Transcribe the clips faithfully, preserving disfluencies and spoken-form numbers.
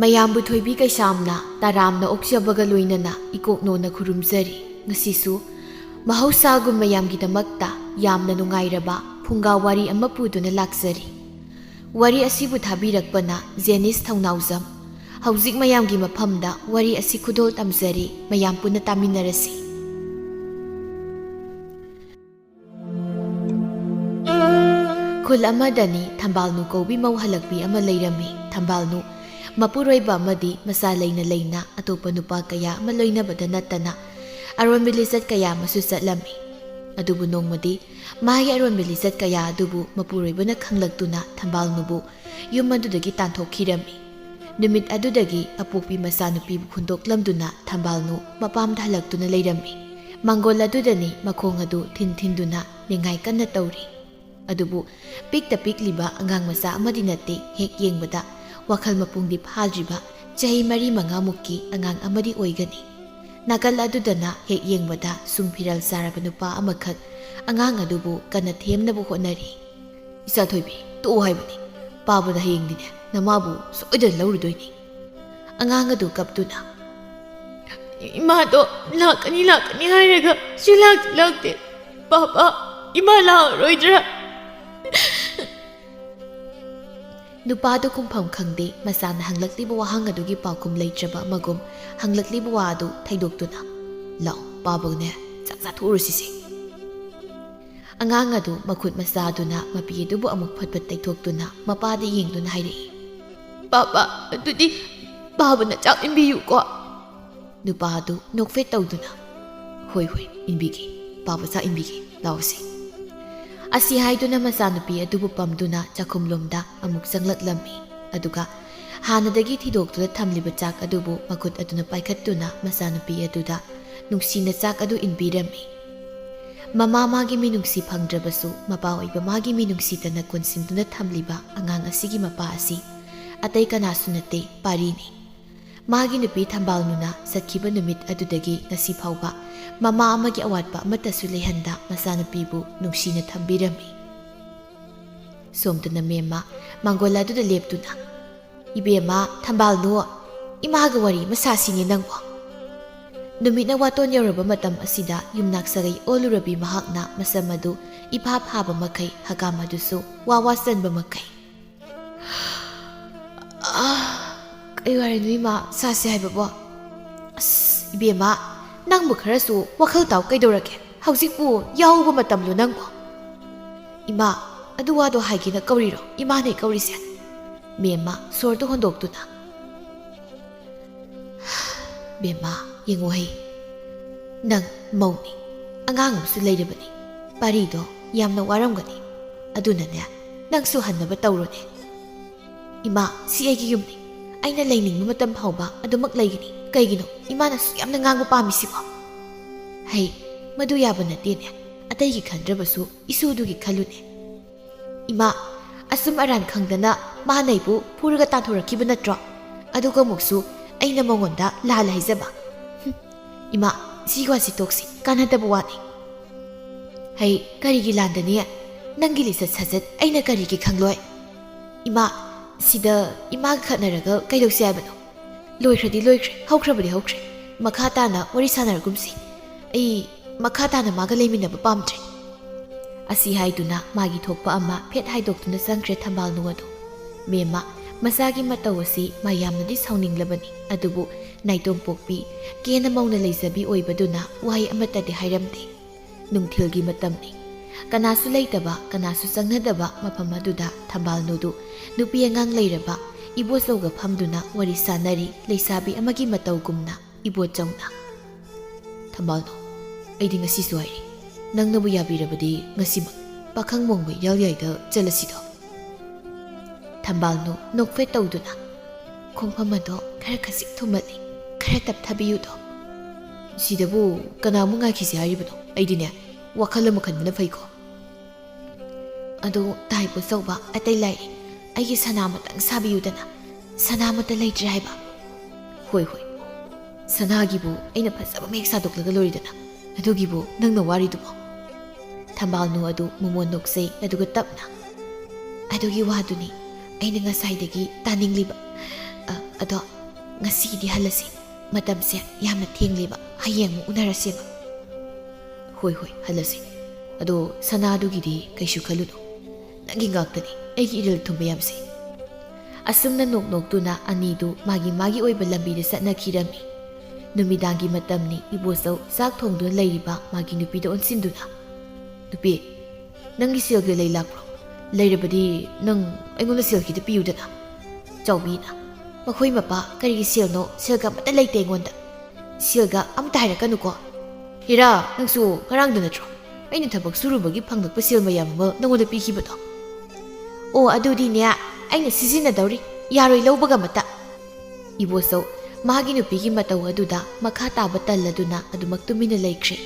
ꯃꯌꯥꯝꯕꯨ ꯊꯣꯏꯕꯤ ꯀꯩꯁꯥꯝꯅ ꯇꯔꯥꯝꯅ ꯑꯣꯛꯆꯕꯒ ꯂꯣꯏꯅꯅ ꯏꯀꯣꯛꯅꯣꯅ ꯈꯨꯔꯨꯝꯖꯔꯤ꯫ ꯉꯁꯤꯁꯨ ꯃꯍꯧꯁꯥꯒꯨꯝ ꯃꯌꯥꯝꯒꯤꯗꯃꯛꯇ ꯌꯥꯝꯅ ꯅꯨꯡꯉꯥꯏꯔꯕ ꯐꯨꯡꯒꯥ ꯋꯥꯔꯤ ꯑꯃ ꯄꯨꯗꯨꯅ ꯂꯥꯛꯆꯔꯤ꯫ ꯋꯥꯔꯤ ꯑꯁꯤꯕꯨ ꯊꯥꯕꯤꯔꯛꯄꯅ ꯖꯦꯅꯤꯁ ꯊꯧꯅꯥꯎꯖꯝ꯫ ꯍꯧꯖꯤꯛ ꯃꯌꯥꯝꯒꯤ ꯃꯐꯝꯗ ꯋꯥꯔꯤ ꯑꯁꯤ ꯈꯨꯗꯣꯜ ꯇꯝꯖꯔꯤ, ꯃꯌꯥꯝ ꯄꯨꯟꯅ ꯇꯥꯃꯤꯟꯅꯔꯁꯤ꯫ ꯈꯨꯜ ꯑꯃꯗꯅꯤ ꯊꯝꯕꯥꯜꯅꯨ ꯀꯧꯕꯤ ꯃꯧ ꯍꯜꯂꯛꯄꯤ ꯑꯃ ꯂꯩꯔꯝꯃꯤ꯫ ꯊꯝꯕꯥꯜꯅꯨ ꯃꯄꯨꯔꯣꯏꯕ ꯑꯃꯗꯤ ꯃꯆꯥ ꯂꯩꯅ ꯂꯩꯅ ꯑꯇꯣꯞꯄ ꯅꯨꯄꯥ ꯀꯌꯥ ꯑꯃ ꯂꯣꯏꯅꯕꯗ ꯅꯠꯇꯅ ꯑꯔꯣꯟꯕ ꯂꯤꯆꯠ ꯀꯌꯥ ꯑꯃꯁꯨ ꯆꯠꯂꯝꯃꯤ꯫ ꯑꯗꯨꯕꯨ ꯅꯣꯡꯃꯗꯤ ꯃꯥꯒꯤ ꯑꯔꯣꯟꯕ ꯂꯤꯆꯠ ꯀꯌꯥ ꯑꯗꯨꯕꯨ ꯃꯄꯨꯔꯣꯏꯕꯅ ꯈꯪꯂꯛꯇꯨꯅ ꯊꯝꯕꯥꯜꯅꯨꯕꯨ ꯌꯨꯝ ꯑꯗꯨꯗꯒꯤ ꯇꯥꯟꯊꯣꯛꯈꯤꯔꯝꯃꯤ꯫ ꯅꯨꯃꯤꯠ ꯑꯗꯨꯗꯒꯤ ꯑꯄꯣꯛꯄꯤ ꯃꯆꯥꯅꯨꯄꯤꯕꯨ ꯍꯨꯟꯗꯣꯛꯂꯝꯗꯨꯅ ꯊꯝꯕꯥꯜꯅꯨ ꯃꯄꯥꯝꯗ ꯍꯜꯂꯛꯇꯨꯅ ꯂꯩꯔꯝꯃꯤ꯫ ꯃꯥꯡꯒꯣꯜ ꯑꯗꯨꯗꯅꯤ ꯃꯈꯣꯡ ꯑꯗꯨ ꯊꯤꯟ ꯊꯤꯟꯗꯨꯅ ꯅꯤꯡꯉꯥꯏ ꯀꯟꯅ ꯇꯧꯔꯤ꯫ ꯑꯗꯨꯕꯨ ꯄꯤꯛꯇ ꯄꯤꯛꯂꯤꯕ ꯑꯉꯥꯡ ꯃꯆꯥ ꯑꯃꯗꯤ ꯅꯠꯇꯦ, ꯍꯦꯛ ꯌꯦꯡꯕꯗ ꯋꯥꯈꯜ ꯃꯄꯨꯡꯗꯤ ꯐꯥꯗ꯭ꯔꯤꯕ ꯆꯍꯤ ꯃꯔꯤ ꯃꯉꯥꯃꯨꯛꯀꯤ ꯑꯉꯥꯡ ꯑꯃꯗꯤ ꯑꯣꯏꯒꯅꯤ꯫ ꯅꯥꯀꯜ ꯑꯗꯨꯗꯅ ꯍꯦꯛ ꯌꯦꯡꯕꯗ ꯁꯨꯝ ꯐꯤꯔꯥꯜ ꯆꯥꯔꯕ ꯅꯨꯄꯥ ꯑꯃꯈꯛ ꯑꯉꯥꯡ ꯑꯗꯨꯕꯨ ꯀꯟꯅ ꯊꯦꯝꯅꯕ ꯍꯣꯠꯅꯔꯤ꯫ "ꯏꯆꯥ ꯊꯣꯏꯕꯤ, ꯇꯣꯛꯑꯣ ꯍꯥꯏꯕꯅꯤ꯫ ꯄꯥꯕꯅ ꯍꯌꯦꯡꯗꯤꯅꯦ ꯅꯃꯥꯕꯨ ꯁꯣꯏꯗꯅ ꯂꯧꯔꯨꯗꯣꯏꯅꯤ꯫" ꯑꯉꯥꯡ ꯑꯗꯨ ꯀꯞꯇꯨꯅ, "ꯏꯃꯥꯗꯣ ꯂꯥꯛꯀꯅꯤ ꯂꯥꯛꯀꯅꯤ ꯍꯥꯏꯔꯒ ꯁꯨꯂꯥꯛꯇꯤ ꯂꯥꯛꯇꯦ꯫ ꯄꯥꯄꯥ, ꯏꯃꯥ ꯂꯥꯛꯑꯔꯣꯏꯗ꯭ꯔꯥ?" ꯅꯨꯄꯥꯗꯨ ꯈꯨꯝꯐꯝ ꯈꯪꯗꯦ꯫ ꯃꯆꯥꯅ ꯍꯪꯂꯛꯂꯤꯕ ꯋꯥꯍꯪ ꯑꯗꯨꯒꯤ ꯄꯥꯎꯈꯨꯝ ꯂꯩꯇ꯭ꯔꯕ ꯑꯃꯒꯨꯝ ꯍꯪꯂꯛꯂꯤꯕ ꯋꯥ ꯑꯗꯨ ꯊꯩꯗꯣꯛꯇꯨꯅ, "ꯂꯥꯛꯑꯣ, ꯄꯥꯕꯒꯅꯦ ꯆꯥꯛ ꯆꯥꯊꯣꯛꯎꯔꯁꯤꯁꯦ꯫" ꯑꯉꯥꯡ ꯑꯗꯨ ꯃꯈꯨꯠ ꯃꯆꯥꯗꯨꯅ ꯃꯄꯤ ꯑꯗꯨꯕꯨ ꯑꯃꯨꯛ ꯐꯠ ꯐꯠ ꯇꯩꯊꯣꯛꯇꯨꯅ ꯃꯄꯥꯗ ꯌꯦꯡꯗꯨꯅ ꯍꯥꯏꯔꯛꯏ, "ꯄꯥꯄꯥ, ꯑꯗꯨꯗꯤ ꯄꯥꯕꯅ ꯆꯥꯛ ꯏꯟꯕꯤꯌꯨꯀꯣ꯫" ꯅꯨꯄꯥ ꯑꯗꯨ ꯅꯣꯛꯐꯦꯠ ꯇꯧꯗꯨꯅ, "ꯍꯣꯏ, ꯍꯣꯏ, ꯏꯟꯕꯤꯒꯦ, ꯄꯥꯕ ꯆꯥꯛ ꯏꯟꯕꯤꯒꯦ, ꯂꯥꯛꯑꯣꯁꯦ꯫" ꯑꯁꯤ ꯍꯥꯏꯗꯨꯅ ꯃꯆꯥꯅꯨꯄꯤ ꯑꯗꯨꯕꯨ ꯄꯝꯗꯨꯅ ꯆꯥꯛꯈꯨꯝꯂꯣꯝꯗ ꯑꯃꯨꯛ ꯆꯪꯂꯛꯂꯝꯃꯤ꯫ ꯑꯗꯨꯒ ꯍꯥꯟꯅꯗꯒꯤ ꯊꯤꯗꯣꯛꯇꯨꯅ ꯊꯝꯂꯤꯕ ꯆꯥꯛ ꯑꯗꯨꯕꯨ ꯃꯈꯨꯠ ꯑꯗꯨꯅ ꯄꯥꯏꯈꯠꯇꯨꯅ ꯃꯆꯥꯅꯨꯄꯤ ꯑꯗꯨꯗ ꯅꯨꯡꯁꯤꯅ ꯆꯥꯛ ꯑꯗꯨ ꯏꯟꯕꯤꯔꯝꯃꯤ꯫ ꯃꯃꯥ ꯃꯥꯒꯤ ꯃꯤꯅꯨꯡꯁꯤ ꯐꯪꯗ꯭ꯔꯕꯁꯨ ꯃꯄꯥ ꯑꯣꯏꯕ ꯃꯥꯒꯤ ꯃꯤꯅꯨꯡꯁꯤꯗꯅ ꯀꯣꯟꯁꯤꯟꯗꯨꯅ ꯊꯝꯂꯤꯕ ꯑꯉꯥꯡ ꯑꯁꯤꯒꯤ ꯃꯄꯥ ꯑꯁꯤ ꯑꯇꯩ ꯀꯅꯥꯁꯨ ꯅꯠꯇꯦ, ꯄꯥꯔꯤꯅꯤ꯫ ꯃꯥꯒꯤ ꯅꯨꯄꯤ ꯊꯝꯕꯥꯜꯅꯨꯅ ꯆꯠꯈꯤꯕ ꯅꯨꯃꯤꯠ ꯑꯗꯨꯗꯒꯤ ꯉꯁꯤ ꯐꯥꯎꯕ ꯃꯃꯥ ꯑꯃꯒꯤ ꯑꯋꯥꯠꯄ ꯑꯃꯠꯇꯁꯨ ꯂꯩꯍꯟꯗ ꯃꯆꯥꯅꯨꯄꯤꯕꯨ ꯅꯨꯡꯁꯤꯅ ꯊꯝꯕꯤꯔꯝꯃꯤ꯫ ꯁꯣꯝꯗꯅ ꯃꯦꯝꯃ ꯃꯥꯡꯒꯣꯜ ꯑꯗꯨꯗ ꯂꯦꯞꯇꯨꯅ, "ꯏꯕꯦꯝꯃ, ꯊꯝꯕꯥꯜꯅꯨ, ꯏꯃꯥꯒ ꯋꯥꯔꯤ ꯑꯃ ꯁꯥꯁꯤꯅꯦ ꯅꯪꯕꯨ꯫" ꯅꯨꯃꯤꯠꯅ ꯋꯥꯇꯣꯟ ꯌꯧꯔꯕ ꯃꯇꯝ ꯑꯁꯤꯗ ꯌꯨꯝꯅꯥꯛ ꯁꯥꯒꯩ ꯑꯣꯜꯂꯨꯔꯕꯤ ꯃꯍꯥꯛꯅ ꯃꯁꯝ ꯑꯗꯨ ꯏꯐꯥ ꯐꯥꯕ ꯃꯈꯩ, ꯍꯀꯥꯝ ꯑꯗꯨꯁꯨ ꯋꯥ ꯋꯥ ꯆꯟꯕ ꯃꯈꯩ꯫ "ꯑꯥ, ꯀꯩ ꯋꯥꯔꯤꯅꯣ ꯏꯃꯥ ꯁꯥꯁꯦ ꯍꯥꯏꯕꯕꯣ? ꯑꯁ, ꯏꯕꯦꯝꯃ, ꯅꯪꯕꯨ ꯈꯔꯁꯨ ꯋꯥꯈꯜ ꯇꯥꯎ ꯀꯩꯗꯧꯔꯒꯦ? ꯍꯧꯖꯤꯛꯄꯨ ꯌꯥꯎꯕ ꯃꯇꯝꯂꯣ ꯅꯪꯕꯨ?" "ꯏꯃꯥ, ꯑꯗꯨ ꯋꯥꯗꯣ ꯍꯥꯏꯒꯦꯅ ꯀꯧꯔꯤꯔꯣ? ꯏꯃꯥꯅꯦ ꯀꯧꯔꯤꯁꯦ꯫" ꯃꯦꯝꯃ ꯁꯣꯔꯗꯨ ꯍꯣꯟꯗꯣꯛꯇꯨꯅ꯫ "ꯕꯦꯝꯃ, ꯌꯦꯡꯉꯨ ꯍꯩ, ꯅꯪ ꯃꯧꯅꯤ, ꯑꯉꯥꯡ ꯑꯃꯁꯨ ꯂꯩꯔꯕꯅꯤ, ꯄꯥꯔꯤꯗꯣ ꯌꯥꯝꯅ ꯋꯥꯔꯝꯒꯅꯤ, ꯑꯗꯨꯅꯅꯦ, ꯅꯪꯁꯨ ꯍꯟꯅꯕ ꯇꯧꯔꯣꯅꯦ꯫" "ꯏꯃꯥ, ꯁꯤ ꯑꯩꯒꯤ ꯌꯨꯝꯅꯤ, ꯑꯩꯅ ꯂꯩꯅꯤꯡꯕ ꯃꯇꯝ ꯐꯥꯎꯕ ꯑꯗꯨꯃꯛ ꯂꯩꯒꯅꯤ꯫ ꯀꯩꯒꯤꯅꯣ ꯏꯃꯥꯅ ꯑꯁꯨꯛ ꯌꯥꯝꯅ ꯉꯥꯡꯕ ꯄꯥꯝꯃꯤꯁꯤꯕꯣ?" "ꯍꯩ, ꯃꯗꯨ ꯌꯥꯕ ꯅꯠꯇꯦꯅꯦ, ꯑꯇꯩꯒꯤ ꯈꯟꯗ꯭ꯔꯕꯁꯨ ꯏꯁꯨꯗꯨꯒꯤ ꯈꯜꯂꯨꯅꯦ꯫" "ꯏꯃꯥ, ꯑꯁꯨꯝ ꯑꯔꯥꯟ ꯈꯪꯗꯅ ꯃꯥꯅ ꯑꯩꯕꯨ ꯐꯨꯔꯒ ꯇꯥꯟꯊꯣꯔꯛꯈꯤꯕ ꯅꯠꯇ꯭ꯔꯣ? ꯑꯗꯨꯒ ꯑꯃꯨꯛꯁꯨ ꯑꯩꯅ ꯃꯉꯣꯟꯗ ꯂꯥꯜꯂꯦ ꯍꯥꯏꯖꯕ꯫ ꯍꯨꯝ, ꯏꯃꯥ, ꯁꯤ ꯋꯥꯁꯤ ꯇꯣꯛꯁꯤ, ꯀꯥꯟꯅꯗꯕ ꯋꯥꯅꯤ꯫" "ꯍꯩ, ꯀꯔꯤꯒꯤ ꯂꯥꯟꯗꯅꯤ? ꯅꯪꯒꯤ ꯂꯤꯆꯠ ꯁꯥꯖꯠ ꯑꯩꯅ ꯀꯔꯤꯒꯤ ꯈꯪꯂꯣꯏ? ꯏꯃꯥ, ꯁꯤꯗ ꯏꯃꯥꯒ ꯈꯠꯅꯔꯒ ꯀꯩꯗꯧꯁꯤ ꯍꯥꯏꯕꯅꯣ? ꯂꯣꯏꯈ꯭ꯔꯗꯤ ꯂꯣꯏꯈ꯭ꯔꯦ, ꯍꯧꯈ꯭ꯔꯕꯗꯤ ꯍꯧꯈ꯭ꯔꯦ꯫ ꯃꯈꯥ ꯇꯥꯅ ꯋꯥꯔꯤ ꯁꯥꯟꯅꯔꯒꯨꯝꯁꯤ꯫ ꯑꯩ ꯃꯈꯥ ꯇꯥꯅ ꯃꯥꯒ ꯂꯩꯃꯤꯟꯅꯕ ꯄꯥꯝꯗ꯭ꯔꯦ꯫" ꯑꯁꯤ ꯍꯥꯏꯗꯨꯅ ꯃꯥꯒꯤ ꯊꯣꯛꯄ ꯑꯃ ꯐꯦꯠ ꯍꯥꯏꯗꯣꯛꯇꯨꯅ ꯆꯪꯈ꯭ꯔꯦ ꯊꯝꯕꯥꯜꯅꯨ ꯑꯗꯨ꯫ ꯃꯦꯝꯃ, ꯃꯆꯥꯒꯤ ꯃꯇꯧ ꯑꯁꯤ ꯃꯥ ꯌꯥꯝꯅꯗꯤ ꯁꯥꯎꯅꯤꯡꯂꯕꯅꯤ, ꯑꯗꯨꯕꯨ ꯅꯥꯏꯇꯣꯝ ꯄꯣꯛꯄꯤ, ꯀꯦꯅ ꯃꯧꯅ ꯂꯩꯖꯕꯤ ꯑꯣꯏꯕꯗꯨꯅ ꯋꯥꯍꯩ ꯑꯃꯠꯇꯗꯤ ꯍꯥꯏꯔꯝꯗꯦ꯫ ꯅꯨꯡꯊꯤꯜꯒꯤ ꯃꯇꯝꯅꯤ꯫ ꯀꯅꯥꯁꯨ ꯂꯩꯇꯕ, ꯀꯅꯥꯁꯨ ꯆꯪꯅꯗꯕ ꯃꯐꯝ ꯑꯗꯨꯗ ꯊꯝꯕꯥꯜꯅꯨꯗꯨ ꯅꯨꯄꯤ ꯑꯉꯥꯡ ꯂꯩꯔꯕ ꯏꯕꯣꯆꯧꯒ ꯐꯝꯗꯨꯅ ꯋꯥꯔꯤ ꯁꯥꯅꯔꯤ, ꯂꯩꯁꯥꯕꯤ ꯑꯃꯒꯤ ꯃꯇꯧꯒꯨꯝꯅ꯫ ꯏꯕꯣꯆꯧꯅ, "ꯊꯝꯕꯥꯜꯅꯨ, ꯑꯩꯗꯤ ꯉꯁꯤꯁꯨ ꯍꯥꯏꯔꯤ, ꯅꯪꯅꯕꯨ ꯌꯥꯕꯤꯔꯕꯗꯤ ꯉꯁꯤꯃꯛ ꯄꯥꯈꯪ ꯃꯣꯡꯕ ꯏꯌꯥꯜ ꯌꯥꯏꯗ ꯆꯠꯂꯁꯤꯗꯣ꯫" ꯊꯝꯕꯥꯜꯅꯨ ꯅꯣꯛꯐꯦꯠ ꯇꯧꯗꯨꯅ, "ꯈꯣꯡꯐꯝ ꯑꯗꯣ ꯈꯔ ꯈꯖꯤꯛ ꯊꯨꯝꯃꯜꯂꯤ, ꯈꯔ ꯇꯞꯊꯕꯤꯌꯨꯗꯣ꯫" "ꯁꯤꯗꯕꯨ ꯀꯅꯥꯃꯨꯛ ꯉꯥꯏꯈꯤꯁꯤ ꯍꯥꯏꯔꯤꯕꯅꯣ? ꯑꯩꯗꯤꯅꯦ, ꯋꯥꯈꯜ ꯑꯃ ꯈꯟꯕꯅ ꯐꯩꯀꯣ꯫" "ꯑꯗꯣ ꯇꯥꯏꯕꯣꯆꯧꯕ, ꯑꯇꯩ ꯂꯥꯏꯔꯤ, ꯑꯩꯒꯤ ꯁꯅꯥ ꯑꯃꯇꯪ ꯁꯥꯕꯤꯌꯨꯗꯅ, ꯁꯅꯥ ꯑꯃꯠꯇ ꯂꯩꯇ꯭ꯔꯦ ꯍꯥꯏꯕ꯫" "ꯍꯣꯏ, ꯍꯣꯏ, ꯁꯅꯥꯒꯤꯕꯨ ꯑꯩꯅ ꯐꯖꯕ ꯃꯌꯦꯛ ꯁꯥꯗꯣꯛꯂꯒ ꯂꯣꯏꯔꯦꯗꯅ, ꯑꯗꯨꯒꯤꯕꯨ ꯅꯪꯅ ꯋꯥꯔꯤꯗꯨꯕꯣ?" ꯊꯝꯕꯥꯜꯅꯨ ꯑꯗꯨ ꯃꯃꯣꯟ ꯅꯣꯛꯆꯩ, ꯑꯗꯨꯒ ꯇꯞꯅ, "ꯑꯗꯨꯒꯤ ꯋꯥꯗꯨꯅꯤ ꯑꯩꯅ ꯉꯁꯥꯏꯗꯒꯤ ꯇꯥꯅꯤꯡꯂꯤꯕ꯫ "ꯑ, ꯑꯗꯣ ꯉꯁꯤꯒꯤꯗꯤ ꯍꯜꯂꯁꯤ꯫ ꯃꯇꯝꯁꯦ ꯌꯥꯝꯅ ꯊꯦꯡꯂꯦꯕ꯫ ꯍꯌꯦꯡ ꯑꯃꯨꯛ ꯎꯅꯔꯁꯦꯕ꯫" "ꯍꯣꯏ, ꯍꯣꯏ, ꯍꯜꯂꯁꯤ꯫ ꯑꯗꯣ ꯁꯅꯥꯗꯨꯒꯤꯗꯤ ꯀꯩꯁꯨ ꯈꯜꯂꯨꯅꯨ꯫ ꯅꯪꯒꯤ ꯉꯥꯛꯇꯅꯤ ꯑꯩꯒꯤ ꯏꯔꯤꯜ ꯊꯨꯝꯕ ꯌꯥꯝꯁꯦ꯫" ꯑꯁꯨꯝꯅ ꯅꯣꯛ ꯅꯣꯛꯇꯨꯅ ꯑꯅꯤꯗꯨ ꯃꯥꯒꯤ ꯃꯥꯒꯤ ꯑꯣꯏꯕ ꯂꯝꯕꯤꯗ ꯆꯠꯅꯈꯤꯔꯝꯃꯤ꯫ ꯅꯨꯃꯤꯗꯥꯡꯒꯤ ꯃꯇꯝꯅꯤ꯫ ꯏꯕꯣꯆꯧ ꯆꯥꯛ ꯊꯣꯡꯗꯨꯅ ꯂꯩꯔꯤꯕ ꯃꯥꯒꯤ ꯅꯨꯄꯤꯗ ꯑꯣꯟꯁꯤꯟꯗꯨꯅ, "ꯅꯨꯄꯤ, ꯅꯪꯒꯤ ꯁꯦꯜꯒ ꯂꯩ ꯂꯥꯛꯄ꯭ꯔꯣ? ꯂꯩꯔꯕꯗꯤ ꯅꯪ ꯑꯩꯉꯣꯟꯗ ꯁꯦꯜ ꯈꯤꯇ ꯄꯤꯌꯨꯗꯅ꯫" ꯆꯥꯎꯕꯤꯅ, "ꯃꯈꯣꯏ ꯃꯄꯥ ꯀꯔꯤꯒꯤ ꯁꯦꯜꯅꯣ? ꯁꯦꯜꯒ ꯑꯃꯠꯇ ꯂꯩꯇꯦ ꯑꯩꯉꯣꯟꯗ꯫ ꯁꯦꯜꯒ ꯑꯝꯇ ꯍꯥꯏꯔꯛꯀꯅꯨꯀꯣ꯫ ꯍꯤꯔꯥ, ꯅꯪꯁꯨ ꯉꯔꯥꯡꯗ ꯅꯠꯇ꯭ꯔꯣ ꯑꯩꯅ ꯊꯕꯛ ꯁꯨꯔꯨꯕꯒꯤ ꯐꯪꯂꯛꯄ ꯁꯦꯜ ꯃꯌꯥꯝ ꯑꯃ ꯅꯉꯣꯟꯗ ꯄꯤꯈꯤꯕꯗꯣ?" "ꯑꯣ, ꯑꯗꯨꯗꯤꯅꯦ, ꯑꯩꯅ ꯁꯤꯖꯤꯟꯅꯗꯧꯔꯤ꯫ ꯌꯥꯔꯣꯏ ꯂꯧꯕꯒ ꯑꯃꯠꯇ꯫" ꯏꯕꯣꯆꯧ ꯃꯥꯒꯤ ꯅꯨꯄꯤꯒꯤ ꯃꯇꯧ ꯑꯗꯨꯗ ꯃꯈꯥ ꯇꯥꯕ ꯇꯜꯂꯗꯨꯅ ꯑꯗꯨꯃꯛ ꯇꯨꯃꯤꯟꯅ ꯂꯩꯈ꯭ꯔꯦ꯫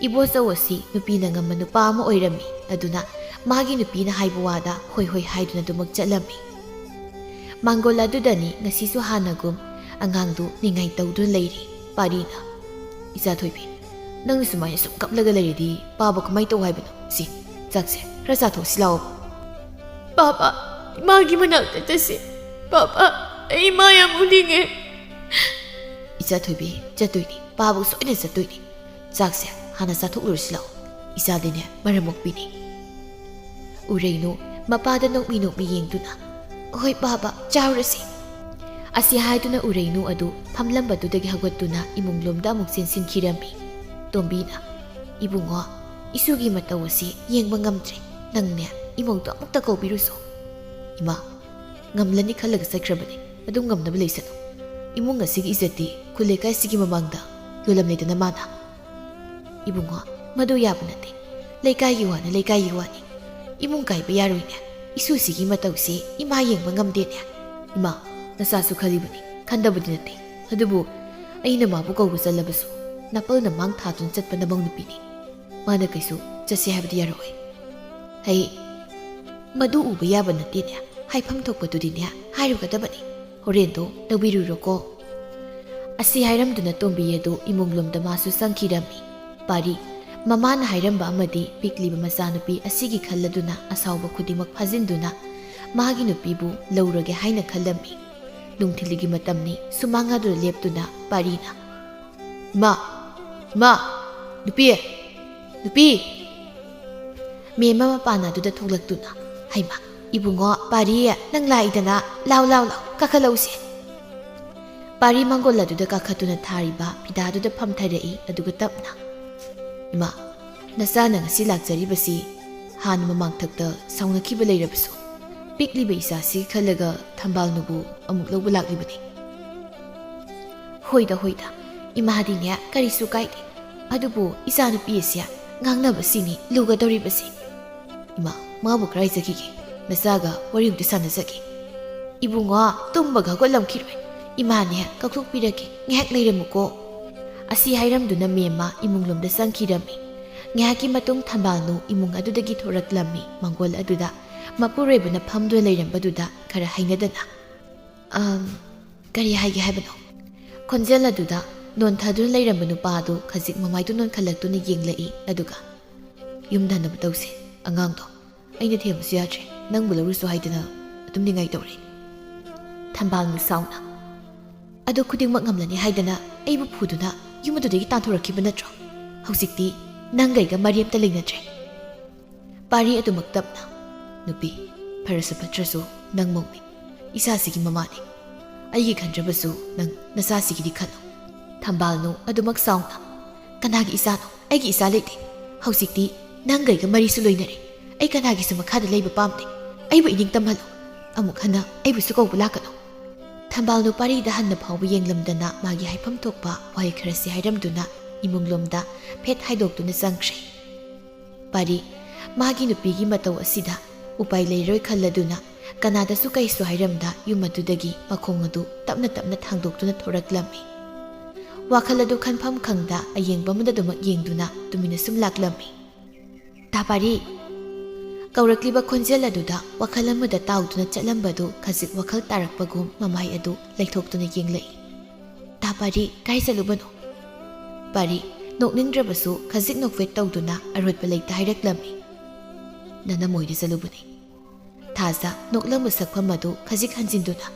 ꯏꯕꯣꯆꯧ ꯑꯁꯤ ꯅꯨꯄꯤꯅ ꯉꯝꯕ ꯅꯨꯄꯥ ꯑꯃ ꯑꯣꯏꯔꯝꯃꯤ꯫ ꯑꯗꯨꯅ ꯃꯥꯒꯤ ꯅꯨꯄꯤꯅ ꯍꯥꯏꯕ ꯋꯥꯗ ꯍꯣꯏ ꯍꯣꯏ ꯍꯥꯏꯗꯨꯅ ꯑꯗꯨꯃꯛ ꯆꯠꯂꯝꯃꯤ꯫ ꯃꯥꯡꯒꯣꯜ ꯑꯗꯨꯗꯅꯤ ꯉꯁꯤꯁꯨ ꯍꯥꯟꯅꯒꯨꯝ ꯑꯉꯥꯡꯗꯨ ꯅꯤꯡꯉꯥꯏ ꯇꯧꯗꯨꯅ ꯂꯩꯔꯤ꯫ ꯄꯥꯔꯤꯅ, "ꯏꯆꯥ ꯊꯣꯏꯕꯤ, ꯅꯪꯅ ꯁꯨꯃꯥꯏꯅ ꯁꯨꯝ ꯀꯞꯂꯒ ꯂꯩꯔꯗꯤ ꯄꯥꯕ ꯀꯃꯥꯏꯅ ꯇꯧ ꯍꯥꯏꯕꯅꯣ? ꯁꯤ, ꯆꯥꯛꯁꯦ ꯈꯔ ꯆꯥꯊꯣꯛꯁꯤ ꯂꯥꯛꯑꯣ꯫" "ꯄꯥꯕ, ꯏꯃꯥꯒꯤ ꯃꯅꯥꯛꯇ ꯆꯠꯁꯤ꯫ ꯄꯥꯕ, ꯑꯩ ꯏꯃꯥ ꯌꯥꯝ ꯎꯅꯤꯡꯉꯦ꯫" "ꯏꯆꯥ ꯊꯣꯏꯕꯤ, ꯆꯠꯇꯣꯏꯅꯤ꯫ ꯄꯥꯕ ꯁꯣꯏꯗꯅ ꯆꯠꯇꯣꯏꯅꯤ꯫ ꯆꯥꯛꯁꯦ ꯍꯥꯟꯅ ꯆꯥꯊꯣꯛꯂꯨꯔꯁꯤ ꯂꯥꯛꯑꯣ꯫ ꯏꯆꯥꯗꯤꯅꯦ ꯃꯔꯝ ꯃꯣꯛꯄꯤꯅꯤ꯫" ꯎꯔꯩꯅꯨ ꯃꯄꯥꯗ ꯅꯣꯛꯃꯤ ꯅꯣꯛꯃꯤ ꯌꯦꯡꯗꯨꯅ, "ꯍꯣꯏ ꯄꯥꯕ, ꯆꯥꯔꯨꯔꯁꯤ꯫" ꯑꯁꯤ ꯍꯥꯏꯗꯨꯅ ꯎꯔꯩꯅꯨ ꯑꯗꯨ ꯐꯝꯂꯝꯕꯗꯨꯗꯒꯤ ꯍꯧꯒꯠꯇꯨꯅ ꯏꯃꯨꯡꯂꯣꯝꯗ ꯑꯃꯨꯛ ꯆꯦꯟꯁꯤꯟꯈꯤꯔꯝꯃꯤ꯫ ꯇꯣꯝꯕꯤꯅ, "ꯏꯕꯨꯡꯉꯣ, ꯏꯁꯨꯒꯤ ꯃꯇꯧ ꯑꯁꯤ ꯌꯦꯡꯕ ꯉꯝꯗ꯭ꯔꯦ꯫ ꯅꯪꯅꯦ ꯏꯃꯧꯗꯣ ꯑꯃꯨꯛꯇ ꯀꯧꯕꯤꯔꯨꯁꯣ꯫" "ꯏꯃꯥ, ꯉꯝꯂꯅꯤ ꯈꯜꯂꯒ ꯆꯠꯈ꯭ꯔꯕꯅꯤ꯫ ꯑꯗꯨꯝ ꯉꯝꯅꯕ ꯂꯩꯁꯅꯨ꯫ ꯏꯃꯨꯡ ꯑꯁꯤꯒꯤ ꯏꯖꯠꯇꯤ ꯈꯨꯜ ꯂꯩꯀꯥꯏꯁꯤꯒꯤ ꯃꯃꯥꯡꯗ ꯌꯣꯜꯂꯝꯂꯦꯗꯅ ꯃꯥꯅ꯫" "ꯏꯕꯨꯡꯉꯣ, ꯃꯗꯨ ꯌꯥꯕ ꯅꯠꯇꯦ꯫ ꯂꯩꯀꯥꯏꯒꯤ ꯋꯥꯅ ꯂꯩꯀꯥꯏꯒꯤ ꯋꯥꯅꯤ꯫ ꯏꯃꯨꯡ ꯀꯥꯏꯕ ꯌꯥꯔꯣꯏꯅꯦ꯫ ꯏꯁꯨꯁꯤꯒꯤ ꯃꯇꯧꯁꯦ ꯏꯃꯥ ꯌꯦꯡꯕ ꯉꯝꯗꯦꯅꯦ꯫ ꯏꯃꯥ, ꯅꯆꯥꯁꯨ ꯈꯜꯂꯤꯕꯅꯤ, ꯈꯟꯗꯕꯗꯤ ꯅꯠꯇꯦ꯫ ꯑꯗꯨꯕꯨ ꯑꯩꯅ ꯃꯥꯕꯨ ꯀꯧꯕ ꯆꯠꯂꯕꯁꯨ ꯅꯥꯄꯜꯅ ꯃꯥꯡ ꯊꯥꯗꯨꯅ ꯆꯠꯄ ꯅꯃꯧ ꯅꯨꯄꯤꯅꯤ꯫ ꯃꯥꯅ ꯀꯩꯁꯨ ꯆꯠꯁꯦ ꯍꯥꯏꯕꯗꯤ ꯌꯥꯔꯛꯑꯣꯏ꯫ ꯍꯩ, ꯃꯗꯨ ꯎꯕ ꯌꯥꯕ ꯅꯠꯇꯦꯅꯦ꯫ ꯍꯥꯏꯐꯝ ꯊꯣꯛꯄꯗꯨꯗꯤꯅꯦ ꯍꯥꯏꯔꯨꯒꯗꯕꯅꯤ꯫ ꯍꯣꯔꯦꯟꯗꯣ ꯇꯧꯕꯤꯔꯨꯔꯣꯀꯣ꯫" ꯑꯁꯤ ꯍꯥꯏꯔꯝꯗꯨꯅ ꯇꯣꯝꯕꯤ ꯑꯗꯨ ꯏꯃꯨꯡꯂꯣꯝꯗ ꯃꯥꯁꯨ ꯆꯪꯈꯤꯔꯝꯃꯤ꯫ ꯄꯥꯔꯤ, ꯃꯃꯥꯅ ꯍꯥꯏꯔꯝꯕ ꯑꯃꯗꯤ ꯄꯤꯛꯂꯤꯕ ꯃꯆꯥꯅꯨꯄꯤ ꯑꯁꯤꯒꯤ ꯈꯜꯂꯗꯨꯅ ꯑꯁꯥꯎꯕ ꯈꯨꯗꯤꯡꯃꯛ ꯐꯥꯖꯤꯟꯗꯨꯅ ꯃꯥꯒꯤ ꯅꯨꯄꯤꯕꯨ ꯂꯧꯔꯒꯦ ꯍꯥꯏꯅ ꯈꯜꯂꯝꯃꯤ꯫ ꯅꯨꯡꯊꯤꯜꯒꯤ ꯃꯇꯝꯅꯤ꯫ ꯁꯨꯃꯥꯡ ꯑꯗꯨꯗ ꯂꯦꯞꯇꯨꯅ ꯄꯥꯔꯤꯅ, "ꯏꯃꯥ! ꯏꯃꯥ! ꯅꯨꯄꯤ! ꯅꯨꯄꯤ!" ꯃꯦꯝꯃ ꯃꯄꯥꯟ ꯑꯗꯨꯗ ꯊꯣꯛꯂꯛꯇꯨꯅ, "ꯍꯩꯃꯥ! ꯏꯕꯨꯡꯉꯣ ꯄꯥꯔꯤ, ꯅꯪ ꯂꯥꯛꯏꯗꯅ, ꯂꯥꯎ, ꯂꯥꯎ, ꯂꯥꯎ, ꯀꯥꯈꯠꯂꯛꯎꯁꯦ꯫" ꯄꯥꯔꯤ ꯃꯥꯡꯒꯣꯜ ꯑꯗꯨꯗ ꯀꯥꯈꯠꯇꯨꯅ ꯊꯥꯔꯤꯕ ꯐꯤꯗꯥꯗꯨꯗ ꯐꯝꯊꯔꯛꯏ, ꯑꯗꯨꯒ ꯇꯞꯅ, "ꯏꯃꯥ, ꯅꯆꯥꯅ ꯉꯁꯤ ꯂꯥꯛꯆꯔꯤꯕꯁꯤ ꯍꯥꯟꯅ ꯃꯃꯥꯡꯊꯛꯇ ꯁꯥꯎꯅꯈꯤꯕ ꯂꯩꯔꯕꯁꯨ, ꯄꯤꯛꯂꯤꯕ ꯏꯆꯥꯁꯤ ꯈꯜꯂꯒ ꯊꯝꯕꯥꯜꯅꯨꯕꯨ ꯑꯃꯨꯛ ꯂꯧꯕ ꯂꯥꯛꯂꯤꯕꯅꯤ꯫" "ꯍꯣꯏꯗ, ꯍꯣꯏꯗ, ꯏꯃꯥꯗꯤꯅꯦ ꯀꯔꯤꯁꯨ ꯀꯥꯏꯗꯦ꯫ ꯑꯗꯨꯕꯨ ꯏꯆꯥꯅꯨꯄꯤ ꯑꯁꯤ ꯉꯥꯡꯅꯕꯁꯤꯅꯤ ꯂꯨꯒꯗꯧꯔꯤꯕꯁꯤ꯫" "ꯏꯃꯥ, ꯃꯥꯕꯨ ꯀꯔꯥꯏ ꯆꯠꯈꯤꯒꯦ? ꯅꯆꯥꯒ ꯋꯥꯔꯤ ꯑꯃꯇ ꯁꯥꯟꯅꯖꯒꯦ꯫" "ꯏꯕꯨꯡꯉꯣ, ꯇꯨꯝꯕꯒ ꯍꯧꯒꯠꯂꯝꯈꯤꯔꯣꯏ꯫ ꯏꯃꯥꯅꯦ ꯀꯧꯊꯣꯛꯄꯤꯔꯒꯦ, ꯉꯥꯏꯍꯥꯛ ꯂꯩꯔꯝꯃꯨꯀꯣ꯫" ꯑꯁꯤ ꯍꯥꯏꯔꯝꯗꯨꯅ ꯃꯦꯝꯃ ꯏꯃꯨꯡꯂꯣꯝꯗ ꯆꯪꯈꯤꯔꯝꯃꯤ꯫ ꯉꯥꯏꯍꯥꯛꯀꯤ ꯃꯇꯨꯡ ꯊꯝꯕꯥꯜꯅꯨ ꯏꯃꯨꯡ ꯑꯗꯨꯗꯒꯤ ꯊꯣꯔꯛꯂꯝꯃꯤ꯫ ꯃꯥꯡꯒꯣꯜ ꯑꯗꯨꯗ ꯃꯄꯨꯔꯣꯏꯕꯅ ꯐꯝꯗꯨꯅ ꯂꯩꯔꯝꯕꯗꯨꯗ ꯈꯔ ꯍꯩꯅꯗꯅ, "ꯑꯝ, ꯀꯔꯤ ꯍꯥꯏꯒꯦ ꯍꯥꯏꯕꯅꯣ?" ꯈꯣꯟꯖꯦꯜ ꯑꯗꯨꯗ ꯅꯣꯟꯊꯗꯨꯅ ꯂꯩꯔꯝꯕ ꯅꯨꯄꯥ ꯑꯗꯨ ꯈꯖꯤꯛ ꯃꯃꯥꯏꯗꯨ ꯅꯣꯟꯈꯠꯂꯛꯇꯨꯅ ꯌꯦꯡꯂꯛꯏ, ꯑꯗꯨꯒ, "ꯌꯨꯝꯗ ꯍꯟꯅꯕ ꯇꯧꯁꯦ꯫ ꯑꯉꯥꯡꯗꯣ ꯑꯩꯅ ꯊꯦꯝꯕꯁꯨ ꯌꯥꯗ꯭ꯔꯦ, ꯅꯪꯕꯨ ꯂꯧꯔꯨꯁꯨ ꯍꯥꯏꯗꯅ ꯑꯗꯨꯝ ꯅꯤꯡꯉꯥꯏ ꯇꯧꯔꯦ꯫" ꯊꯝꯕꯥꯜꯅꯨ ꯁꯥꯎꯅ, "ꯑꯗꯨ ꯈꯨꯗꯤꯡꯃꯛ ꯉꯝꯂꯅꯤ ꯍꯥꯏꯗꯅ ꯑꯩꯕꯨ ꯐꯨꯗꯨꯅ ꯌꯨꯝ ꯑꯗꯨꯗꯒꯤ ꯇꯥꯟꯊꯣꯔꯛꯈꯤꯕ ꯅꯠꯇ꯭ꯔꯣ? ꯍꯧꯖꯤꯛꯇꯤ ꯅꯪꯒ ꯑꯩꯒ ꯃꯔꯤ ꯑꯝꯇ ꯂꯩꯅꯗ꯭ꯔꯦ꯫" ꯄꯥꯔꯤ ꯑꯗꯨꯃꯛ ꯇꯞꯅ, "ꯅꯨꯄꯤ, ꯐꯔꯁꯨ ꯐꯠꯇ꯭ꯔꯁꯨ ꯅꯪ ꯃꯧꯅꯤ, ꯏꯆꯥꯁꯤꯒꯤ ꯃꯃꯥꯅꯤ꯫ ꯑꯩꯒꯤ ꯈꯟꯗ꯭ꯔꯕꯁꯨ ꯅꯪ ꯅꯆꯥꯁꯤꯒꯤꯗꯤ ꯈꯜꯂꯨ꯫" ꯊꯝꯕꯥꯜꯅꯨ ꯑꯗꯨꯃꯛ ꯁꯥꯎꯅ, "ꯀꯅꯥꯒꯤ ꯏꯆꯥꯅꯣ? ꯑꯩꯒꯤ ꯏꯆꯥ ꯂꯩꯇꯦ꯫ ꯍꯧꯖꯤꯛꯇꯤ ꯅꯪꯒ ꯑꯩꯒ ꯃꯔꯤꯁꯨ ꯂꯣꯏꯅꯔꯦ꯫ ꯑꯩ ꯀꯅꯥꯒꯤꯁꯨ ꯃꯈꯥꯗ ꯂꯩꯕ ꯄꯥꯝꯗꯦ꯫ ꯑꯩꯕꯨ ꯏꯅꯤꯡ ꯇꯝꯍꯜꯂꯨ꯫ ꯑꯃꯨꯛ ꯍꯟꯅ ꯑꯩꯕꯨꯁꯨ ꯀꯧꯕ ꯂꯥꯛꯀꯅꯨ꯫" ꯊꯝꯕꯥꯜꯅꯨ ꯄꯥꯔꯤꯗ ꯍꯟꯅ ꯐꯥꯎꯕ ꯌꯦꯡꯂꯝꯗꯅ ꯃꯥꯒꯤ ꯍꯥꯏꯐꯝ ꯊꯣꯛꯄ ꯋꯥꯍꯩ ꯈꯔꯁꯤ ꯍꯥꯏꯔꯝꯗꯨꯅ ꯏꯃꯨꯡꯂꯣꯝꯗ ꯐꯦꯠ ꯍꯥꯏꯗꯣꯛꯇꯨꯅ ꯆꯪꯈ꯭ꯔꯦ꯫ ꯄꯥꯔꯤ, ꯃꯥꯒꯤ ꯅꯨꯄꯤꯒꯤ ꯃꯇꯧ ꯑꯁꯤꯗ ꯎꯄꯥꯏ ꯂꯩꯔꯣꯏ ꯈꯜꯂꯗꯨꯅ ꯀꯅꯥꯗꯁꯨ ꯀꯩꯁꯨ ꯍꯥꯏꯔꯝꯗ ꯌꯨꯝ ꯑꯗꯨꯗꯒꯤ ꯃꯈꯣꯡ ꯑꯗꯨ ꯇꯞꯅ ꯇꯞꯅ ꯊꯥꯡꯗꯣꯛꯇꯨꯅ ꯊꯣꯔꯛꯂꯝꯃꯤ꯫ ꯋꯥꯈꯜ ꯑꯗꯨ ꯈꯟꯐꯝ ꯈꯪꯗ ꯑꯌꯦꯡꯕ ꯑꯃꯗ ꯑꯗꯨꯃꯛ ꯌꯦꯡꯗꯨꯅ ꯇꯨꯃꯤꯟꯅ ꯁꯨꯝ ꯂꯥꯛꯂꯝꯃꯤ꯫ "ꯇꯥ ꯄꯥꯔꯤ!" ꯀꯧꯔꯛꯂꯤꯕ ꯈꯣꯟꯖꯦꯜ ꯑꯗꯨꯗ ꯋꯥꯈꯜ ꯑꯃꯗ ꯇꯥꯎꯗꯨꯅ ꯆꯠꯂꯝꯕꯗꯨ ꯈꯖꯤꯛ ꯋꯥꯈꯜ ꯇꯥꯔꯛꯄꯒꯨꯝ ꯃꯃꯥꯏ ꯑꯗꯨ ꯂꯩꯊꯣꯛꯇꯨꯅ ꯌꯦꯡꯂꯛꯏ꯫ "ꯇꯥ ꯄꯥꯔꯤ, ꯀꯥꯏ ꯆꯠꯂꯨꯕꯅꯣ?" ꯄꯥꯔꯤ, ꯅꯣꯛꯅꯤꯡꯗ꯭ꯔꯕꯁꯨ ꯈꯖꯤꯛ ꯅꯣꯛꯐꯦꯠ ꯇꯧꯗꯨꯅ ꯑꯔꯣꯠꯄ ꯂꯩꯇ ꯍꯥꯏꯔꯛꯂꯝꯃꯤ꯫ "ꯅꯅꯝ ꯍꯣꯏꯗ ꯆꯠꯂꯨꯕꯅꯤ꯫" ꯊꯥꯖ ꯅꯣꯛꯂꯝꯕ ꯁꯛꯐꯝ ꯑꯗꯨ ꯈꯖꯤꯛ ꯍꯟꯖꯤꯟꯗꯨꯅ,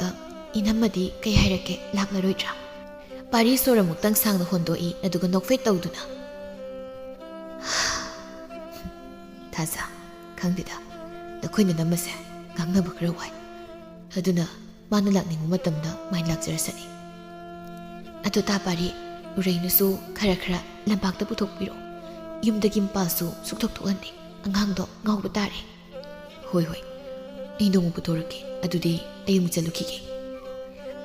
"ꯑ, ꯏꯅꯝꯃꯗꯤ ꯀꯩ ꯍꯥꯏꯔꯛꯀꯦ, ꯂꯥꯛꯂꯔꯣꯏꯗ꯭ꯔꯥ?" ꯄꯥꯔꯤ ꯁꯣꯔ ꯑꯃꯨꯛꯇꯪ ꯁꯥꯡꯅ ꯍꯣꯟꯗꯣꯛꯏ, ꯑꯗꯨꯒ ꯅꯣꯛꯐꯦꯠ ꯇꯧꯗꯨꯅ, "ꯊꯥꯖ, ꯈꯪꯗꯦꯗ, ꯅꯈꯣꯏ ꯅꯅꯝꯃꯁꯦ ꯉꯥꯡꯅꯕ ꯈꯔ ꯋꯥꯏ꯫ ꯑꯗꯨꯅ ꯃꯥꯅ ꯂꯥꯛꯅꯤꯡꯕ ꯃꯇꯝꯗ ꯃꯥꯏ ꯂꯥꯛꯆꯔꯁꯅꯤ꯫ ꯑꯗꯣ ꯇꯥ ꯄꯥꯔꯤ, ꯎꯔꯩꯅꯨꯁꯨ ꯈꯔ ꯈꯔ ꯂꯝꯄꯥꯛꯇ ꯄꯨꯊꯣꯛꯄꯤꯔꯣ꯫ ꯌꯨꯝꯗꯒꯤ ꯃꯄꯥꯟꯁꯨ ꯁꯨꯛꯊꯣꯛ ꯊꯣꯛꯍꯟꯗꯦ꯫ ꯑꯉꯥꯡꯗꯣ ꯉꯥꯎꯕ ꯇꯥꯔꯦ꯫" "ꯍꯣꯏ, ꯍꯣꯏ, ꯑꯩ ꯅꯣꯡꯃ ꯄꯨꯊꯣꯔꯛꯀꯦ꯫ ꯑꯗꯨꯗꯤ ꯑꯩ ꯑꯃꯨꯛ ꯆꯠꯂꯨꯈꯤꯒꯦ꯫"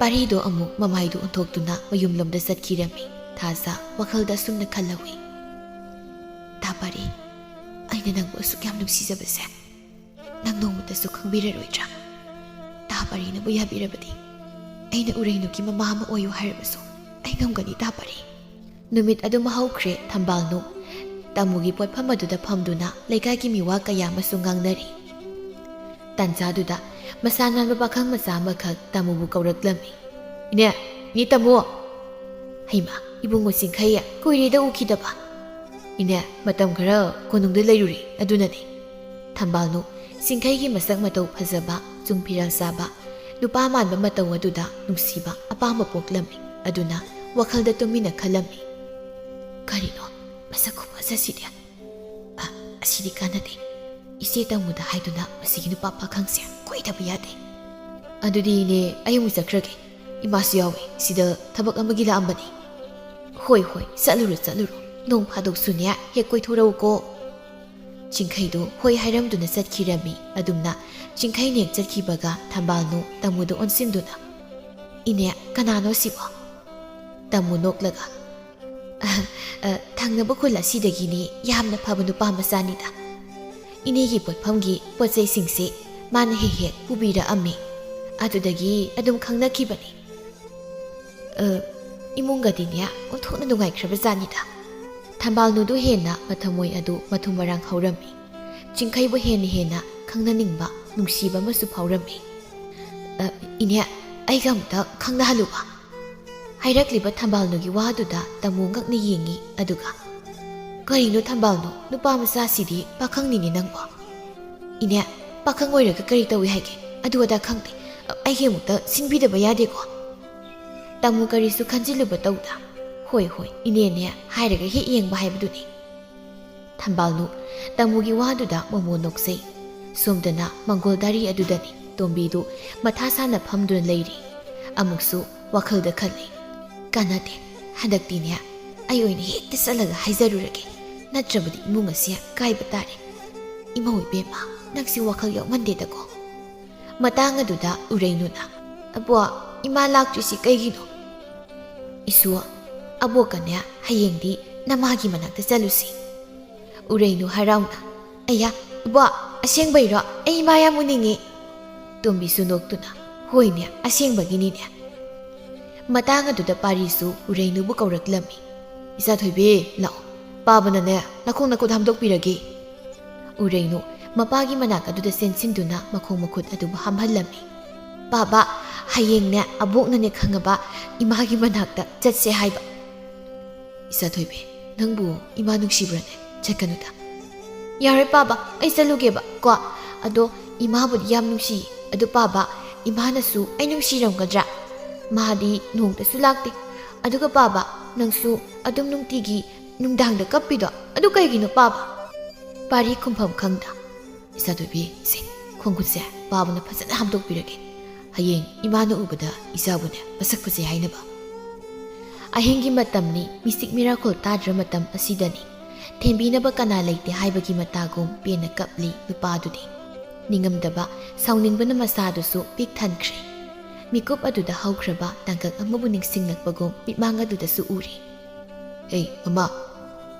ꯄꯥꯔꯤꯗꯣ ꯑꯃꯨꯛ ꯃꯃꯥꯏꯗꯨ ꯑꯣꯟꯊꯣꯛꯇꯨꯅ ꯃꯌꯨꯝꯂꯣꯝꯗ ꯆꯠꯈꯤꯔꯝꯃꯤ꯫ ꯊꯥꯖ ꯋꯥꯈꯜꯗ ꯑꯁꯨꯝꯅ ꯈꯜꯍꯧꯏ, "ꯇꯥ ꯄꯥꯔꯤ, ꯑꯩꯅ ꯅꯪꯕꯨ ꯑꯁꯨꯛ ꯌꯥꯝ ꯅꯨꯡꯁꯤꯖꯕꯁꯦ ꯅꯪ ꯅꯣꯡꯃꯇꯁꯨ ꯈꯪꯕꯤꯔꯔꯣꯏꯗ꯭ꯔꯥ? ꯇꯥ ꯄꯥꯔꯤꯅꯕꯨ ꯌꯥꯕꯤꯔꯕꯗꯤ ꯑꯩꯅ ꯎꯔꯩꯅꯨꯒꯤ ꯃꯃꯥ ꯑꯃ ꯑꯣꯏꯌꯨ ꯍꯥꯏꯔꯕꯁꯨ ꯑꯩ ꯉꯝꯒꯅꯤ, ꯇꯥ ꯄꯥꯔꯤ꯫" ꯅꯨꯃꯤꯠ ꯑꯗꯨꯃ ꯍꯧꯈ꯭ꯔꯦ꯫ ꯊꯝꯕꯥꯜꯅꯨ ꯇꯥꯃꯨꯒꯤ ꯄꯣꯠꯐꯝ ꯑꯗꯨꯗ ꯐꯝꯗꯨꯅ ꯂꯩꯀꯥꯏꯒꯤ ꯃꯤꯋꯥ ꯀꯌꯥ ꯑꯃꯁꯨ ꯉꯥꯡꯅꯔꯤ꯫ ꯇꯥꯟꯖꯥꯗꯨꯗ ꯃꯁꯥ ꯅꯥꯟꯕ ꯄꯥꯈꯪ ꯃꯆꯥ ꯑꯃꯈꯛ ꯇꯥꯃꯨꯕꯨ ꯀꯧꯔꯛꯂꯝꯃꯤ꯫ "ꯏꯅꯦ, ꯏꯅꯦ ꯇꯥꯃꯨ!" "ꯍꯩꯃꯥ, ꯏꯕꯨꯡꯉꯣ ꯆꯤꯡꯈꯩ, ꯀꯨꯏꯔꯦꯗ ꯎꯈꯤꯗꯕ꯫" "ꯏꯅꯦ, ꯃꯇꯝ ꯈꯔ ꯀꯣꯅꯨꯡꯗ ꯂꯩꯔꯨꯔꯦ, ꯑꯗꯨꯅꯅꯦ꯫" ꯊꯝꯕꯥꯜꯅꯨ ꯆꯤꯡꯈꯩꯒꯤ ꯃꯁꯛ ꯃꯇꯧ ꯐꯖꯕ, ꯆꯨꯡ ꯐꯤꯔꯥꯜ ꯆꯥꯕ, ꯅꯨꯄꯥ ꯃꯥꯟꯕ ꯃꯇꯧ ꯑꯗꯨꯗ ꯅꯨꯡꯁꯤꯕ ꯑꯄꯥꯝꯕ ꯄꯣꯛꯂꯝꯃꯤ꯫ ꯑꯗꯨꯅ ꯋꯥꯈꯜꯗ ꯇꯨꯃꯤꯟꯅ ꯈꯜꯂꯝꯃꯤ, "ꯀꯔꯤꯅꯣ ꯃꯁꯛ ꯈꯨꯐꯖꯁꯤꯗꯤ? ꯑ, ꯑꯁꯤꯗꯤ ꯀꯥꯟꯅꯗꯦ꯫ ꯏꯆꯦ ꯇꯥꯃꯨꯗ ꯍꯥꯏꯗꯨꯅ ꯃꯁꯤꯒꯤ ꯅꯨꯄꯥ ꯄꯥꯈꯪꯁꯦ ꯀꯣꯏꯗꯕ ꯌꯥꯗꯦ꯫" "ꯑꯗꯨꯗꯤ ꯏꯅꯦ, ꯑꯩ ꯑꯃꯨꯛ ꯆꯠꯈ꯭ꯔꯒꯦ꯫ ꯏꯃꯥꯁꯨ ꯌꯥꯎꯏ, ꯁꯤꯗ ꯊꯕꯛ ꯑꯃꯒꯤ ꯂꯥꯛꯑꯝꯕꯅꯤ꯫" "ꯍꯣꯏ, ꯍꯣꯏ, ꯆꯠꯂꯨꯔꯣ, ꯆꯠꯂꯨꯔꯣ꯫ ꯅꯣꯡ ꯐꯥꯗꯣꯛꯁꯨꯅꯦ ꯍꯦꯛ ꯀꯣꯏꯊꯣꯔꯛꯎꯀꯣ꯫" ꯆꯤꯡꯈꯩꯗꯨ ꯍꯣꯏ ꯍꯥꯏꯔꯝꯗꯨꯅ ꯆꯠꯈꯤꯔꯝꯃꯤ꯫ ꯑꯗꯨꯝꯅ ꯆꯤꯡꯈꯩꯅ ꯍꯦꯛ ꯆꯠꯈꯤꯕꯒ ꯊꯝꯕꯥꯜꯅꯨ ꯇꯥꯃꯨꯗ ꯑꯣꯟꯁꯤꯟꯗꯨꯅ, "ꯏꯅꯦ, ꯀꯅꯥꯅꯣ ꯁꯤꯕꯣ?" ꯇꯥꯃꯨ ꯅꯣꯛꯂꯒ, "ꯑ, ꯑ, ꯊꯪꯅꯕ ꯈꯨꯜ ꯑꯁꯤꯗꯒꯤꯅꯤ, ꯌꯥꯝꯅ ꯐꯕ ꯅꯨꯄꯥ ꯃꯆꯥꯅꯤꯗ꯫ ꯏꯅꯦꯒꯤ ꯄꯣꯠꯐꯝꯒꯤ ꯄꯣꯠ ꯆꯩꯁꯤꯡꯁꯦ ꯃꯥꯅ ꯍꯦꯛ ꯍꯦꯛ ꯄꯨꯕꯤꯔꯛꯑꯝꯃꯤ꯫ ꯑꯗꯨꯗꯒꯤ ꯑꯗꯨꯝ ꯈꯪꯅꯈꯤꯕꯅꯤ꯫ ꯑ, ꯏꯃꯨꯡꯒꯗꯤꯅꯦ ꯑꯣꯟꯊꯣꯛꯅ ꯅꯨꯡꯉꯥꯏꯈ꯭ꯔꯕ ꯖꯥꯠꯅꯤꯗ꯫" ꯊꯝꯕꯥꯜꯅꯨꯗꯨ ꯍꯦꯟꯅ ꯃꯊꯃꯣꯏ ꯑꯗꯨ ꯃꯊꯨꯝ ꯃꯔꯥꯡ ꯍꯧꯔꯝꯃꯤ꯫ ꯆꯤꯡꯈꯩꯕꯨ ꯍꯦꯟꯅ ꯍꯦꯟꯅ ꯈꯪꯅꯅꯤꯡꯕ, ꯅꯨꯡꯁꯤꯕ ꯑꯃꯁꯨ ꯐꯥꯎꯔꯝꯃꯤ꯫ "ꯑ, ꯏꯅꯦ, ꯑꯩꯒ ꯑꯃꯨꯛꯇ ꯈꯪꯅꯍꯜꯂꯨꯕ꯫" ꯍꯥꯏꯔꯛꯂꯤꯕ ꯊꯝꯕꯥꯜꯅꯨꯒꯤ ꯋꯥꯗꯨꯗ ꯇꯥꯃꯨ ꯉꯛꯅ ꯌꯦꯡꯉꯤ꯫ ꯑꯗꯨꯒ, "ꯀꯔꯤꯅꯣ ꯊꯝꯕꯥꯜꯅꯨ, ꯅꯨꯄꯥ ꯃꯆꯥꯁꯤꯗꯤ ꯄꯥꯈꯪꯅꯤꯅꯦ ꯅꯪꯕꯣ꯫" "ꯏꯅꯦ, ꯄꯥꯈꯪ ꯑꯣꯏꯔꯒ ꯀꯔꯤ ꯇꯧꯏ ꯍꯥꯏꯒꯦ? ꯑꯗꯨ ꯑꯗꯥ ꯈꯪꯗꯦ꯫ ꯑꯩꯒꯤ ꯑꯃꯨꯛꯇ ꯁꯤꯟꯕꯤꯗꯕ ꯌꯥꯗꯦꯀꯣ꯫ ꯇꯥꯃꯣ ꯀꯔꯤꯁꯨ ꯈꯟꯖꯤꯜꯂꯨꯕ ꯇꯧꯗ꯫ "ꯍꯣꯏ, ꯍꯣꯏ, ꯏꯅꯦꯅꯦ ꯍꯥꯏꯔꯒ ꯍꯦꯛ ꯌꯦꯡꯕ ꯍꯥꯏꯕꯗꯨꯅꯤ"꯫ ꯊꯝꯕꯥꯜꯅꯨ ꯇꯥꯃꯣꯒꯤ ꯋꯥꯗꯨꯗ ꯃꯣꯃꯣ ꯅꯣꯛꯆꯩ꯫ ꯁꯣꯝꯗꯅ ꯃꯪꯒꯣꯜꯗꯥꯔꯤ ꯑꯗꯨꯗꯅꯤ ꯇꯣꯝꯕꯤꯗꯨ ꯃꯊꯥ ꯁꯥꯅ ꯐꯝꯗꯨꯅ ꯂꯩꯔꯤ꯫ ꯑꯃꯨꯛꯁꯨ ꯋꯥꯈꯜꯗ ꯈꯜꯂꯤ, "ꯀꯥꯟꯅꯗꯦ, ꯍꯟꯗꯛꯇꯤꯅꯦ ꯑꯩ ꯑꯣꯏꯅ ꯍꯦꯛꯇ ꯆꯠꯂꯒ ꯍꯥꯏꯖꯔꯨꯔꯒꯦ, ꯅꯠꯇ꯭ꯔꯕꯗꯤ ꯏꯃꯨꯡ ꯑꯁꯤ ꯀꯥꯏꯕ ꯇꯥꯔꯦ꯫ ꯏꯃꯧ ꯏꯕꯦꯝꯃ, ꯅꯪꯁꯤ ꯋꯥꯈꯜ ꯌꯥꯎꯃꯟꯗꯦꯗꯀꯣ"꯫ ꯃꯇꯥꯡ ꯑꯗꯨꯗ ꯎꯔꯩꯅꯨꯅ, "ꯑꯕꯣꯛ, ꯏꯃꯥ ꯂꯥꯛꯇ꯭ꯔꯤꯁꯤ ꯀꯩꯒꯤꯅꯣ?" "ꯏꯁꯨ, ꯑꯕꯣꯛꯀꯅꯦ ꯍꯌꯦꯡꯗꯤ ꯅꯃꯥꯒꯤ ꯃꯅꯥꯛꯇ ꯆꯠꯂꯨꯁꯤ"꯫ ꯎꯔꯩꯅꯨ ꯍꯔꯥꯎꯅ, "ꯑꯌꯥ, ꯏꯕꯣꯛ, ꯑꯁꯦꯡꯕꯩꯔꯣ? ꯑꯩ ꯏꯃꯥ ꯌꯥꯝ ꯎꯅꯤꯡꯉꯤ"꯫ ꯇꯣꯝꯕꯤꯁꯨ ꯅꯣꯛꯇꯨꯅ, "ꯍꯣꯏꯅꯦ, ꯑꯁꯦꯡꯕꯒꯤꯅꯤꯅꯦ"꯫ ꯃꯇꯥꯡ ꯑꯗꯨꯗ ꯄꯥꯔꯤꯁꯨ ꯎꯔꯩꯅꯨꯕꯨ ꯀꯧꯔꯛꯂꯝꯃꯤ꯫ "ꯏꯆꯥ ꯊꯣꯏꯕꯤ, ꯂꯥꯛꯑꯣ꯫ ꯄꯥꯕꯅꯅꯦ ꯅꯈꯣꯡ ꯅꯈꯨꯠ ꯍꯥꯝꯗꯣꯛꯄꯤꯔꯒꯦ"꯫ ꯎꯔꯩꯅꯨ ꯃꯄꯥꯒꯤ ꯃꯅꯥꯛ ꯑꯗꯨꯗ ꯆꯦꯟꯁꯤꯟꯗꯨꯅ ꯃꯈꯣꯡ ꯃꯈꯨꯠ ꯑꯗꯨꯕꯨ ꯍꯥꯝꯍꯜꯂꯝꯃꯤ꯫ "ꯄꯥꯕ, ꯍꯌꯦꯡꯅꯦ ꯑꯕꯣꯛꯅꯅꯦ ꯈꯪꯉꯕ ꯏꯃꯥꯒꯤ ꯃꯅꯥꯛꯇ ꯆꯠꯁꯦ ꯍꯥꯏꯕ"꯫ "ꯏꯆꯥ ꯊꯣꯏꯕꯤ, ꯅꯪꯕꯨ ꯏꯃꯥ ꯅꯨꯡꯁꯤꯕ꯭ꯔꯅꯦ? ꯆꯠꯀꯅꯨꯗ"꯫ "ꯌꯥꯔꯣꯏ ꯄꯥꯕ, ꯑꯩ ꯆꯠꯂꯨꯒꯦꯕ ꯀꯣ꯫ ꯑꯗꯣ ꯏꯃꯥꯕꯨꯗꯤ ꯌꯥꯝ ꯅꯨꯡꯁꯤꯌꯦ꯫ ꯑꯗꯨ ꯄꯥꯕ, ꯏꯃꯥꯅꯁꯨ ꯑꯩ ꯅꯨꯡꯁꯤꯔꯝꯒꯗ꯭ꯔꯥ? ꯃꯥꯗꯤ ꯅꯣꯡꯇꯁꯨ ꯂꯥꯛꯇꯦ꯫ ꯑꯗꯨꯒ ꯄꯥꯕ, ꯅꯪꯁꯨ ꯑꯗꯨꯝ ꯅꯨꯡꯇꯤꯒꯤ ꯅꯨꯡꯗꯥꯡꯗ ꯀꯞꯄꯤꯗꯣ, ꯑꯗꯨ ꯀꯩꯒꯤꯅꯣ ꯄꯥꯕ?" ꯄꯥꯔꯤ ꯈꯨꯝꯐꯝ ꯈꯪꯗ, "ꯏꯆꯥ ꯊꯣꯏꯕꯤ, ꯁꯦ, ꯈꯣꯡꯈꯨꯠꯁꯦ ꯄꯥꯕꯅ ꯐꯖꯅ ꯍꯥꯝꯗꯣꯛꯄꯤꯔꯒꯦ꯫ ꯍꯌꯦꯡ ꯏꯃꯥꯅ ꯎꯕꯗ ꯏꯆꯥꯕꯨꯅꯦ ꯃꯁꯛ ꯐꯖꯩ ꯍꯥꯏꯅꯕ"꯫ ꯑꯍꯤꯡꯒꯤ ꯃꯇꯝꯅꯤ, ꯃꯤꯆꯤꯛ ꯃꯤꯔꯥꯈꯣꯜ ꯇꯥꯗ꯭ꯔ ꯃꯇꯝ ꯑꯁꯤꯗꯅꯤ꯫ ꯊꯦꯝꯕꯤꯅꯕ ꯀꯅꯥ ꯂꯩꯇꯦ ꯍꯥꯏꯕꯒꯤ ꯃꯇꯥꯒꯨꯝ ꯄꯦꯟꯅ ꯀꯞꯂꯤ ꯅꯨꯄꯥꯗꯨꯗꯤ꯫ ꯅꯤꯡꯉꯝꯗꯕ, ꯁꯥꯎꯅꯤꯡꯕꯅ ꯃꯁꯥꯗꯨꯁꯨ ꯄꯤꯛ ꯊꯟꯈ꯭ꯔꯦ꯫ ꯃꯤꯀꯨꯞ ꯑꯗꯨꯗ ꯍꯧꯈ꯭ꯔꯕ ꯇꯥꯡꯀꯛ ꯑꯃꯕꯨ ꯅꯤꯡꯁꯤꯡꯂꯛꯄꯒꯨꯝ ꯃꯤꯠꯃꯥꯡ ꯑꯗꯨꯗꯁꯨ ꯎꯔꯤ꯫ "ꯑꯦ, ꯃꯃꯥ,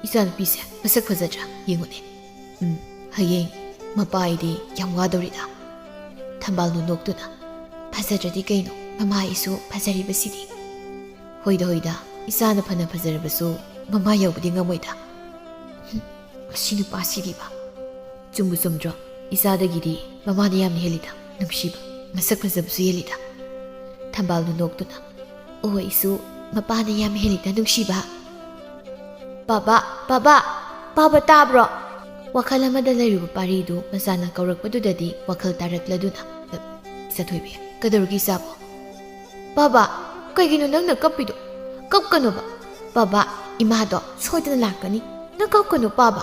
ꯏꯆꯥꯅꯨꯄꯤꯁꯦ ꯃꯁꯛ ꯐꯖꯗ꯭ꯔꯥ? ꯌꯦꯡꯉꯨꯅꯦ꯫ ꯎꯝ, ꯍꯌꯦꯡ ꯃꯄꯥ ꯑꯩꯗꯤ ꯌꯥꯝ ꯋꯥꯗꯧꯔꯤꯗ"꯫ ꯊꯝꯕꯥꯜꯅꯨ ꯅꯣꯛꯇꯨꯅ, "ꯐꯖꯗ꯭ꯔꯗꯤ ꯀꯩꯅꯣ, ꯃꯃꯥ ꯑꯩꯁꯨ ꯐꯖꯔꯤꯕꯁꯤꯗꯤ"꯫ "ꯍꯣꯏꯗ, ꯍꯣꯏꯗ, ꯏꯆꯥꯅ ꯐꯅ ꯐꯖꯔꯕꯁꯨ ꯃꯃꯥ ꯌꯧꯕꯗꯤ ꯉꯝꯃꯣꯏꯗ"꯫ ꯍꯨꯝ, ꯃꯁꯤ ꯅꯨꯄꯥꯁꯤꯗꯤꯕ꯫ ꯆꯨꯝꯕꯨ ꯆꯨꯝꯗ꯭ꯔꯣ? ꯏꯆꯥꯗꯒꯤꯗꯤ ꯃꯃꯥꯅ ꯌꯥꯝꯅ ꯍꯦꯜꯂꯤꯗ, ꯅꯨꯡꯁꯤꯕ, ꯃꯁꯛ ꯐꯖꯕꯁꯨ ꯍꯦꯜꯂꯤꯗ꯫ ꯊꯝꯕꯥꯜꯅꯨ ꯅꯣꯛꯇꯨꯅ, "ꯑꯣ, ꯑꯩꯁꯨ ꯃꯄꯥꯅ ꯌꯥꯝ ꯍꯦꯜꯂꯤꯗ, ꯅꯨꯡꯁꯤꯕ"꯫ "ꯄꯥꯕ, ꯄꯥꯕ, ꯄꯥꯕ ꯇꯥꯕ꯭ꯔꯣ?" ꯋꯥꯈꯜ ꯑꯃꯗ ꯂꯩꯔꯨꯕ ꯄꯥꯔꯤꯗꯨ ꯃꯆꯥꯅ ꯀꯧꯔꯛꯄꯗꯨꯗꯗꯤ ꯋꯥꯈꯜ ꯇꯥꯔꯛꯂꯗꯨꯅ, "ꯏꯆꯥꯊꯣꯏꯕꯤ, ꯀꯩꯗꯧꯔꯒꯦ ꯏꯆꯥꯕꯣ?" "ꯕꯥꯕꯥ, ꯀꯩꯒꯤꯅꯣ ꯅꯪꯅ ꯀꯞꯄꯤꯗꯣ? ꯀꯞꯀꯅꯣꯕ꯫ ꯕꯥꯕꯥ, ꯏꯃꯥꯗꯣ ꯁꯣꯏꯗꯅ ꯂꯥꯛꯀꯅꯤ꯫ ꯅꯪ ꯀꯞꯀꯅꯨ ꯄꯥꯕ꯫"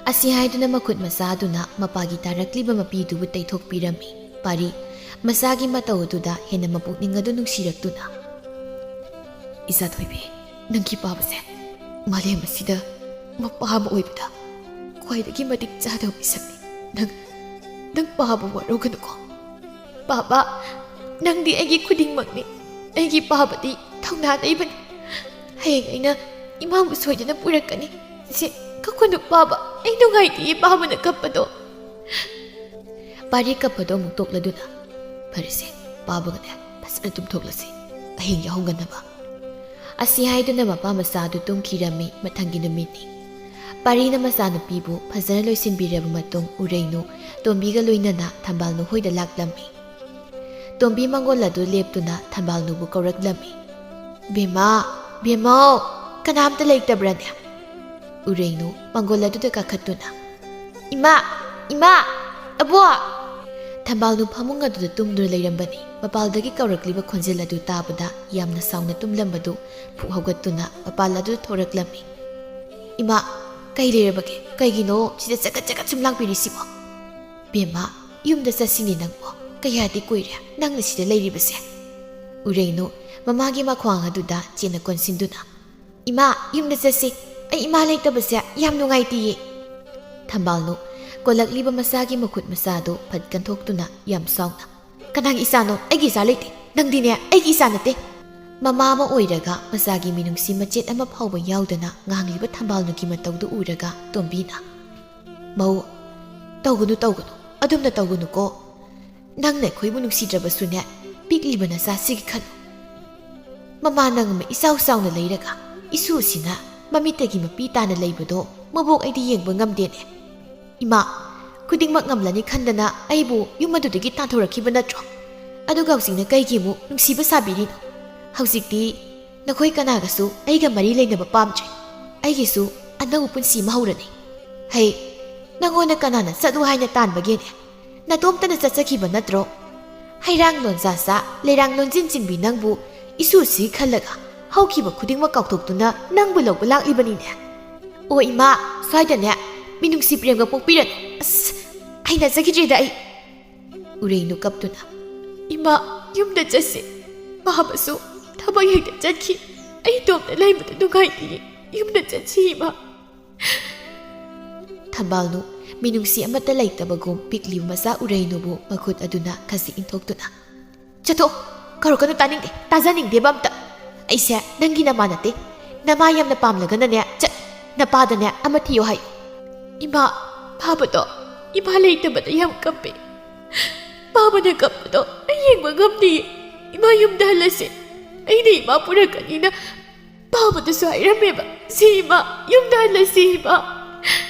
ꯑꯁꯤ ꯍꯥꯏꯗꯨꯅ ꯃꯈꯨꯠ ꯃꯆꯥ ꯑꯗꯨꯅ ꯃꯄꯥꯒꯤ ꯇꯥꯔꯛꯂꯤꯕ ꯃꯄꯤꯗꯨꯕꯨ ꯇꯩꯊꯣꯛꯄꯤꯔꯝꯃꯤ꯫ ꯄꯥꯔꯤ ꯃꯆꯥꯒꯤ ꯃꯇꯧ ꯑꯗꯨꯗ ꯍꯦꯟꯅ ꯃꯄꯨꯛꯅꯤꯡ ꯑꯗꯨ ꯅꯨꯡꯁꯤꯔꯛꯇꯨꯅ, "ꯏꯆꯥꯊꯣꯏꯕꯤ, ꯅꯪꯒꯤ ꯄꯥꯕꯁꯦ ꯃꯥꯂꯦꯝ ꯑꯁꯤꯗ ꯃꯄꯥ ꯑꯃ ꯑꯣꯏꯕꯗ ꯈ꯭ꯋꯥꯏꯗꯒꯤ ꯃꯇꯤꯛ ꯆꯥꯗꯕ ꯃꯤꯁꯛꯅꯤ꯫ ꯅꯪ, ꯅꯪ ꯄꯥꯕ ꯋꯥꯔꯧꯒꯅꯨꯀꯣ꯫ ꯄꯥꯕ, ꯅꯪꯗꯤ ꯑꯩꯒꯤ ꯈꯨꯗꯤꯡꯃꯛꯅꯤ꯫ ꯑꯩꯒꯤ ꯄꯥꯕꯗꯤ ꯊꯧꯅꯥ ꯂꯩꯕꯅꯤ꯫ ꯍꯌꯦꯡ ꯑꯩꯅ ꯏꯃꯥꯕꯨ ꯁꯣꯏꯗꯅ ꯄꯨꯔꯛꯀꯅꯤ꯫ ꯁꯦ, ꯀꯞꯀꯅꯨ ꯄꯥꯕ, ꯑꯩ ꯅꯨꯡꯉꯥꯏꯇꯦꯌꯦ ꯄꯥꯕꯅ ꯀꯞꯄꯗꯣ꯫" ꯄꯥꯔꯤ ꯀꯞꯄꯗꯣ ꯑꯃꯨꯛ ꯇꯣꯛꯂꯗꯨꯅ, "ꯐꯔꯦꯁꯦ, ꯄꯥꯕꯒꯅꯦ ꯐꯖꯅ ꯇꯨꯝꯊꯣꯛꯂꯁꯤ, ꯑꯍꯤꯡ ꯌꯥꯎꯍꯧꯒꯅꯕ꯫" ꯑꯁꯤ ꯍꯥꯏꯗꯨꯅ ꯃꯄꯥ ꯃꯆꯥ ꯑꯗꯨ ꯇꯨꯝꯈꯤꯔꯝꯃꯤ꯫ ꯃꯊꯪꯒꯤ ꯅꯨꯃꯤꯠꯅꯤ꯫ ꯄꯥꯔꯤꯅ ꯃꯆꯥꯅꯨꯄꯤꯕꯨ ꯐꯖꯅ ꯂꯣꯏꯁꯤꯟꯕꯤꯔꯕ ꯃꯇꯨꯡ ꯎꯔꯩꯅꯨ ꯇꯣꯝꯕꯤꯒ ꯂꯣꯏꯅꯅ ꯊꯝꯕꯥꯜꯅꯨ ꯍꯣꯏꯗ ꯂꯥꯛꯂꯝꯃꯤ꯫ ꯇꯣꯝꯕꯤ ꯃꯪꯒꯣꯜ ꯑꯗꯨ ꯂꯦꯞꯇꯨꯅ ꯊꯝꯕꯥꯜꯅꯨꯕꯨ ꯀꯧꯔꯛꯂꯝꯃꯤ꯫ "ꯕꯦꯝꯃ, ꯕꯦꯝꯃꯧ, ꯀꯅꯥꯝꯇ ꯂꯩꯇꯕ꯭ꯔꯅꯦ?" ꯎꯔꯩꯅꯨ ꯃꯪꯒꯣꯜ ꯑꯗꯨꯗ ꯀꯥꯈꯠꯇꯨꯅ, "ꯏꯃꯥ, ꯏꯃꯥ, ꯑꯕꯣꯛ!" ꯊꯝꯕꯥꯜꯅꯨ ꯐꯃꯨꯡ ꯑꯗꯨꯗ ꯇꯨꯝꯗꯨꯅ ꯂꯩꯔꯝꯕꯅꯤ꯫ ꯃꯄꯥꯜꯗꯒꯤ ꯀꯧꯔꯛꯂꯤꯕ ꯈꯣꯟꯖꯦꯜ ꯑꯗꯨ ꯇꯥꯕꯗ ꯌꯥꯝꯅ ꯁꯥꯎꯅ ꯇꯨꯝꯂꯝꯕꯗꯨ ꯐꯨꯛ ꯍꯧꯒꯠꯇꯨꯅ ꯃꯄꯥꯜ ꯑꯗꯨꯗ ꯊꯣꯔꯛꯂꯝꯃꯤ꯫ "ꯏꯃꯥ, ꯀꯩ ꯂꯩꯔꯕꯒꯦ? ꯀꯩꯒꯤꯅꯣ ꯁꯤꯗ ꯆꯒꯠ ꯆꯒꯠ ꯁꯨꯝ ꯂꯥꯡꯕꯤꯔꯤꯁꯤꯕꯣ?" "ꯕꯦꯝꯃ, ꯌꯨꯝꯗ ꯆꯠꯁꯤꯅꯦ ꯅꯪꯕꯣ꯫ ꯀꯌꯥꯗꯤ ꯀꯨꯏꯔꯦ ꯅꯪꯅ ꯁꯤꯗ ꯂꯩꯔꯤꯕꯁꯦ꯫" ꯎꯔꯩꯅꯨ ꯃꯃꯥꯒꯤ ꯃꯈ꯭ꯋꯥꯡ ꯑꯗꯨꯗ ꯆꯦꯠꯅ ꯀꯣꯟꯁꯤꯟꯗꯨꯅ, "ꯏꯃꯥ, ꯌꯨꯝꯗ ꯆꯠꯁꯤ꯫ ꯑꯩ ꯏꯃꯥ ꯂꯩꯇꯕꯁꯦ ꯌꯥꯝ ꯅꯨꯡꯉꯥꯏꯇꯦꯌꯦ꯫" ꯊꯝꯕꯥꯜꯅꯨ ꯀꯣꯜꯂꯛꯂꯤꯕ ꯃꯆꯥꯒꯤ ꯃꯈꯨꯠ ꯃꯆꯥꯗꯨ ꯐꯠ ꯀꯟꯊꯣꯛꯇꯨꯅ ꯌꯥꯝ ꯁꯥꯎꯅ, "ꯀꯅꯥꯒꯤ ꯏꯆꯥꯅꯣ? ꯑꯩꯒꯤ ꯏꯆꯥ ꯂꯩꯇꯦ꯫ ꯅꯪꯗꯤꯅꯦ ꯑꯩꯒꯤ ꯏꯆꯥ ꯅꯠꯇꯦ꯫" ꯃꯃꯥ ꯑꯃ ꯑꯣꯏꯔꯒ ꯃꯆꯥꯒꯤ ꯃꯤꯅꯨꯡꯁꯤ ꯃꯆꯦꯠ ꯑꯃ ꯐꯥꯎꯕ ꯌꯥꯎꯗꯅ ꯉꯥꯡꯂꯤꯕ ꯊꯝꯕꯥꯜꯅꯨꯒꯤ ꯃꯇꯧꯗꯨ ꯎꯔꯒ ꯇꯣꯝꯕꯤꯅ, "ꯃꯧ, ꯇꯧꯒꯅꯨ, ꯇꯧꯒꯅꯨ, ꯑꯗꯨꯝꯅ ꯇꯧꯒꯅꯨꯀꯣ꯫ ꯅꯪꯅ ꯑꯩꯈꯣꯏꯕꯨ ꯅꯨꯡꯁꯤꯗ꯭ꯔꯕꯁꯨꯅꯦ, ꯄꯤꯛꯂꯤꯕ ꯅꯆꯥꯁꯤꯒꯤ ꯈꯜꯂꯨ꯫ ꯃꯃꯥ ꯅꯪ ꯑꯃ ꯏꯆꯥꯎ ꯆꯥꯎꯅ ꯂꯩꯔꯒ ꯏꯁꯨꯁꯤꯅ ꯃꯃꯤꯠꯇꯒꯤ ꯃꯄꯤ ꯇꯥꯅ ꯂꯩꯕꯗꯣ ꯃꯕꯣꯛ ꯑꯩꯗꯤ ꯌꯦꯡꯕ ꯉꯝꯗꯦꯅꯦ꯫ ꯏꯃꯥ, ꯈꯨꯗꯤꯡꯃꯛ ꯉꯝꯂꯅꯤ ꯈꯟꯗꯅ ꯑꯩꯕꯨ ꯌꯨꯝ ꯑꯗꯨꯗꯒꯤ ꯇꯥꯟꯊꯣꯔꯛꯈꯤꯕ ꯅꯠꯇ꯭ꯔꯣ? ꯑꯗꯨꯒ ꯍꯧꯖꯤꯛꯅ ꯀꯩꯒꯤ ꯑꯃꯨꯛ ꯅꯨꯡꯁꯤꯕ ꯁꯥꯕꯤꯔꯤꯅꯣ? ꯍꯧꯖꯤꯛꯇꯤ ꯅꯈꯣꯏ ꯀꯅꯥꯒꯁꯨ ꯑꯩꯒ ꯃꯔꯤ ꯂꯩꯅꯕ ꯄꯥꯝꯗ꯭ꯔꯦ꯫ ꯑꯩꯒꯤꯁꯨ ꯑꯅꯧꯕ ꯄꯨꯟꯁꯤ ꯑꯃ ꯍꯧꯔꯅꯤ꯫ ꯍꯩ, "ꯅꯪꯉꯣꯟꯗ ꯀꯅꯥꯅ ꯆꯠꯂꯨ ꯍꯥꯏꯅ ꯇꯥꯟꯕꯒꯦꯅꯦ? ꯅꯇꯣꯝꯇꯅ ꯆꯠꯆꯈꯤꯕ ꯅꯠꯇ꯭ꯔꯣ? ꯍꯩꯔꯥꯡ ꯂꯣꯟꯖꯥ ꯆꯥ, ꯂꯩꯔꯥꯡ ꯂꯣꯟꯖꯤꯟ ꯆꯤꯡꯕꯤ ꯅꯪꯕꯨ ꯏꯁꯨꯁꯤ ꯈꯜꯂꯒ ꯍꯧꯈꯤꯕ ꯈꯨꯗꯤꯡꯃꯛ ꯀꯥꯎꯊꯣꯛꯇꯨꯅ ꯅꯪꯕꯨ ꯂꯧꯕ ꯂꯥꯛꯂꯤꯕꯅꯤꯅꯦ꯫ ꯑꯣ ꯏꯃꯥ, ꯁ꯭ꯋꯥꯏꯗꯅꯦ ꯃꯤꯅꯨꯡꯁꯤ ꯄ꯭ꯔꯦꯝꯒ ꯄꯣꯛꯄꯤꯔꯅꯨ꯫ ꯑꯁ, ꯍꯩꯅꯖꯈꯤꯗ꯭ꯔꯦꯗ ꯑꯩ꯫" ꯎꯔꯩꯅꯨ ꯀꯞꯇꯨꯅ, "ꯏꯃꯥ, ꯌꯨꯝꯗ ꯆꯠꯁꯤ꯫ ꯄꯥꯕꯁꯨ ꯊꯕꯛ ꯍꯦꯛꯇ ꯆꯠꯈꯤ꯫ ꯑꯩ ꯏꯇꯣꯝꯇ ꯂꯩꯕꯗ ꯅꯨꯡꯉꯥꯏꯇꯦ꯫ ꯌꯨꯝꯗ ꯆꯠꯁꯤ ꯏꯃꯥ꯫" ꯊꯝꯕꯥꯜꯅꯨ, ꯃꯤꯅꯨꯡꯁꯤ ꯑꯃꯠꯇ ꯂꯩꯇꯕꯒꯨꯝ ꯄꯤꯛꯂꯤꯕ ꯃꯆꯥ ꯎꯔꯩꯅꯨꯕꯨ ꯃꯈꯨꯠ ꯑꯗꯨꯅ ꯈꯖꯤꯛ ꯏꯟꯊꯣꯛꯇꯨꯅ, "ꯆꯠꯊꯣꯛ, ꯀꯧꯔꯛꯀꯅꯨ, ꯇꯥꯅꯤꯡꯗꯦ, ꯇꯥꯖꯅꯤꯡꯗꯦꯕ ꯑꯝꯇ꯫ ꯑꯩꯁꯦ ꯅꯪꯒꯤ ꯅꯃꯥ ꯅꯠꯇꯦ꯫ ꯅꯃꯥ ꯌꯥꯝꯅ ꯄꯥꯝꯂꯒꯅꯅꯦ, ꯆꯠ, ꯅꯄꯥꯗꯅꯦ ꯑꯃ ꯊꯤꯌꯣ ꯍꯥꯏꯌꯨ꯫" "ꯏꯃꯥ, ꯄꯥꯕꯗꯣ ꯏꯃꯥ ꯂꯩꯇꯕꯗ ꯌꯥꯝ ꯀꯞꯄꯦ꯫ ꯄꯥꯕꯅ ꯀꯞꯄꯗꯣ ꯑꯩ ꯌꯦꯡꯕ ꯉꯝꯗꯦ꯫ ꯏꯃꯥ, ꯌꯨꯝꯗ ꯍꯜꯂꯁꯦ꯫ ꯑꯩꯅ ꯏꯃꯥ ꯄꯨꯔꯛꯀꯅꯤꯅ ꯄꯥꯕꯗꯁꯨ ꯍꯥꯏꯔꯝꯃꯦꯕ꯫ ꯁꯤ ꯏꯃꯥ, ꯌꯨꯝꯗ ꯍꯜꯂꯁꯤ ꯏꯃꯥ꯫"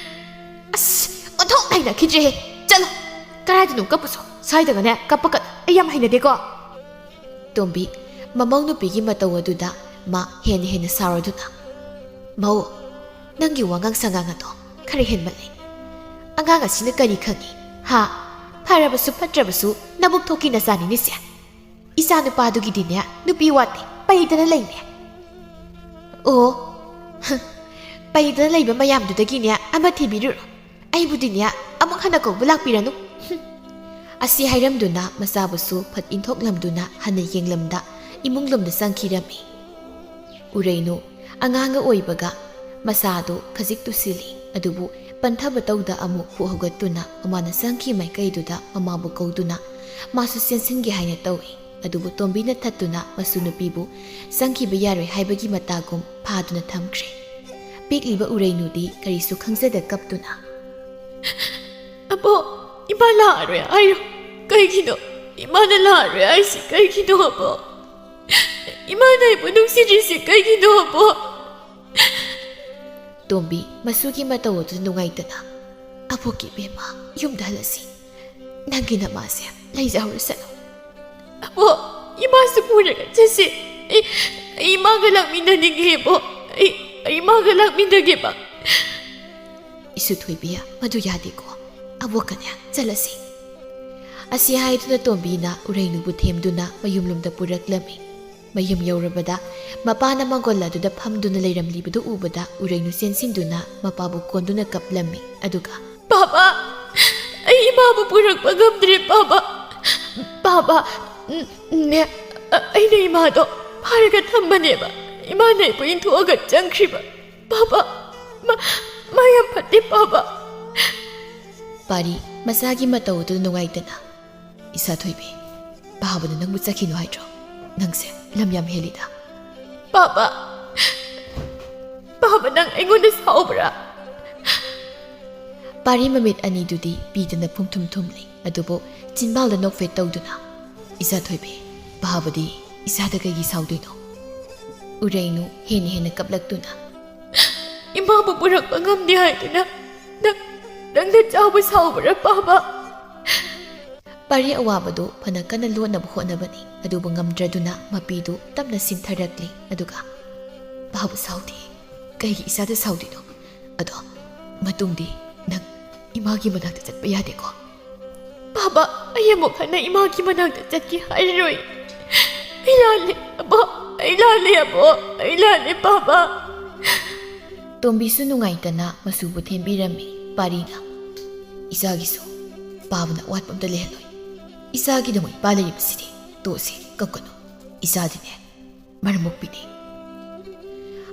"ꯑꯁ, ꯑꯣꯟꯊꯣꯛ ꯍꯩꯅꯈꯤꯗ꯭ꯔꯦꯍꯦ꯫ ꯆꯠꯂꯣ, ꯀꯗꯥꯏꯗꯅꯣ ꯀꯞꯄꯨꯁꯣ꯫ ꯁ꯭ꯋꯥꯏꯗꯒꯅꯦ ꯀꯞꯄꯀꯠ ꯑꯩ ꯌꯥꯝ ꯍꯩꯅꯗꯦꯀꯣ꯫" ꯇꯣꯝꯕꯤ, ꯃꯃꯧ ꯅꯨꯄꯤꯒꯤ ꯃꯇꯧ ꯑꯗꯨꯗ ꯃꯥ ꯍꯦꯟꯅ ꯍꯦꯟꯅ ꯁꯥꯎꯔꯗꯨꯅ, "ꯃꯧ, ꯅꯪꯒꯤ ꯋꯥꯉꯥꯡ ꯁꯉꯥꯡ ꯑꯗꯣ ꯈꯔ ꯍꯦꯟꯃꯜꯂꯦ꯫ ꯑꯉꯥꯡ ꯑꯁꯤꯅ ꯀꯔꯤ ꯈꯪꯉꯤ? ꯍꯥ? ꯐꯔꯕꯁꯨ ꯐꯠꯇ꯭ꯔꯕꯁꯨ ꯅꯕꯨꯛ ꯊꯣꯛꯀꯤ ꯅꯆꯥꯅꯤꯅꯦꯁꯦ꯫ ꯏꯆꯥ ꯅꯨꯄꯥꯗꯨꯒꯤꯗꯤꯅꯦ ꯅꯨꯄꯤ ꯋꯥꯠꯇꯦ, ꯄꯩꯗꯅ ꯂꯩꯅꯦ꯫" "ꯑꯣ, ꯄꯩꯗꯅ ꯂꯩꯕ ꯃꯌꯥꯝꯗꯨꯗꯒꯤꯅꯦ ꯑꯃ ꯊꯤꯕꯤꯔꯨꯔꯣ꯫ ꯑꯩꯕꯨꯗꯤꯅꯦ ꯑꯃꯨꯛ ꯍꯟꯅ ꯀꯧꯕ ꯂꯥꯛꯄꯤꯔꯅꯨ꯫" ꯑꯁꯤ ꯍꯥꯏꯔꯝꯗꯨꯅ ꯃꯆꯥꯕꯨꯁꯨ ꯐꯠ ꯏꯟꯊꯣꯛꯂꯝꯗꯨꯅ ꯍꯟꯅ ꯌꯦꯡꯂꯝꯗ ꯏꯃꯨꯡ ꯂꯣꯝꯗ ꯆꯪꯈꯤꯔꯝꯃꯤ꯫ ꯎꯔꯩꯅꯨ ꯑꯉꯥꯡꯒ ꯑꯣꯏꯕꯒ ꯃꯁꯥꯗꯨ ꯈꯖꯤꯛ ꯇꯨꯁꯤꯜꯂꯤ, ꯑꯗꯨꯕꯨ ꯄꯟꯊꯕ ꯇꯧꯗ ꯑꯃꯨꯛ ꯍꯨ ꯍꯧꯒꯠꯇꯨꯅ ꯃꯃꯥꯅ ꯆꯪꯈꯤ ꯃꯥꯏꯀꯩꯗꯨꯗ ꯃꯃꯥꯕꯨ ꯀꯧꯗꯨꯅ ꯃꯥꯁꯨ ꯆꯦꯟꯁꯤꯟꯒꯦ ꯍꯥꯏꯅ ꯇꯧꯏ꯫ ꯑꯗꯨꯕꯨ ꯇꯣꯝꯕꯤꯅ ꯊꯠꯇꯨꯅ ꯃꯁꯨ ꯅꯨꯄꯤꯕꯨ ꯆꯪꯈꯤꯕ ꯌꯥꯔꯣꯏ ꯍꯥꯏꯕꯒꯤ ꯃꯇꯥꯒꯨꯝ ꯐꯥꯗꯨꯅ ꯊꯝꯈ꯭ꯔꯦ꯫ ꯄꯤꯛꯂꯤꯕ ꯎꯔꯩꯅꯨꯗꯤ ꯀꯔꯤꯁꯨ ꯈꯪꯖꯗ ꯀꯞꯇꯨꯅ, "ꯑꯕꯣ, ꯏꯃꯥ ꯂꯥꯛꯑꯔꯣꯏ ꯍꯥꯏꯔꯣ? ꯀꯩꯒꯤꯅꯣ? ꯏꯃꯥꯅ ꯂꯥꯛꯑꯔꯣꯏ ꯍꯥꯏꯁꯤ ꯀꯩꯒꯤꯅꯣ ꯑꯕꯣ? ꯏꯃꯥꯅ ꯑꯩꯕꯨ ꯅꯨꯡꯁꯤꯗ꯭ꯔꯤꯁꯤ ꯀꯩꯒꯤꯅꯣ ꯑꯕꯣ?" ꯇꯣꯝꯕꯤ ꯃꯁꯨꯒꯤ ꯃꯇꯧ ꯑꯗꯨ ꯅꯨꯡꯉꯥꯏꯇꯅ, "ꯑꯕꯣꯛꯀꯤ ꯏꯕꯦꯝꯃ, ꯌꯨꯝꯗ ꯍꯜꯂꯁꯤ꯫ ꯅꯪꯒꯤ ꯅꯃꯥꯁꯦ ꯂꯩꯖꯍꯧꯔꯁꯅꯨ꯫" "ꯑꯕꯣ, ꯏꯃꯥꯁꯨ ꯄꯨꯔꯒ ꯆꯠꯁꯤ꯫ ꯑꯩ, ꯑꯩ ꯏꯃꯥꯒ ꯂꯥꯛꯃꯤꯟꯅꯅꯤꯡꯉꯦ ꯑꯕꯣ꯫ ꯑꯩ, ꯑꯩ ꯏꯃꯥꯒ ꯂꯥꯛꯃꯤꯟꯅꯒꯦꯕ꯫" "ꯏꯁꯨ ꯊꯣꯏꯕꯤ, ꯃꯗꯨ ꯌꯥꯗꯦꯀꯣ꯫ ꯑꯕꯣꯛꯀꯅꯦ, ꯆꯠꯂꯁꯤ꯫" ꯑꯁꯤ ꯍꯥꯏꯗꯨꯅ ꯇꯣꯝꯕꯤꯅ ꯎꯔꯩꯅꯨꯕꯨ ꯊꯦꯝꯗꯨꯅ ꯃꯌꯨꯝꯂꯣꯝꯗ ꯄꯨꯔꯛꯂꯝꯃꯤ꯫ ꯃꯌꯨꯝ ꯌꯧꯔꯕꯗ ꯃꯄꯥꯅ ꯃꯥꯡꯒꯣꯜ ꯑꯗꯨꯗ ꯐꯝꯗꯨꯅ ꯂꯩꯔꯝꯂꯤꯕꯗꯨ ꯎꯕꯗ ꯎꯔꯩꯅꯨ ꯆꯦꯟꯁꯤꯟꯗꯨꯅ ꯃꯄꯥꯕꯨ ꯀꯣꯟꯗꯨꯅ ꯀꯞꯂꯝꯃꯤ꯫ ꯑꯗꯨꯒ, "ꯄꯥꯕ, ꯑꯩ ꯏꯃꯥꯕꯨ ꯄꯨꯔꯛꯄ ꯉꯝꯗ꯭ꯔꯦ ꯄꯥꯕ꯫ ꯄꯥꯕ, ꯎꯝ, ꯅꯦ, ꯑ-, ꯑꯩꯅ ꯏꯃꯥꯗꯣ ꯐꯥꯔꯒ ꯊꯝꯕꯅꯦꯕ꯫ ꯏꯃꯥꯅ ꯑꯩꯕꯨ ꯏꯟꯊꯣꯛꯑꯒ ꯆꯪꯈ꯭ꯔꯤꯕ꯫ ꯄꯥꯕ, ꯃꯥ, ꯃꯥ ꯌꯥꯝ ꯐꯠꯇꯦ ꯄꯥꯕ꯫" ꯄꯥꯔꯤ ꯃꯆꯥꯒꯤ ꯃꯇꯧ ꯑꯗꯨ ꯅꯨꯡꯉꯥꯏꯇꯅ, "ꯏꯁꯥ ꯊꯣꯏꯕꯤ, ꯄꯥꯕꯅ ꯅꯪꯕꯨ ꯆꯠꯈꯤꯅꯨ ꯍꯥꯏꯗ꯭ꯔꯣ? ꯅꯪꯁꯦ ꯂꯝ ꯌꯥꯝ ꯍꯦꯜꯂꯤꯗ꯫" "ꯄꯥꯕ, ꯄꯥꯕ, ꯅꯪ ꯑꯩꯉꯣꯟꯗ ꯁꯥꯎꯕ꯭ꯔꯥ?" ꯄꯥꯔꯤ ꯃꯃꯤꯠ ꯑꯅꯤꯗꯨꯗꯤ ꯄꯤꯗꯅ ꯐꯨꯝ ꯊꯨꯝ ꯊꯨꯝꯂꯤ, ꯑꯗꯨꯕꯨ ꯆꯤꯟꯕꯥꯜꯗ ꯅꯣꯛꯐꯦꯠ ꯇꯧꯗꯨꯅ, "ꯏꯁꯥ ꯊꯣꯏꯕꯤ, ꯄꯥꯕꯗꯤ ꯏꯁꯥꯗ ꯀꯩꯒꯤ ꯁꯥꯎꯗꯣꯏꯅꯣ?" ꯎꯔꯩꯅꯨ ꯍꯦꯟꯅ ꯍꯦꯟꯅ ꯀꯞꯂꯛꯇꯨꯅ, "ꯏꯃꯥꯕꯨ ꯄꯨꯔꯛꯄ ꯉꯝꯗꯦ ꯍꯥꯏꯗꯨꯅ ꯅꯪ, ꯅꯪꯅ ꯆꯥꯎꯕ ꯁꯥꯎꯕ꯭ꯔꯥ ꯄꯥꯕ?" ꯄꯥꯔꯤ ꯑꯋꯥꯕꯗꯨ ꯐꯅ ꯀꯟꯅ ꯂꯣꯠꯅꯕ ꯍꯣꯠꯅꯕꯅꯤ, ꯑꯗꯨꯕꯨ ꯉꯝꯗ꯭ꯔꯗꯨꯅ ꯃꯄꯤꯗꯨ ꯇꯞꯅ ꯁꯤꯟꯊꯔꯛꯂꯤ꯫ ꯑꯗꯨꯒ, "ꯄꯥꯕ ꯁꯥꯎꯗꯦ, ꯀꯩꯒꯤ ꯏꯁꯥꯗ ꯁꯥꯎꯗꯣꯏꯅꯣ? ꯑꯗꯣ ꯃꯇꯨꯡꯗꯤ ꯅꯪ ꯏꯃꯥꯒꯤ ꯃꯅꯥꯛꯇ ꯆꯠꯄ ꯌꯥꯗꯦꯀꯣ?" "ꯄꯥꯕ, ꯑꯩ ꯑꯃꯨꯛ ꯍꯟꯅ ꯏꯃꯥꯒꯤ ꯃꯅꯥꯛꯇ ꯆꯠꯀꯦ ꯍꯥꯏꯔꯣꯏ꯫ ꯑꯩ ꯂꯥꯜꯂꯦ ꯑꯕꯣ, ꯑꯩ ꯂꯥꯜꯂꯦ ꯑꯕꯣ, ꯑꯩ ꯂꯥꯜꯂꯦ ꯄꯥꯕ꯫" ꯇꯣꯝꯕꯤꯁꯨ ꯅꯨꯡꯉꯥꯏꯇꯅ ꯃꯁꯨꯕꯨ ꯊꯦꯝꯕꯤꯔꯝꯃꯤ꯫ ꯄꯥꯔꯤꯅ, "ꯏꯆꯥꯒꯤꯁꯨ ꯄꯥꯕꯅ ꯑꯋꯥꯠꯄ ꯑꯝꯇ ꯂꯩꯍꯜꯂꯣꯏ꯫ ꯏꯆꯥꯒꯤꯗꯃꯛ ꯏꯄꯥ ꯂꯩꯔꯤꯕꯁꯤꯗꯤ꯫ ꯇꯣꯛꯑꯁꯤ, ꯀꯞꯀꯅꯨ꯫ ꯏꯆꯥꯗꯤꯅꯦ, ꯃꯔꯝ ꯃꯣꯛꯄꯤꯅꯤ꯫"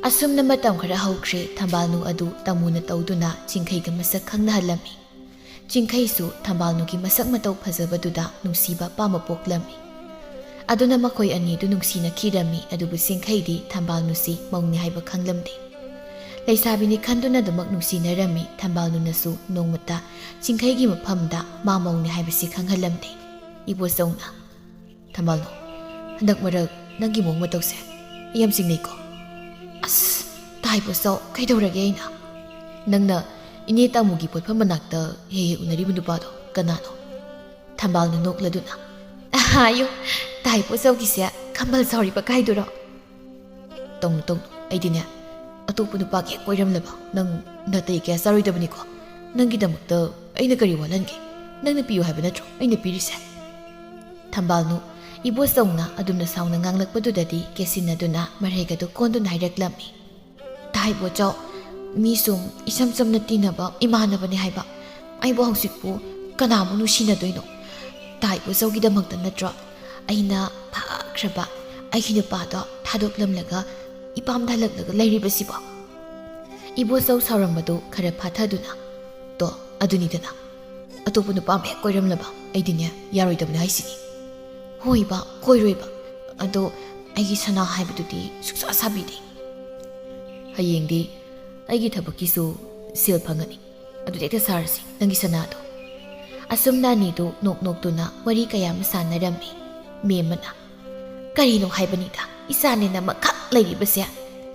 ꯑꯁꯨꯝꯅ ꯃꯇꯝ ꯈꯔ ꯍꯧꯈ꯭ꯔꯦ꯫ ꯊꯝꯕꯥꯜꯅꯨ ꯑꯗꯨ ꯇꯥꯃꯨꯅ ꯇꯧꯗꯨꯅ ꯆꯤꯡꯈꯩꯒ ꯃꯁꯛ ꯈꯪꯅꯍꯜꯂꯝꯃꯤ꯫ ꯆꯤꯡꯈꯩꯁꯨ ꯊꯝꯕꯥꯜꯅꯨꯒꯤ ꯃꯁꯛ ꯃꯇꯧ ꯐꯖꯕꯗꯨꯗ ꯅꯨꯡꯁꯤꯕ ꯄꯥꯝꯕ ꯄꯣꯛꯂꯝꯃꯤ꯫ ꯑꯗꯨꯅ ꯃꯈꯣꯏ ꯑꯅꯤꯗꯨ ꯅꯨꯡꯁꯤꯅꯈꯤꯔꯝꯃꯤ, ꯑꯗꯨꯕꯨ ꯆꯤꯡꯈꯩꯗꯤ ꯊꯝꯕꯥꯜꯅꯨꯁꯤ ꯃꯧꯅꯤ ꯍꯥꯏꯕ ꯈꯪꯂꯝꯗꯦ꯫ ꯂꯩꯁꯥꯕꯤꯅꯤ ꯈꯟꯗꯨꯅ ꯑꯗꯨꯃꯛ ꯅꯨꯡꯁꯤꯅꯔꯝꯃꯤ꯫ ꯊꯝꯕꯥꯜꯅꯨꯅꯁꯨ ꯅꯣꯡꯃꯇ ꯆꯤꯡꯈꯩꯒꯤ ꯃꯐꯝꯗ ꯃꯥ ꯃꯧꯅꯤ ꯍꯥꯏꯕꯁꯤ ꯈꯪꯍꯜꯂꯝꯗꯦ꯫ ꯏꯕꯣꯆꯧꯅ, "ꯊꯝꯕꯥꯜꯅꯨ, ꯍꯟꯗꯛ ꯃꯔꯛ ꯅꯪꯒꯤ ꯃꯑꯣꯡ ꯃꯇꯧꯁꯦ ꯑꯩ ꯌꯥꯝ ꯆꯤꯡꯅꯩꯀꯣ꯫" "ꯑꯁ, ꯇꯥꯏ ꯄꯣꯠꯆꯥꯎ, ꯀꯩꯗꯧꯔꯒꯦ ꯑꯩꯅ? ꯅꯪꯅ ꯏꯅꯦ ꯇꯥꯃꯨꯒꯤ ꯄꯣꯠꯐꯝ ꯃꯅꯥꯛꯇ ꯍꯦꯛ ꯍꯦꯛ ꯎꯅꯔꯤꯕ ꯅꯨꯄꯥꯗꯣ ꯀꯅꯥꯅꯣ?" ꯊꯝꯕꯥꯜꯅꯨ ꯅꯣꯛꯂꯗꯨꯅ, "ꯑꯍꯥꯌꯣ, ꯇꯥꯏ ꯄꯣꯠꯆꯥꯎꯒꯤꯁꯦ ꯈꯝꯕꯜ ꯁꯥꯎꯔꯤꯕ ꯀꯥꯏꯗꯨꯔꯣ?" "ꯇꯧꯅꯨ, ꯇꯧꯅꯨ, ꯑꯩꯗꯤꯅꯦ, ꯑꯇꯣꯞꯄ ꯅꯨꯄꯥꯒ ꯍꯦꯛ ꯀꯣꯏꯔꯝꯂꯕ ꯅꯪ ꯅꯥꯇꯩ ꯀꯌꯥ ꯆꯥꯔꯣꯏꯗꯕꯅꯤꯀꯣ꯫ ꯅꯪꯒꯤꯗꯃꯛꯇ ꯑꯩꯅ ꯀꯔꯤ ꯋꯥꯠꯍꯟꯒꯦ? ꯅꯪꯅ ꯄꯤꯌꯨ ꯍꯥꯏꯕ ꯅꯠꯇ꯭ꯔꯣ ꯑꯩꯅ ꯄꯤꯔꯤꯁꯦ? ꯊꯝꯕꯥꯜꯅꯨ ꯏꯕꯣꯆꯧꯅ ꯑꯗꯨꯝꯅ ꯁꯥꯎꯅ ꯉꯥꯡꯂꯛꯄꯗꯨꯗꯗꯤ ꯀꯦꯁꯤꯟꯅꯗꯨꯅ ꯃꯔꯩꯒꯗꯨ ꯀꯣꯟꯗꯨꯅ ꯍꯥꯏꯔꯛꯂꯝꯃꯤ꯫ ꯇꯥ ꯏꯕꯣꯆꯧ, ꯃꯤ ꯁꯨꯝ ꯏꯁꯝ ꯁꯝꯅ ꯇꯤꯟꯅꯕ ꯏꯃꯥꯟꯅꯕꯅꯤ ꯍꯥꯏꯕ꯫ ꯑꯩꯕꯨ ꯍꯧꯖꯤꯛꯄꯨ ꯀꯅꯥꯃꯨꯛ ꯅꯨꯡꯁꯤꯅꯗꯣꯏꯅꯣ? ꯇꯥ ꯏꯕꯣꯆꯧꯒꯤꯗꯃꯛꯇ ꯅꯠꯇ꯭ꯔꯣ ꯑꯩꯅ ꯐꯥꯈ꯭ꯔꯕ ꯑꯩꯒꯤ ꯅꯨꯄꯥꯗꯣ ꯊꯥꯗꯣꯛꯂꯝꯂꯒ ꯏꯄꯥꯝꯗ ꯍꯜꯂꯛꯂꯒ ꯂꯩꯔꯤꯕꯁꯤꯕꯣ? ꯏꯕꯣꯆꯧ ꯁꯥꯎꯔꯝꯕꯗꯨ ꯈꯔ ꯐꯥꯊꯗꯨꯅ, "ꯇꯣ, ꯑꯗꯨꯅꯤꯗꯅ, ꯑꯇꯣꯞꯄ ꯅꯨꯄꯥ ꯑꯃ ꯍꯦꯛ ꯀꯣꯏꯔꯝꯂꯕ ꯑꯩꯗꯤꯅꯦ ꯌꯥꯔꯣꯏꯗꯕꯅꯤ ꯍꯥꯏꯁꯤꯅꯤ꯫ ꯍꯣꯏꯕ, ꯀꯣꯏꯔꯣꯏꯕ꯫ ꯑꯗꯣ ꯑꯩꯒꯤ ꯁꯅꯥ ꯍꯥꯏꯕꯗꯨꯗꯤ ꯁꯨꯛꯁꯥ ꯁꯥꯕꯤꯗꯦ꯫ ꯍꯌꯦꯡꯗꯤ ꯑꯩꯒꯤ ꯊꯕꯛꯀꯤꯁꯨ ꯁꯦꯜ ꯐꯪꯒꯅꯤ꯫ ꯑꯗꯨꯗꯤ ꯍꯦꯛꯇ ꯁꯥꯔꯁꯤ ꯅꯪꯒꯤ ꯁꯅꯥꯗꯣ"꯫ ꯑꯁꯨꯝꯅ ꯑꯅꯤꯗꯨ ꯅꯣꯛ ꯅꯣꯛꯇꯨꯅ ꯋꯥꯔꯤ ꯀꯌꯥ ꯑꯃ ꯁꯥꯟꯅꯔꯝꯃꯤ꯫ ꯃꯦꯝꯃꯅ, "ꯀꯔꯤꯅꯣ ꯍꯥꯏꯕꯅꯤꯗ, ꯏꯆꯥꯅꯦꯅ ꯑꯃꯈꯛ ꯂꯩꯔꯤꯕꯁꯦ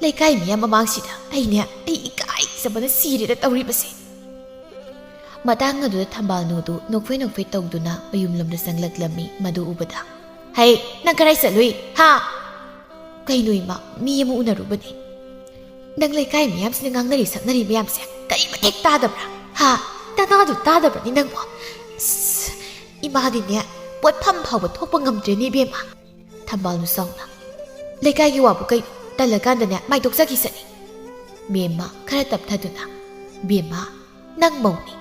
ꯂꯩꯀꯥꯏ ꯃꯤꯌꯥꯝ ꯃꯃꯥꯡꯁꯤꯗ ꯑꯩꯅꯦ, ꯑꯩ ꯏꯀꯥꯏꯖꯕꯅ ꯁꯤꯔꯦꯗ ꯇꯧꯔꯤꯕꯁꯦ"꯫ ꯃꯇꯥꯡ ꯑꯗꯨꯗ ꯊꯝꯕꯥꯜꯅꯨꯗꯨ ꯅꯣꯛꯐꯦ ꯅꯣꯛꯐꯦ ꯇꯧꯗꯨꯅ ꯃꯌꯨꯝꯂꯣꯝꯗ ꯆꯪꯂꯛꯂꯝꯃꯤ꯫ ꯃꯗꯨ ꯎꯕꯗ, "ꯍꯩ, ꯅꯪ ꯀꯗꯥꯏ ꯆꯠꯂꯨꯏ? ꯍꯥ?" "ꯀꯩꯅꯣ ꯏꯃꯥ, ꯃꯤ ꯑꯃ ꯎꯅꯔꯨꯕꯅꯤ"꯫ "ꯅꯪ ꯂꯩꯀꯥꯏ ꯃꯤꯌꯥꯝꯁꯤꯅ ꯉꯥꯡꯅꯔꯤ ꯁꯛꯅꯔꯤ ꯃꯌꯥꯝꯁꯦ ꯀꯔꯤ ꯃꯇꯤꯛ ꯇꯥꯗꯕ꯭ꯔꯥ? ꯍꯥ? ꯅꯅꯥꯗꯨ ꯇꯥꯗꯕ꯭ꯔꯅꯤ ꯅꯪꯕꯣ? ꯑꯁ, ꯏꯃꯥꯗꯤꯅꯦ, ꯄꯣꯠꯐꯝ ꯐꯥꯎꯕ ꯊꯣꯛꯄ ꯉꯝꯗ꯭ꯔꯦꯅꯦ ꯏꯕꯦꯝꯃ"꯫ ꯊꯝꯕꯥꯜꯅꯨ ꯁꯥꯎꯅ, "ꯂꯩꯀꯥꯏꯒꯤ ꯋꯥꯕꯨ ꯀꯩꯅꯣ? ꯇꯜꯂꯀꯥꯟꯗꯅꯦ ꯃꯥꯏ ꯇꯣꯛꯆꯈꯤꯁꯅꯤ"꯫ ꯃꯦꯝꯃ ꯈꯔ ꯇꯞꯊꯗꯨꯅ, "ꯕꯦꯝꯃ, ꯅꯪ ꯃꯧꯅꯤ꯫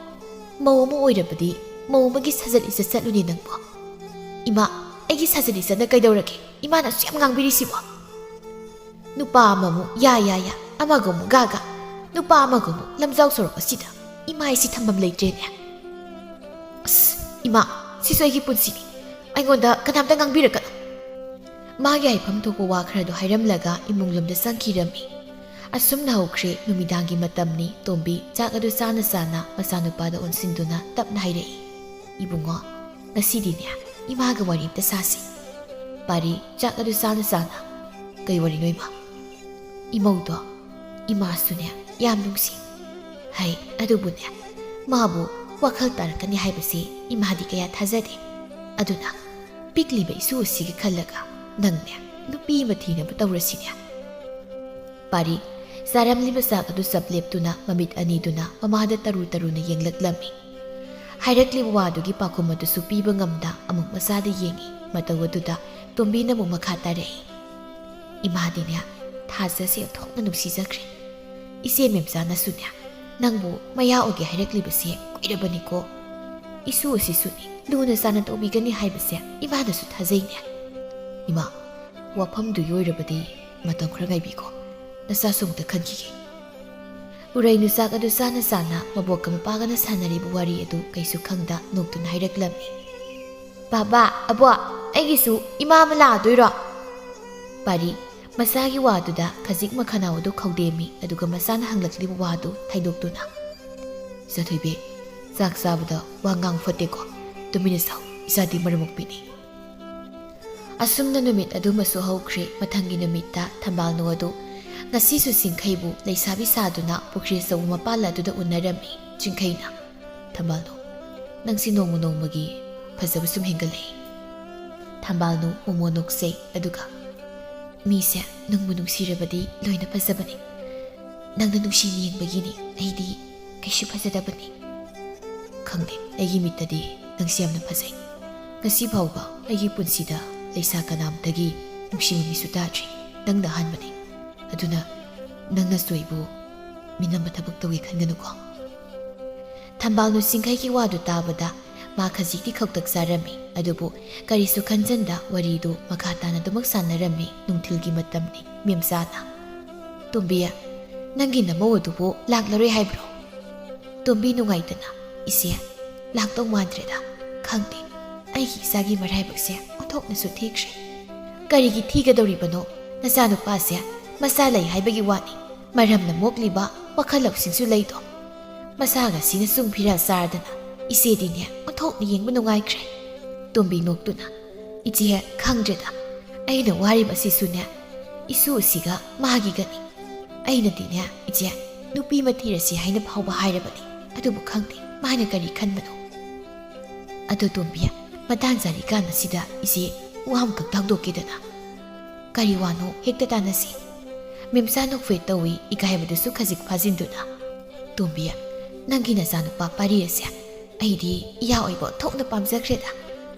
ꯃꯧ ꯑꯃ ꯑꯣꯏꯔꯕꯗꯤ ꯃꯧ ꯑꯃꯒꯤ ꯁꯥꯖꯠ ꯂꯤꯆꯠ ꯆꯠꯂꯨꯅꯦ ꯅꯪꯕꯣ"꯫ "ꯏꯃꯥ, ꯑꯩꯒꯤ ꯁꯥꯖꯠ ꯂꯤꯆꯠꯅ ꯀꯩꯗꯧꯔꯒꯦ? ꯏꯃꯥꯅ ꯑꯁꯨꯛ ꯌꯥꯝ ꯉꯥꯡꯕꯤꯔꯤꯁꯤꯕꯣ"꯫ ꯅꯨꯄꯥ ꯑꯃꯃꯨꯛ ꯌꯥ ꯌꯥ ꯌꯥ, ꯑꯃꯒ ꯑꯃꯨꯛ ꯒꯥ ꯒꯥ, ꯅꯨꯄꯥ ꯑꯃꯒ ꯑꯃꯨꯛ ꯂꯝꯖꯥꯎ ꯁꯣꯔꯣꯛ ꯑꯁꯤꯗ꯫ ꯏꯃꯥ ꯑꯩꯁꯤ ꯊꯝꯐꯝ ꯂꯩꯇ꯭ꯔꯦꯅꯦ꯫ ꯑꯁ, ꯏꯃꯥ, ꯁꯤꯁꯨ ꯑꯩꯒꯤ ꯄꯨꯟꯁꯤꯅꯤ꯫ ꯑꯩꯉꯣꯟꯗ ꯀꯅꯥꯝꯇ ꯉꯥꯡꯕꯤꯔꯛꯀꯅꯨ꯫ ꯃꯥꯒꯤ ꯍꯥꯏꯐꯝ ꯊꯣꯛꯄ ꯋꯥ ꯈꯔꯗꯨ ꯍꯥꯏꯔꯝꯂꯒ ꯏꯃꯨꯡ ꯂꯣꯝꯗ ꯆꯪꯈꯤꯔꯝꯃꯤ꯫ ꯑꯁꯨꯝꯅ ꯍꯧꯈ꯭ꯔꯦ ꯅꯨꯃꯤꯗꯥꯡꯒꯤ ꯃꯇꯝꯅꯤ꯫ ꯇꯣꯝꯕꯤ ꯆꯥꯛ ꯑꯗꯨ ꯆꯥꯅ ꯆꯥꯅ ꯃꯆꯥꯅꯨꯄꯥꯗ ꯑꯣꯟꯁꯤꯟꯗꯨꯅ ꯇꯞꯅ ꯍꯥꯏꯔꯛꯏ, "ꯏꯕꯨꯡꯉꯣ, ꯉꯁꯤꯗꯤꯅꯦ ꯏꯃꯥꯒ ꯋꯥꯔꯤ ꯑꯝꯇ ꯁꯥꯁꯤ"꯫ ꯄꯥꯔꯤ ꯆꯥꯛ ꯑꯗꯨ ꯆꯥꯅ ꯆꯥꯅ, "ꯀꯩ ꯋꯥꯔꯤꯅꯣ ꯏꯃꯥ?" "ꯏꯃꯧꯗꯣ ꯏꯃꯥꯁꯨꯅꯦ ꯌꯥꯝ ꯅꯨꯡꯁꯤ꯫ ꯍꯩ, ꯑꯗꯨꯕꯨꯅꯦ, ꯃꯥꯕꯨ ꯋꯥꯈꯜ ꯇꯥꯔꯛꯀꯅꯤ ꯍꯥꯏꯕꯁꯤ ꯏꯃꯥꯗꯤ ꯀꯌꯥ ꯊꯥꯖꯗꯦ꯫ ꯑꯗꯨꯅ ꯄꯤꯛꯂꯤꯕ ꯏꯁꯨ ꯑꯁꯤꯒꯤ ꯈꯜꯂꯒ ꯅꯪꯅꯦ ꯅꯨꯄꯤ ꯑꯃ ꯊꯤꯅꯕ ꯇꯧꯔꯁꯤꯅꯦ"꯫ ꯄꯥꯔꯤ ꯆꯥꯔꯝꯂꯤꯕ ꯆꯥꯛ ꯑꯗꯨ ꯆꯞ ꯂꯦꯞꯇꯨꯅ ꯃꯃꯤꯠ ꯑꯅꯤꯗꯨꯅ ꯃꯃꯥꯗ ꯇꯔꯨ ꯇꯔꯨꯅ ꯌꯦꯡꯂꯛꯂꯝꯃꯤ꯫ ꯍꯥꯏꯔꯛꯂꯤꯕ ꯋꯥꯗꯨꯒꯤ ꯄꯥꯎꯈꯨꯝ ꯑꯗꯨꯁꯨ ꯄꯤꯕ ꯉꯝꯗ ꯑꯃꯨꯛ ꯃꯆꯥꯗ ꯌꯦꯡꯏ꯫ ꯃꯇꯧ ꯑꯗꯨꯗ ꯇꯣꯝꯕꯤꯅ ꯑꯃꯨꯛ ꯃꯈꯥ ꯇꯥꯔꯛꯏ, "ꯏꯃꯥꯗꯤꯅꯦ, ꯊꯥꯖꯁꯦ ꯑꯣꯟꯊꯣꯛꯅ ꯅꯨꯡꯁꯤꯖꯈ꯭ꯔꯦ꯫ ꯏꯆꯦ ꯃꯦꯝꯆꯥꯅꯁꯨꯅꯦ, ꯅꯪꯕꯨ ꯃꯌꯥ ꯑꯣꯏꯒꯦ ꯍꯥꯏꯔꯛꯂꯤꯕꯁꯦ ꯀꯨꯏꯔꯕꯅꯤꯀꯣ꯫ ꯏꯁꯨ ꯑꯁꯤꯁꯨꯅꯤ, ꯂꯨꯅ ꯆꯥꯟꯅ ꯇꯧꯕꯤꯒꯅꯤ ꯍꯥꯏꯕꯁꯦ ꯏꯃꯥꯅꯁꯨ ꯊꯥꯖꯩꯅꯦ꯫ ꯏꯃꯥ, ꯋꯥꯐꯝꯗꯨꯒꯤ ꯑꯣꯏꯔꯕꯗꯤ ꯃꯇꯝ ꯈꯔ ꯉꯥꯏꯕꯤꯀꯣ, ꯅꯆꯥꯁꯨ ꯑꯃꯨꯛꯇ ꯈꯟꯈꯤꯒꯦ꯫" ꯎꯔꯩꯅꯨ ꯆꯥꯛ ꯑꯗꯨ ꯆꯥꯅ ꯆꯥꯅ ꯃꯕꯣꯛꯀ ꯃꯄꯥꯒꯅ ꯁꯥꯟꯅꯔꯤꯕ ꯋꯥꯔꯤ ꯑꯗꯨ ꯀꯩꯁꯨ ꯈꯪꯗ ꯅꯣꯛꯇꯨꯅ ꯍꯥꯏꯔꯛꯂꯝꯃꯤ꯫ "ꯕꯥꯕꯥ, ꯑꯕꯣꯛ, ꯑꯩꯒꯤꯁꯨ ꯏꯃꯥ ꯑꯃ ꯂꯥꯛꯑꯗꯣꯏꯔꯣ?" ꯄꯥꯔꯤ ꯃꯆꯥꯒꯤ ꯋꯥꯗꯨꯗ ꯈꯖꯤꯛ ꯃꯈꯅꯥꯎ ꯑꯗꯨ ꯈꯧꯗꯦꯝꯃꯤ, ꯑꯗꯨꯒ ꯃꯆꯥꯅ ꯍꯪꯂꯛꯂꯤꯕ ꯋꯥꯗꯨ ꯊꯩꯗꯣꯛꯇꯨꯅ, "ꯆꯊꯣꯏꯕꯤ, ꯆꯥꯛ ꯆꯥꯕꯗ ꯋꯥ ꯉꯥꯡ ꯐꯠꯇꯦꯀꯣ꯫ ꯇꯨꯃꯤꯟꯅ ꯆꯥꯎ, ꯏꯆꯥꯗꯤ ꯃꯔꯝ ꯃꯣꯛꯄꯤꯅꯤ꯫" ꯑꯁꯨꯝꯅ ꯅꯨꯃꯤꯠ ꯑꯗꯨꯃꯁꯨ ꯍꯧꯈ꯭ꯔꯦ꯫ ꯃꯊꯪꯒꯤ ꯅꯨꯃꯤꯠꯇ ꯊꯝꯕꯥꯜꯅꯨ ꯑꯗꯨ ꯉꯁꯤꯁꯨ ꯆꯤꯡꯈꯩꯕꯨ ꯂꯩꯁꯥꯕꯤ ꯁꯥꯗꯨꯅ ꯄꯨꯈ꯭ꯔꯤ ꯑꯆꯧꯕ ꯃꯄꯥꯜ ꯑꯗꯨꯗ ꯎꯅꯔꯝꯃꯤ꯫ ꯆꯤꯡꯈꯩꯅ, "ꯊꯝꯕꯥꯜꯅꯨ, ꯅꯪꯁꯤ ꯅꯣꯡꯃ ꯅꯣꯡꯃꯒꯤ ꯐꯖꯕ ꯁꯨꯝ ꯍꯦꯟꯒꯠꯂꯛꯏ꯫" ꯊꯝꯕꯥꯜꯅꯨ ꯃꯣꯃꯣ ꯅꯣꯛꯆꯩ, ꯑꯗꯨꯒ, "ꯃꯤꯁꯦ ꯅꯨꯡꯕꯨ ꯅꯨꯡꯁꯤꯔꯕꯗꯤ ꯂꯣꯏꯅ ꯐꯖꯕꯅꯤ꯫ ꯅꯪꯅ ꯅꯨꯡꯁꯤꯅ ꯌꯦꯡꯕꯒꯤꯅꯤ, ꯑꯩꯗꯤ ꯀꯩꯁꯨ ꯐꯖꯗꯕꯅꯤ꯫" "ꯈꯪꯗꯦ, ꯑꯩꯒꯤ ꯃꯤꯠꯇꯗꯤ ꯅꯪꯁꯤ ꯌꯥꯝꯅ ꯐꯖꯩ꯫ ꯉꯁꯤ ꯐꯥꯎꯕ ꯑꯩꯒꯤ ꯄꯨꯟꯁꯤꯗ ꯂꯩꯁꯥ ꯀꯅꯥꯝꯇꯒꯤ ꯅꯨꯡꯁꯤꯕ ꯃꯤꯁꯨ ꯇꯥꯗ꯭ꯔꯤ꯫ ꯅꯪꯅ ꯑꯍꯥꯟꯕꯅꯤ꯫ ꯑꯗꯨꯅ ꯅꯪꯅꯁꯨ ꯑꯩꯕꯨ ꯃꯤꯅꯝꯕ ꯊꯕꯛ ꯇꯧꯒꯦ ꯈꯟꯒꯅꯨꯀꯣ꯫" ꯊꯝꯕꯥꯜꯅꯨ ꯆꯤꯡꯈꯩꯒꯤ ꯋꯥꯗꯨ ꯇꯥꯕꯗ ꯃꯥ ꯈꯖꯤꯛꯇꯤ ꯈꯧꯇꯛ ꯆꯥꯔꯝꯃꯤ, ꯑꯗꯨꯕꯨ ꯀꯔꯤꯁꯨ ꯈꯟꯖꯟꯗ ꯋꯥꯔꯤꯗꯨ ꯃꯈꯥ ꯇꯥꯅ ꯑꯗꯨꯃꯛ ꯁꯥꯟꯅꯔꯝꯃꯤ꯫ ꯅꯨꯡꯊꯤꯜꯒꯤ ꯃꯇꯝꯅꯤ꯫ ꯃꯦꯝꯆꯥꯅ, "ꯇꯣꯝꯕꯤ, ꯅꯪꯒꯤ ꯅꯃꯧ ꯑꯗꯨꯕꯨ ꯂꯥꯛꯂꯔꯣꯏ ꯍꯥꯏꯕ꯭ꯔꯣ?" ꯇꯣꯝꯕꯤ ꯅꯨꯡꯉꯥꯏꯇꯅ, "ꯏꯆꯦ, ꯂꯥꯛꯇꯧ ꯃꯥꯟꯗ꯭ꯔꯦꯗ꯫ ꯈꯪꯗꯦ, ꯑꯩꯒꯤ ꯏꯆꯥꯒꯤ ꯃꯔꯥꯏꯕꯛꯁꯦ ꯑꯣꯟꯊꯣꯛꯅꯁꯨ ꯊꯤꯈ꯭ꯔꯦ꯫" "ꯀꯔꯤꯒꯤ ꯊꯤꯒꯗꯧꯔꯤꯕꯅꯣ? ꯅꯆꯥꯅꯨꯄꯥꯁꯦ ꯃꯆꯥ ꯂꯩ ꯍꯥꯏꯕꯒꯤ ꯋꯥꯅꯤ꯫ ꯃꯔꯝꯅ ꯃꯣꯛꯂꯤꯕ ꯋꯥꯈꯜ ꯂꯧꯁꯤꯡꯁꯨ ꯂꯩꯗꯣ꯫ ꯃꯆꯥꯒ ꯁꯤꯅ ꯆꯨꯡ ꯐꯤꯔꯥ ꯆꯥꯔꯗꯅ ꯏꯆꯦꯗꯤꯅꯦ ꯑꯣꯟꯊꯣꯛꯅ ꯌꯦꯡꯕ ꯅꯨꯡꯉꯥꯏꯈ꯭ꯔꯦ꯫" ꯇꯣꯝꯕꯤ ꯅꯣꯛꯇꯨꯅ, "ꯏꯆꯦ, ꯈꯪꯗ꯭ꯔꯦꯗ꯫ ꯑꯩꯅ ꯋꯥꯔꯤꯕꯁꯤꯁꯨꯅꯦ, ꯏꯁꯨ ꯑꯁꯤꯒ ꯃꯥꯒꯤꯒꯅꯤ꯫ ꯑꯩꯅꯗꯤꯅꯦ, ꯏꯆꯦ, ꯅꯨꯄꯤ ꯑꯃ ꯊꯤꯔꯁꯤ ꯍꯥꯏꯅ ꯐꯥꯎꯕ ꯍꯥꯏꯔꯕꯅꯤ꯫ ꯑꯗꯨꯕꯨ ꯈꯪꯗꯦ, ꯃꯥꯅ ꯀꯔꯤ ꯈꯟꯕꯅꯣ꯫" "ꯑꯗꯣ ꯇꯣꯝꯕꯤ, ꯃꯇꯥꯡ ꯆꯥꯔꯤꯀꯥꯟ ꯑꯁꯤꯗ ꯏꯆꯦ ꯋꯥ ꯑꯃꯈꯛꯇ ꯍꯧꯗꯣꯛꯀꯦꯗꯅ꯫" "ꯀꯔꯤ ꯋꯥꯅꯣ? ꯍꯦꯛꯇ ꯇꯥꯟꯅꯁꯤ꯫" ꯃꯦꯝꯆꯥ ꯅꯣꯛꯐꯦꯠ ꯇꯧꯏ, ꯏꯀꯥꯏꯕꯗꯨꯁꯨ ꯈꯖꯤꯛ ꯐꯥꯖꯤꯟꯗꯨꯅ꯫ "ꯇꯣꯝꯕꯤ, ꯅꯪꯒꯤ ꯅꯆꯥꯅꯨꯄꯥ ꯄꯥꯔꯤ ꯑꯁꯦ ꯑꯩꯗꯤ ꯏꯌꯥ ꯑꯣꯏꯕ ꯑꯣꯟꯊꯣꯛꯅ ꯄꯥꯝꯖꯈ꯭ꯔꯦꯗ꯫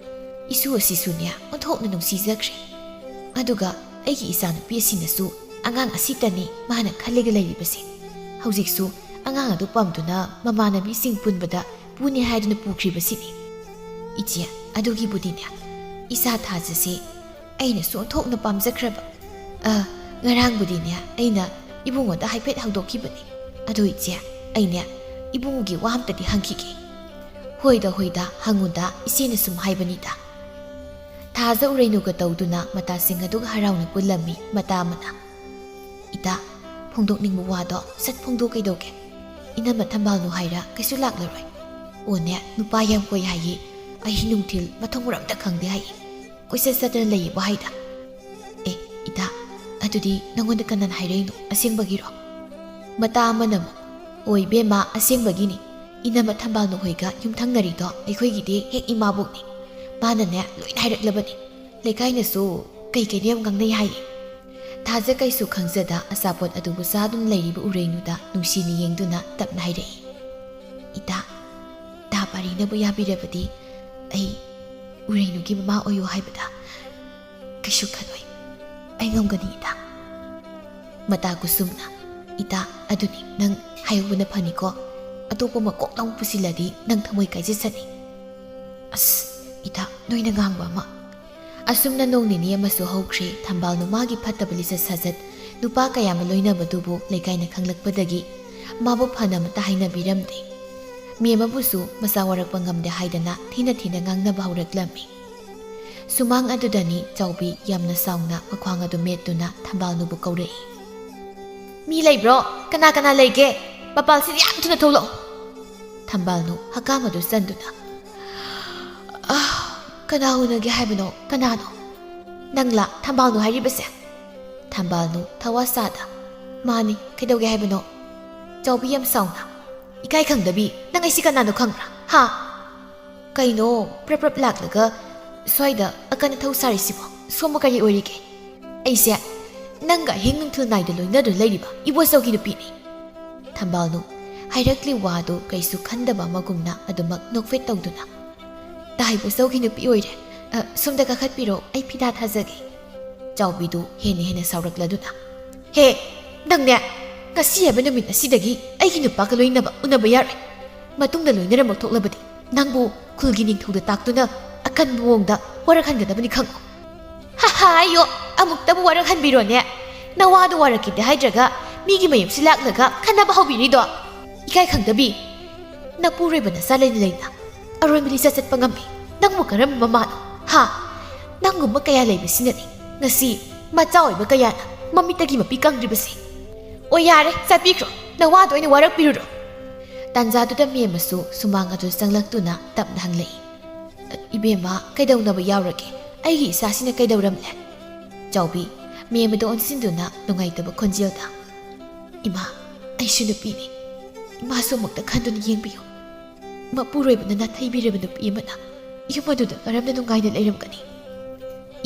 ꯏꯁꯨ ꯑꯁꯤꯁꯨꯅꯦ ꯑꯣꯟꯊꯣꯛꯅ ꯅꯨꯡꯁꯤꯖꯈ꯭ꯔꯦ꯫ ꯑꯗꯨꯒ ꯑꯩꯒꯤ ꯏꯆꯥꯅꯨꯄꯤ ꯑꯁꯤꯅꯁꯨ ꯑꯉꯥꯡ ꯑꯁꯤꯇꯅꯤ ꯃꯥꯅ ꯈꯜꯂꯒ ꯂꯩꯔꯤꯕꯁꯦ꯫ ꯍꯧꯖꯤꯛꯁꯨ ꯑꯉꯥꯡ ꯑꯗꯨ ꯄꯝꯗꯨꯅ ꯃꯃꯥꯟꯅꯕꯤꯁꯤꯡ ꯄꯨꯟꯕꯗ ꯄꯨꯅꯤ ꯍꯥꯏꯗꯨꯅ ꯄꯨꯈ꯭ꯔꯤꯕꯁꯤꯅꯤ꯫ ꯏꯆꯦ, ꯑꯗꯨꯒꯤꯕꯨꯗꯤꯅꯦ, ꯏꯆꯥ ꯊꯥꯖꯁꯦ ꯑꯩꯅꯁꯨ ꯑꯣꯟꯊꯣꯛꯅ ꯄꯥꯝꯖꯈ꯭ꯔꯕ꯫ ꯑ, ꯉꯔꯥꯡꯕꯨꯗꯤꯅꯦ ꯑꯩꯅ ꯏꯕꯨꯡꯉꯣꯗ ꯍꯥꯏꯐꯦꯠ ꯍꯧꯗꯣꯛꯈꯤꯕꯅꯤ꯫ ꯑꯗꯣ ꯏꯆꯦ, ꯑꯩꯅꯦ ꯏꯕꯨꯡꯉꯣꯒꯤ ꯋꯥ ꯑꯝꯇꯗꯤ ꯍꯪꯈꯤꯒꯦ꯫" "ꯍꯣꯏꯗ, ꯍꯣꯏꯗ, ꯍꯪꯉꯨꯗ, ꯏꯆꯦꯅ ꯁꯨꯝ ꯍꯥꯏꯕꯅꯤꯗ꯫" ꯊꯥꯖ ꯎꯔꯩꯅꯨꯒ ꯇꯧꯗꯨꯅ ꯃꯇꯥꯁꯤꯡ ꯑꯗꯨꯒ ꯍꯔꯥꯎꯅ ꯄꯨꯜꯂꯝꯃꯤ꯫ ꯃꯇꯥ ꯑꯃꯅ, "ꯏꯇꯥ, ꯐꯣꯡꯗꯣꯛꯅꯤꯡꯕ ꯋꯥꯗꯣ ꯁꯠ ꯐꯣꯡꯗꯣꯛ ꯀꯩꯗꯧꯒꯦ? ꯏꯅꯝꯃ ꯊꯝꯕꯥꯜꯅꯨ ꯍꯥꯏꯔ ꯀꯩꯁꯨ ꯂꯥꯛꯂꯔꯣꯏ꯫ ꯑꯣꯅꯦ, ꯅꯨꯄꯥ ꯌꯥꯝ ꯀꯣꯏ ꯍꯥꯏꯌꯦ, ꯑꯍꯤꯡ ꯅꯨꯡꯊꯤꯜ ꯃꯊꯣꯡ ꯃꯔꯝꯇ ꯈꯪꯗꯦ ꯍꯥꯏꯌꯦ, ꯀꯣꯏꯆꯠ ꯆꯠꯇꯅ ꯂꯩꯌꯦꯕꯨ ꯍꯥꯏꯗ꯫" "ꯑꯦ, ꯏꯇꯥ, ꯑꯗꯨꯗꯤ ꯅꯪꯉꯣꯟꯗ ꯀꯅꯥꯅ ꯍꯥꯏꯔꯛꯏꯅꯣ? ꯑꯁꯦꯡꯕꯒꯤꯔꯣ?" ꯃꯇꯥ ꯑꯃꯅ ꯑꯃꯨꯛ, "ꯑꯣꯏ ꯏꯕꯦꯝꯃ, ꯑꯁꯦꯡꯕꯒꯤꯅꯤ꯫ ꯏꯅꯝꯃ ꯊꯝꯕꯥꯜꯅꯨ ꯍꯣꯏꯒ ꯌꯨꯝꯊꯪꯅꯔꯤꯗꯣ ꯑꯩꯈꯣꯏꯒꯤꯗꯤ ꯍꯦꯛ ꯏꯃꯥꯕꯣꯛꯅꯤ꯫ ꯃꯥꯅꯅꯦ ꯂꯣꯏꯅ ꯍꯥꯏꯔꯛꯂꯕꯅꯤ꯫ ꯂꯩꯀꯥꯏꯅꯁꯨ ꯀꯩ ꯀꯩꯅꯣ ꯌꯥꯝ ꯉꯥꯡꯅꯩ ꯍꯥꯏꯌꯦ꯫" ꯊꯥꯖ ꯀꯩꯁꯨ ꯈꯪꯖꯗ ꯑꯆꯥꯄꯣꯠ ꯑꯗꯨꯕꯨ ꯆꯥꯗꯨꯅ ꯂꯩꯔꯤꯕ ꯎꯔꯩꯅꯨꯗ ꯅꯨꯡꯁꯤꯅ ꯌꯦꯡꯗꯨꯅ ꯇꯞꯅ ꯍꯥꯏꯔꯛꯏ, "ꯏꯇꯥ, ꯏꯇꯥ ꯄꯥꯔꯤꯅꯕꯨ ꯌꯥꯕꯤꯔꯕꯗꯤ ꯑꯩ ꯎꯔꯩꯅꯨꯒꯤ ꯃꯃꯥ ꯑꯣꯏꯌꯨ ꯍꯥꯏꯕꯗ ꯀꯩꯁꯨ ꯈꯜꯂꯣꯏ꯫ ꯑꯩ ꯉꯝꯒꯅꯤ, ꯏꯇꯥ꯫" ꯃꯇꯥ ꯀꯨꯁꯨꯝꯅ, "ꯏꯇꯥ, ꯑꯗꯨꯅꯤ, ꯅꯪ ꯍꯥꯏꯍꯧꯕꯅ ꯐꯅꯤꯀꯣ꯫ ꯑꯇꯣꯞꯄ ꯑꯃ ꯀꯣꯛ ꯂꯥꯎ ꯄꯨꯁꯤꯜꯂꯗꯤ ꯅꯪ ꯊꯃꯣꯏ ꯀꯥꯏꯖꯁꯅꯤ꯫" "ꯑꯁ, ꯏꯇꯥ, ꯅꯣꯏꯅ ꯉꯥꯡꯕ ꯑꯃ꯫" ꯑꯁꯨꯝꯅ ꯅꯣꯡ ꯅꯤꯅꯤ ꯑꯃꯁꯨ ꯍꯧꯈ꯭ꯔꯦ꯫ ꯊꯝꯕꯥꯜꯅꯨ ꯃꯥꯒꯤ ꯐꯠꯇꯕ ꯂꯤꯆꯠ ꯁꯥꯖꯠ, ꯅꯨꯄꯥ ꯀꯌꯥ ꯑꯃ ꯂꯣꯏꯅꯕꯗꯨꯕꯨ ꯂꯩꯀꯥꯏꯅ ꯈꯪꯂꯛꯄꯗꯒꯤ ꯃꯥꯕꯨ ꯐꯅ ꯑꯃꯠꯇ ꯍꯥꯏꯅꯕꯤꯔꯝꯗꯦ꯫ ꯃꯤ ꯑꯃꯕꯨꯁꯨ ꯃꯆꯥ ꯋꯥꯔꯛꯄ ꯉꯝꯗꯦ ꯍꯥꯏꯗꯅ ꯊꯤꯅ ꯊꯤꯅ ꯉꯥꯡꯅꯕ ꯍꯧꯔꯛꯂꯝꯃꯤ꯫ ꯁꯨꯃꯥꯡ ꯑꯗꯨꯗꯅꯤ ꯆꯥꯎꯕꯤ ꯌꯥꯝꯅ ꯁꯥꯎꯅ ꯃꯈ꯭ꯋꯥꯡ ꯑꯗꯨ ꯃꯦꯠꯇꯨꯅ ꯊꯝꯕꯥꯜꯅꯨꯕꯨ ꯀꯧꯔꯛꯏ꯫ "ꯃꯤ ꯂꯩꯕ꯭ꯔꯣ? ꯀꯅꯥ ꯀꯅꯥ ꯂꯩꯒꯦ? ꯃꯄꯥꯜꯁꯤꯗ ꯌꯥꯝ ꯊꯨꯅ ꯊꯣꯛꯂꯛꯑꯣ꯫" ꯊꯝꯕꯥꯜꯅꯨ ꯍꯀꯥꯝ ꯑꯗꯨ ꯆꯟꯗꯨꯅ, "ꯑꯥ, ꯀꯅꯥ ꯎꯅꯒꯦ ꯍꯥꯏꯕꯅꯣ? ꯀꯅꯥꯅꯣ? ꯅꯪꯂꯥ ꯊꯝꯕꯥꯜꯅꯨ ꯍꯥꯏꯔꯤꯕꯁꯦ?" ꯊꯝꯕꯥꯜꯅꯨ ꯊꯋꯥ ꯁꯥꯗ, "ꯃꯥꯅꯤ, ꯀꯩꯗꯧꯒꯦ ꯍꯥꯏꯕꯅꯣ?" ꯆꯥꯎꯕꯤ ꯌꯥꯝ ꯁꯥꯎꯅ, "ꯏꯀꯥꯏ ꯈꯪꯗꯕꯤ, ꯅꯪ ꯑꯩꯁꯤ ꯀꯅꯥꯅꯣ ꯈꯪꯕ꯭ꯔꯥ? ꯍꯥ? ꯀꯩꯅꯣ ꯄ꯭ꯔꯞ ꯄ꯭ꯔꯞ ꯂꯥꯛꯂꯒ ꯁ꯭ꯋꯥꯏꯗ ꯑꯀꯟ ꯑꯊꯧ ꯁꯥꯔꯤꯁꯤꯕꯣ? ꯁꯣꯝꯕꯨ ꯀꯔꯤ ꯑꯣꯏꯔꯤꯒꯦ?" "ꯑꯩꯁꯦ ꯅꯪꯒ ꯑꯍꯤꯡ ꯅꯨꯡꯊꯤꯜ ꯅꯥꯏꯗ ꯂꯣꯏꯅꯗꯨꯅ ꯂꯩꯔꯤꯕ ꯏꯕꯣꯆꯧꯒꯤ ꯅꯨꯄꯤꯅꯤ꯫ ꯊꯝꯕꯥꯜꯅꯨ ꯍꯥꯏꯔꯛꯂꯤ ꯋꯥꯗꯨ ꯀꯩꯁꯨ ꯈꯟꯗꯕ ꯑꯃꯒꯨꯝꯅ ꯑꯗꯨꯃꯛ ꯅꯣꯛꯐꯦꯠ ꯇꯧꯗꯨꯅ꯫ ꯇꯥ ꯏꯕꯣꯆꯧꯒꯤ ꯅꯨꯄꯤ ꯑꯣꯏꯔꯦ꯫ ꯑ, ꯁꯣꯝꯗ ꯀꯥꯈꯠꯄꯤꯔꯣ, ꯑꯩ ꯐꯤꯗꯥ ꯊꯥꯖꯒꯦ꯫ ꯆꯥꯎꯕꯤꯗꯨ ꯍꯦꯟꯅ ꯍꯦꯟꯅ ꯁꯥꯎꯔꯛꯂꯗꯨꯅ꯫ ꯍꯦ, ꯅꯪꯅꯦ! ꯉꯁꯤ ꯍꯥꯏꯕ ꯅꯨꯃꯤꯠ ꯑꯁꯤꯗꯒꯤ ꯑꯩꯒꯤ ꯅꯨꯄꯥꯒ ꯂꯣꯏꯅꯕ ꯎꯅꯕ ꯌꯥꯔꯣꯏ꯫ ꯃꯇꯨꯡꯗ ꯂꯣꯏꯅꯔꯝꯕ ꯊꯣꯛꯂꯕꯗꯤ ꯅꯪꯕꯨ ꯈꯨꯜꯒꯤ ꯅꯤꯡꯊꯧꯗ ꯇꯥꯛꯇꯨꯅ ꯑꯀꯟꯕ ꯃꯑꯣꯡꯗ ꯋꯥꯔꯛꯍꯟꯒꯗꯕꯅꯤ ꯈꯪꯉꯨ꯫ ꯍꯥ ꯍꯥ, ꯑꯌꯣ! ꯑꯃꯨꯛꯇꯕꯨ ꯋꯥꯔꯛꯍꯟꯕꯤꯔꯣꯅꯦ꯫ ꯅꯋꯥꯗꯣ ꯋꯥꯔꯛꯀꯦꯗꯤ ꯍꯥꯏꯗ꯭ꯔꯒ ꯃꯤꯒꯤ ꯃꯌꯨꯝꯁꯤ ꯂꯥꯛꯂꯒ ꯈꯟꯅꯕ ꯍꯧꯕꯤꯔꯤꯗꯣ? ꯏꯀꯥꯏ ꯈꯪꯗꯕꯤ! ꯅꯄꯨꯔꯣꯏꯕ ꯅꯆꯥ ꯂꯩꯅ ꯂꯩꯅ ꯑꯔꯣꯟꯕ ꯂꯤꯆꯠ ꯆꯠꯄ ꯉꯝꯃꯤ꯫ ꯅꯪꯕꯨ ꯀꯔꯝꯕ ꯃꯃꯥꯅꯣ? ꯍꯥ? ꯅꯪꯒꯨꯝꯕ ꯀꯌꯥ ꯂꯩꯕꯁꯤꯅꯅꯤ ꯉꯁꯤ ꯃꯆꯥ ꯑꯣꯏꯕ ꯀꯌꯥꯅ ꯃꯃꯤꯠꯇꯒꯤ ꯃꯄꯤ ꯀꯪꯗ꯭ꯔꯤꯕꯁꯦ꯫ ꯑꯣ ꯌꯥꯔꯦ, ꯆꯠꯄꯤꯈ꯭ꯔꯣ꯫ ꯅꯋꯥꯗꯣ ꯑꯣꯏꯅ ꯋꯥꯔꯛꯄꯤꯔꯨꯔꯣ꯫ ꯇꯥꯟꯖꯥꯗꯨꯗ ꯃꯦꯝꯃꯁꯨ ꯁꯨꯃꯥꯡ ꯑꯗꯨ ꯆꯪꯂꯛꯇꯨꯅ ꯇꯞꯅ ꯍꯪꯂꯛꯏ꯫ "ꯏꯕꯦꯝꯃ, ꯀꯩꯗꯧꯅꯕ ꯌꯥꯎꯔꯒꯦ? ꯑꯩꯒꯤ ꯏꯆꯥꯁꯤꯅ ꯀꯩꯗꯧꯔꯝꯂꯦ?" ꯆꯥꯎꯕꯤ ꯃꯦꯝꯃꯗ ꯑꯣꯟꯁꯤꯟꯗꯨꯅ ꯅꯨꯡꯉꯥꯏꯇꯕ ꯈꯣꯟꯖꯦꯜꯗ, "ꯏꯃꯥ, ꯑꯩꯁꯨ ꯅꯨꯄꯤꯅꯤ꯫ ꯏꯃꯥꯁꯨ ꯑꯃꯨꯛꯇ ꯈꯟꯗꯨꯅ ꯌꯦꯡꯕꯤꯌꯨ꯫ ꯃꯄꯨꯔꯣꯏꯕꯅ ꯅꯥꯊꯩꯕꯤꯔꯕ ꯅꯨꯄꯤ ꯑꯃꯅ ꯌꯨꯝ ꯑꯗꯨꯗ ꯀꯔꯝꯅ ꯅꯨꯡꯉꯥꯏꯅ ꯂꯩꯔꯝꯒꯅꯤ?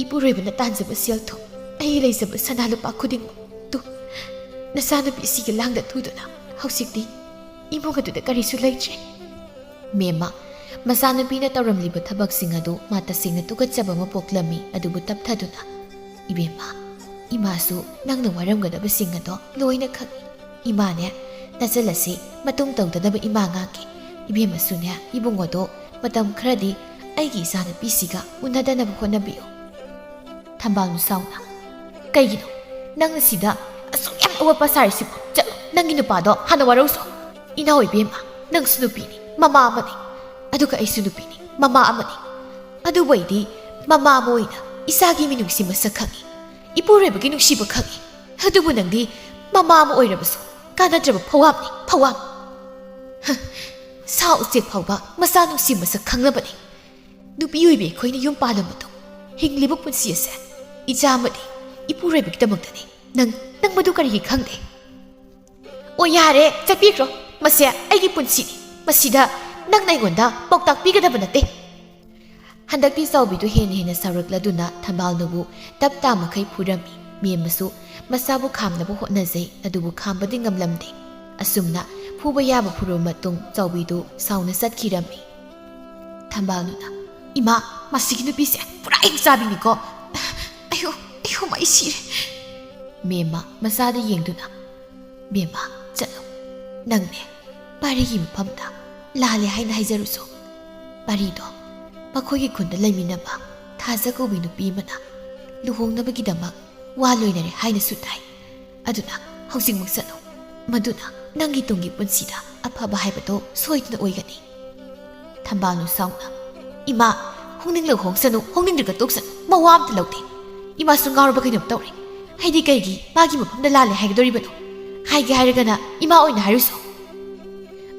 ꯏꯄꯨꯔꯣꯏꯕꯅ ꯇꯥꯟꯖꯕ ꯁꯦꯜ ꯊꯨꯝ, ꯑꯩꯒꯤ ꯂꯩꯖꯕ ꯁꯅꯥ ꯂꯨꯄꯥ ꯈꯨꯗꯤꯡꯃꯛ ꯇꯨ ꯅꯆꯥꯅꯨꯄꯤ ꯑꯁꯤꯒꯤ ꯂꯥꯡꯗ ꯊꯨꯗꯨꯅ ꯍꯧꯖꯤꯛꯇꯤ ꯏꯃꯨꯡ ꯑꯗꯨꯗ ꯀꯔꯤꯁꯨ ꯂꯩꯇ꯭ꯔꯦ꯫" ꯃꯦꯝꯃ, ꯃꯆꯥꯅꯨꯄꯤꯅ ꯇꯧꯔꯝꯂꯤꯕ ꯊꯕꯛꯁꯤꯡ ꯑꯗꯨ ꯃꯥ ꯇꯁꯦꯡꯅ ꯇꯨꯀꯠꯆꯕ ꯑꯃ ꯄꯣꯛꯂꯝꯃꯤ꯫ ꯑꯗꯨꯕꯨ ꯇꯞꯊꯗꯨꯅ, "ꯏꯕꯦꯝꯃ, ꯏꯃꯥꯁꯨ ꯅꯪꯅ ꯋꯥꯔꯝꯒꯗꯕꯁꯤꯡ ꯑꯗꯣ ꯂꯣꯏꯅ ꯈꯪꯏ꯫ ꯏꯃꯥꯅꯦ, ꯅꯆꯜ ꯑꯁꯤ ꯃꯇꯨꯡ ꯇꯧꯗꯅꯕ ꯏꯃꯥ ꯉꯥꯛꯀꯦ꯫ ꯏꯕꯦꯝꯃꯁꯨꯅꯦ, ꯏꯕꯨꯡꯉꯣꯗꯣ ꯃꯇꯝ ꯈꯔꯗꯤ ꯑꯩꯒꯤ ꯏꯆꯥꯅꯨꯄꯤꯁꯤꯒ ꯎꯅꯗꯅꯕ ꯍꯣꯠꯅꯕꯤꯌꯨ꯫" ꯊꯝꯕꯥꯜꯅꯨ ꯁꯥꯎꯅ, "ꯀꯩꯒꯤꯅꯣ ꯅꯪꯅ ꯁꯤꯗ ꯑꯁꯨꯛ ꯌꯥꯝꯅ ꯑꯋꯥꯠꯄ ꯁꯥꯔꯤꯁꯤꯕꯣ? ꯆꯠꯂꯣ, ꯅꯪꯒꯤ ꯅꯨꯄꯥꯗꯣ ꯍꯥꯟꯅ ꯋꯥꯔꯧꯁꯣ꯫" "ꯏꯅꯥꯎ ꯏꯕꯦꯝꯃ, ꯅꯪꯁꯨ ꯅꯨꯄꯤꯅꯤ, ꯃꯃꯥ ꯑꯃꯅꯤ꯫ ꯑꯗꯨꯒ ꯑꯩꯁꯨ ꯅꯨꯄꯤꯅꯤ, ꯃꯃꯥ ꯑꯃꯅꯤ꯫ ꯑꯗꯨꯕꯨ ꯑꯩꯗꯤ ꯃꯃꯥ ꯑꯃ ꯑꯣꯏꯅ ꯏꯆꯥꯒꯤ ꯃꯤꯅꯨꯡꯁꯤ ꯃꯁꯛ ꯈꯪꯏ, ꯏꯄꯨꯔꯣꯏꯕꯒꯤ ꯅꯨꯡꯁꯤꯕ ꯈꯪꯏ꯫ ꯑꯗꯨꯕꯨ ꯅꯪꯗꯤ ꯃꯃꯥ ꯑꯃ ꯑꯣꯏꯔꯕꯁꯨ ꯀꯥꯟꯅꯗ꯭ꯔꯕ ꯐꯧꯍꯥꯝꯅꯤ, ꯐꯧꯍꯥꯝ꯫ ꯍ, ꯁꯥ ꯎꯆꯦꯛ ꯐꯥꯎꯕ ꯃꯆꯥ ꯅꯨꯡꯁꯤ ꯃꯁꯛ ꯈꯪꯅꯕꯅꯤ꯫ ꯅꯨꯄꯤ ꯑꯣꯏꯕꯤ ꯑꯩꯈꯣꯏꯅ ꯌꯨꯝ ꯄꯥꯜꯂ ꯃꯇꯨꯡ ꯍꯤꯡꯂꯤꯕ ꯄꯨꯟꯁꯤ ꯑꯁꯦ ꯏꯆꯥ ꯑꯃꯗꯤ ꯏꯄꯨꯔꯣꯏꯕꯒꯤꯗꯃꯛꯇꯅꯤ꯫ ꯅꯪ, ꯅꯪ ꯃꯗꯨ ꯀꯔꯤꯒꯤ ꯈꯪꯗꯦ?" "ꯑꯣ ꯌꯥꯔꯦ, ꯆꯠꯄꯤꯈ꯭ꯔꯣ꯫ ꯃꯁꯦ ꯑꯩꯒꯤ ꯄꯨꯟꯁꯤꯅꯤ꯫ ꯃꯁꯤꯗ ꯅꯪꯅ ꯑꯩꯉꯣꯟꯗ ꯄꯥꯎꯇꯥꯛ ꯄꯤꯒꯗꯕ ꯅꯠꯇꯦ꯫" ꯍꯟꯗꯛꯇꯤ ꯆꯥꯎꯕꯤꯗꯨ ꯍꯦꯟꯅ ꯍꯦꯟꯅ ꯁꯥꯎꯔꯛꯂꯗꯨꯅ ꯊꯝꯕꯥꯜꯅꯨꯕꯨ ꯇꯞ ꯇꯥ ꯃꯈꯩ ꯐꯨꯔꯝꯃꯤ꯫ ꯃꯦꯝꯃꯁꯨ ꯃꯆꯥꯕꯨ ꯈꯥꯝꯅꯕ ꯍꯣꯠꯅꯖꯩ, ꯑꯗꯨꯕꯨ ꯈꯥꯝꯕꯗꯤ ꯉꯝꯂꯝꯗꯦ꯫ ꯑꯁꯨꯝꯅ ꯐꯨꯕ ꯌꯥꯕ ꯐꯨꯔꯕ ꯃꯇꯨꯡ ꯆꯥꯎꯕꯤꯗꯨ ꯁꯥꯎꯅ ꯆꯠꯈꯤꯔꯝꯃꯤ꯫ ꯊꯝꯕꯥꯜꯅꯨꯅ, "ꯏꯃꯥ, ꯃꯁꯤꯒꯤ ꯅꯨꯄꯤꯁꯦ ꯄꯨꯔꯥ ꯍꯤꯡꯆꯥꯕꯤꯅꯤꯀꯣ꯫ ꯑꯌꯣ, ꯑꯌꯣ, ꯑꯩ ꯁꯤꯔꯦ꯫" ꯃꯦꯝꯃ ꯃꯆꯥꯗ ꯌꯦꯡꯗꯨꯅ, "ꯕꯦꯝꯃ, ꯆꯠꯂꯣ꯫ ꯅꯪꯅꯦ, ꯄꯥꯔꯤꯒꯤ ꯃꯐꯝꯗ ꯂꯥꯜꯂꯦ ꯍꯥꯏꯅ ꯍꯥꯏꯖꯔꯨꯁꯨ꯫ ꯄꯥꯔꯤꯗꯣ ꯃꯈꯣꯏꯒꯤ ꯈꯨꯟꯗ ꯂꯩꯃꯤꯟꯅꯕ ꯊꯥꯖ ꯀꯧꯕꯤ ꯅꯨꯄꯤ ꯑꯃꯅ ꯂꯨꯍꯣꯡꯅꯕꯒꯤꯗꯃꯛ ꯋꯥ ꯂꯣꯏꯅꯔꯦ ꯍꯥꯏꯅꯁꯨ ꯇꯥꯏ꯫ ꯑꯗꯨꯅ ꯍꯧꯖꯤꯛꯃꯛ ꯆꯠꯂꯨ꯫ ꯃꯗꯨꯅ ꯅꯪꯒꯤ ꯇꯨꯡꯒꯤ ꯄꯨꯟꯁꯤꯗ ꯑꯐꯕ ꯍꯥꯏꯕꯗꯣ ꯁꯣꯏꯗꯅ ꯑꯣꯏꯒꯅꯤ꯫" ꯊꯝꯕꯥꯜꯅꯨ ꯁꯥꯎꯅ, "ꯏꯃꯥ, ꯍꯣꯡꯅꯤꯡꯂꯒ ꯍꯣꯡꯁꯅꯨ, ꯍꯣꯡꯅꯤꯡꯗ꯭ꯔꯒ ꯇꯣꯛꯁꯅꯨ, ꯃꯋꯥ ꯑꯝꯇ ꯂꯧꯗꯦ꯫ ꯏꯃꯥꯁꯨ ꯉꯥꯎꯔꯕ ꯀꯩꯅꯣꯝ ꯇꯧꯔꯦ꯫ ꯑꯩꯗꯤ ꯀꯩꯒꯤ ꯃꯥꯒꯤ ꯃꯐꯝꯗ ꯂꯥꯜꯂꯦ ꯍꯥꯏꯒꯗꯧꯔꯤꯕꯅꯣ? ꯍꯥꯏꯒꯦ ꯍꯥꯏꯔꯒꯅ ꯏꯃꯥ ꯑꯣꯏꯅ ꯍꯥꯏꯔꯨꯁꯣ꯫"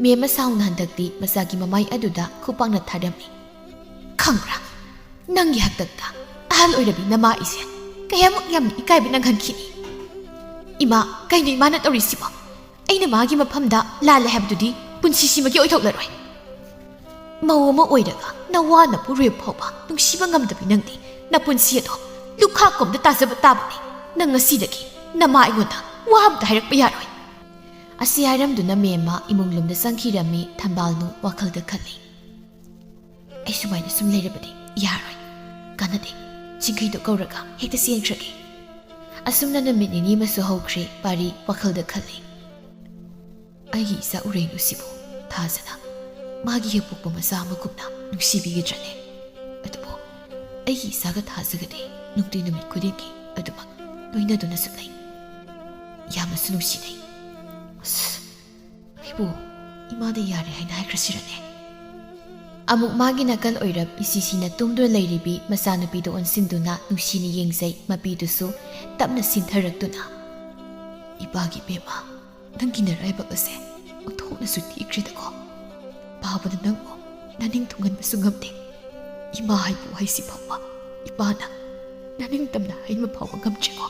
ꯃꯦꯝꯃ ꯁꯥꯎꯅ ꯍꯟꯗꯛꯇꯤ ꯃꯆꯥꯒꯤ ꯃꯃꯥꯏ ꯑꯗꯨꯗ ꯈꯨꯄꯥꯛꯅ ꯊꯥꯔꯝꯃꯤ꯫ "ꯈꯪꯕ꯭ꯔꯥ, ꯅꯪꯒꯤ ꯍꯥꯛꯇꯛꯇ ꯑꯍꯜ ꯑꯣꯏꯔꯕꯤ ꯅꯃꯥ ꯑꯩꯁꯦ ꯀꯌꯥꯃꯨꯛ ꯌꯥꯝꯅ ꯏꯀꯥꯏꯕ ꯅꯪꯍꯟꯈꯤꯅꯤ꯫ ꯏꯃꯥ, ꯀꯩꯅꯣ ꯏꯃꯥꯅ ꯇꯧꯔꯤꯁꯤꯕꯣ? ꯑꯩꯅ ꯃꯥꯒꯤ ꯃꯐꯝꯗ ꯂꯥꯜꯂꯦ ꯍꯥꯏꯕꯗꯨꯗꯤ ꯄꯨꯟꯁꯤꯁꯤꯃꯒꯤ ꯑꯣꯏꯊꯣꯛꯂꯔꯣꯏ꯫ ꯃꯧ ꯑꯃ ꯑꯣꯏꯔꯒ ꯅꯋꯥꯅ ꯄꯨꯔꯦꯞ ꯐꯥꯎꯕ ꯅꯨꯡꯁꯤꯕ ꯉꯝꯗꯕꯤ ꯅꯪꯗꯤ ꯅꯄꯨꯟꯁꯤ ꯑꯗꯣ ꯂꯨꯈꯥꯛ ꯀꯨꯝꯗ ꯇꯥꯖꯕ ꯇꯥꯕꯅꯤ꯫ ꯅꯪ ꯉꯁꯤꯗꯒꯤ ꯅꯃꯥ ꯑꯩꯉꯣꯟꯗ ꯋꯥ ꯑꯝꯇ ꯍꯥꯏꯔꯛꯄ ꯌꯥꯔꯣꯏ꯫" ꯑꯁꯤ ꯍꯥꯏꯔꯝꯗꯨꯅ ꯃꯦꯝꯃ ꯏꯃꯨꯡ ꯂꯣꯝꯗ ꯆꯪꯈꯤꯔꯝꯃꯤ꯫ ꯊꯝꯕꯥꯜꯅꯨ ꯋꯥꯈꯜꯗ ꯈꯜꯂꯤ, "ꯑꯩ ꯁꯨꯃꯥꯏꯅ ꯁꯨꯝ ꯂꯩꯔꯕꯗꯤ ꯌꯥꯔꯣꯏ꯫ ꯀꯥꯟꯅꯗꯦ, ꯆꯤꯡꯈꯩꯗꯣ ꯀꯧꯔꯒ ꯍꯦꯛꯇ ꯆꯦꯟꯈ꯭ꯔꯒꯦ꯫" ꯑꯁꯨꯝꯅ ꯅꯨꯃꯤꯠ ꯅꯤꯅꯤ ꯑꯃꯁꯨ ꯍꯧꯈ꯭ꯔꯦ꯫ ꯄꯥꯔꯤ ꯋꯥꯈꯜꯗ ꯈꯜꯂꯤ, "ꯑꯩꯒꯤ ꯏꯆꯥ ꯎꯔꯦꯡꯗꯨ ꯁꯤꯕꯨ ꯊꯥꯖꯅ ꯃꯥꯒꯤ ꯍꯦꯛ ꯄꯣꯛꯄ ꯃꯆꯥ ꯑꯃꯒꯨꯝꯅ ꯅꯨꯡꯁꯤꯕꯤꯒꯗ꯭ꯔꯅꯦ? ꯑꯗꯨꯕꯨ ꯑꯩꯒꯤ ꯏꯆꯥꯒ ꯊꯥꯖꯒꯗꯤ ꯅꯨꯡꯇꯤ ꯅꯨꯃꯤꯠ ꯈꯨꯗꯤꯡꯒꯤ ꯑꯗꯨꯃꯛ ꯂꯣꯏꯅꯗꯨꯅꯁꯨ ꯂꯩ꯫ ꯌꯥꯝꯅꯁꯨ ꯅꯨꯡꯁꯤꯅꯩ꯫ ꯑꯁ, ꯑꯩꯕꯨ ꯏꯃꯥꯗ ꯌꯥꯔꯦ ꯍꯥꯏꯅ ꯍꯥꯏꯈ꯭ꯔꯁꯤꯔꯅꯦ?" ꯑꯃꯨꯛ ꯃꯥꯒꯤ ꯅꯥꯀꯜ ꯑꯣꯏꯔꯞ ꯏꯁꯤꯁꯤꯅ ꯇꯨꯝꯗꯨꯅ ꯂꯩꯔꯤꯕꯤ ꯃꯆꯥꯅꯨꯄꯤꯗꯨ ꯑꯣꯟꯁꯤꯟꯗꯨꯅ ꯅꯨꯡꯁꯤꯅ ꯌꯦꯡꯖꯩ꯫ ꯃꯄꯤꯗꯨꯁꯨ ꯇꯞꯅ ꯁꯤꯟꯊꯔꯛꯇꯨꯅ, "ꯏꯄꯥꯒꯤ ꯕꯦꯝꯃ, ꯅꯪꯒꯤ ꯅꯔꯥꯏꯕꯛ ꯑꯁꯦ ꯑꯣꯟꯊꯣꯛꯅꯁꯨ ꯊꯤꯈ꯭ꯔꯦꯗꯀꯣ꯫ ꯄꯥꯕꯅ ꯅꯪꯕꯨ ꯅꯅꯤꯡ ꯊꯨꯡꯍꯟꯕꯁꯨ ꯉꯝꯗꯦ꯫ ꯏꯃꯥ ꯍꯥꯏꯕ ꯋꯥꯍꯩꯁꯤ ꯐꯥꯎꯕ ꯏꯄꯥꯅ ꯅꯅꯤꯡꯇꯝꯅ ꯍꯥꯏꯕ ꯐꯥꯎꯕ ꯉꯝꯗ꯭ꯔꯦꯀꯣ꯫"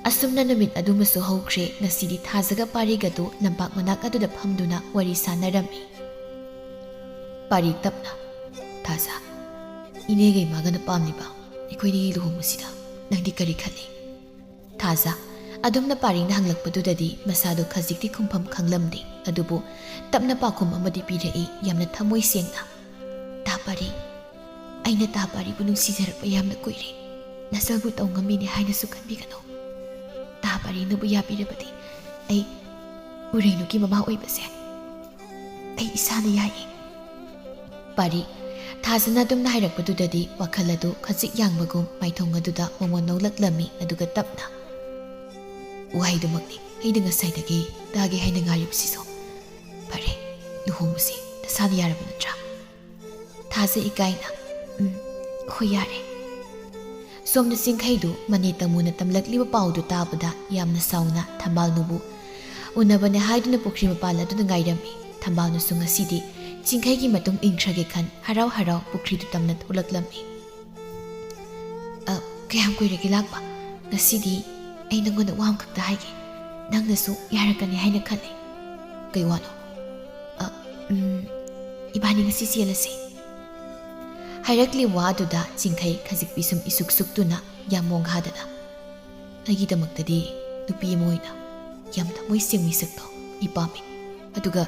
ꯑꯁꯨꯝꯅ ꯅꯨꯃꯤꯠ ꯑꯗꯨꯃꯁꯨ ꯍꯧꯈ꯭ꯔꯦ꯫ ꯉꯁꯤꯗꯤ ꯊꯥꯖꯒ ꯄꯥꯔꯤꯒꯗꯨ ꯂꯝꯄꯥꯛ ꯃꯅꯥꯛ ꯑꯗꯨꯗ ꯐꯝꯗꯨꯅ ꯋꯥꯔꯤ ꯁꯥꯟꯅꯔꯝꯃꯤ꯫ ꯄꯥꯔꯤ ꯇꯞꯅ, "ꯊꯥꯖ, ꯏꯅꯦꯒ ꯏꯃꯥꯒꯅ ꯄꯥꯝꯂꯤꯕ ꯑꯩꯈꯣꯏꯅꯤꯒꯤ ꯂꯨꯍꯣꯡꯕꯁꯤꯗ ꯅꯪꯗꯤ ꯀꯔꯤ ꯈꯜꯂꯤ? ꯊꯥꯖ, ꯑꯗꯨꯝꯅ ꯄꯥꯔꯤꯅ ꯍꯪꯂꯛꯄꯗꯨꯗꯗꯤ ꯃꯁꯥꯗꯣ ꯈꯖꯤꯛꯇꯤ ꯈꯨꯝꯐꯝ ꯈꯪꯂꯝꯗꯦ꯫ ꯑꯗꯨꯕꯨ ꯇꯞꯅ ꯄꯥꯎꯈꯨꯝ ꯑꯃꯗꯤ ꯄꯤꯔꯛꯏ, ꯌꯥꯝꯅ ꯊꯃꯣꯏ ꯁꯦꯡꯅ꯫ ꯇꯥ ꯄꯥꯔꯤ, ꯑꯩꯅ ꯇꯥ ꯄꯥꯔꯤꯕꯨ ꯅꯨꯡꯁꯤꯖꯔꯛꯄ ꯌꯥꯝꯅ ꯀꯨꯏꯔꯦ꯫ ꯅꯆꯜꯕꯨ ꯇꯧ ꯉꯝꯃꯤꯅꯦ ꯍꯥꯏꯅꯁꯨ ꯈꯟꯕꯤꯒꯅꯨ꯫ ꯇꯥ ꯄꯥꯔꯤꯅꯕꯨ ꯌꯥꯕꯤꯔꯕꯗꯤ ꯑꯩ ꯎꯔꯦꯡꯂꯨꯒꯤ ꯃꯃꯥ ꯑꯣꯏꯕꯁꯦ ꯑꯩ ꯏꯁꯥꯅ ꯌꯥꯏꯌꯦ꯫ ꯄꯥꯔꯤ, ꯊꯥꯖꯅ ꯑꯗꯨꯝꯅ ꯍꯥꯏꯔꯛꯄꯗꯨꯗꯗꯤ ꯋꯥꯈꯜ ꯑꯗꯨ ꯈꯖꯤꯛ ꯌꯥꯡꯕꯒꯨꯝ ꯃꯥꯏꯊꯣꯡ ꯑꯗꯨꯗ ꯃꯃꯣꯟ ꯅꯣꯛꯂꯛꯂꯝꯃꯤ, ꯑꯗꯨꯒ ꯇꯞꯅ, "ꯋꯥꯍꯩꯗꯨꯃꯛꯅꯤ ꯑꯩꯅ ꯉꯁꯥꯏꯗꯒꯤ ꯇꯥꯒꯦ ꯍꯥꯏꯅ ꯉꯥꯏꯔꯤꯕꯁꯤꯁꯨ꯫ ꯐꯔꯦ, ꯂꯨꯍꯣꯡꯕꯁꯤ ꯅꯁꯥꯅ ꯌꯥꯔꯕ ꯅꯠꯇ꯭ꯔꯥ?" ꯊꯥꯖ ꯏꯀꯥꯏꯅ, "ꯎꯝ, ꯍꯣꯏ, ꯌꯥꯔꯦ꯫" ꯁꯣꯝꯗ ꯆꯤꯡꯈꯩꯗꯨ ꯃꯅꯦ ꯇꯃꯨꯅ ꯇꯝꯂꯛꯂꯤꯕ ꯄꯥꯎꯗꯨ ꯇꯥꯕꯗ ꯌꯥꯝꯅ ꯁꯥꯎꯅ ꯊꯝꯕꯥꯜꯅꯨꯕꯨ ꯎꯅꯕꯅꯦ ꯍꯥꯏꯗꯨꯅ ꯄꯨꯈ꯭ꯔꯤ ꯃꯄꯥꯜ ꯑꯗꯨꯗ ꯉꯥꯏꯔꯝꯃꯤ꯫ ꯊꯝꯕꯥꯜꯅꯨꯁꯨ ꯉꯁꯤꯗꯤ ꯆꯤꯡꯈꯩꯒꯤ ꯃꯇꯨꯡ ꯏꯟꯈ꯭ꯔꯒꯦ ꯈꯟ ꯍꯔꯥꯎ ꯍꯔꯥꯎ ꯄꯨꯈ꯭ꯔꯤꯗꯨ ꯇꯝꯅ ꯊꯣꯛꯂꯛꯂꯝꯃꯤ꯫ "ꯑ, ꯀꯌꯥꯝ ꯀꯨꯏꯔꯒꯦ ꯂꯥꯛꯄ? ꯉꯁꯤꯗꯤ ꯑꯩ ꯅꯪꯉꯣꯟꯗ ꯋꯥ ꯑꯃꯈꯛꯇ ꯍꯥꯏꯒꯦ꯫ ꯅꯪꯅꯁꯨ ꯌꯥꯔꯛꯀꯅꯤ ꯍꯥꯏꯅ ꯈꯜꯂꯤ꯫" "ꯀꯩ ꯋꯥꯅꯣ?" "ꯑ, ꯎꯝ, ꯏꯕꯥꯅꯤ ꯉꯁꯤ ꯆꯦꯜꯂꯁꯦ꯫" ꯍꯥꯏꯔꯛꯂꯤꯕ ꯋꯥ ꯑꯗꯨꯗ ꯆꯤꯡꯈꯩ ꯈꯖꯤꯛ ꯄꯤꯁꯨꯝ ꯏꯁꯨꯛ ꯁꯨꯛꯇꯨꯅ ꯌꯥꯝ ꯃꯣꯡ ꯍꯥꯗꯅ, "ꯑꯩꯒꯤꯗꯃꯛꯇꯗꯤ ꯅꯨꯄꯤ ꯑꯃ ꯑꯣꯏꯅ ꯌꯥꯝ ꯊꯃꯣꯏ ꯁꯦꯡꯕ ꯃꯤꯁꯛꯇꯣ ꯑꯩ ꯄꯥꯝꯃꯤ꯫ ꯑꯗꯨꯒ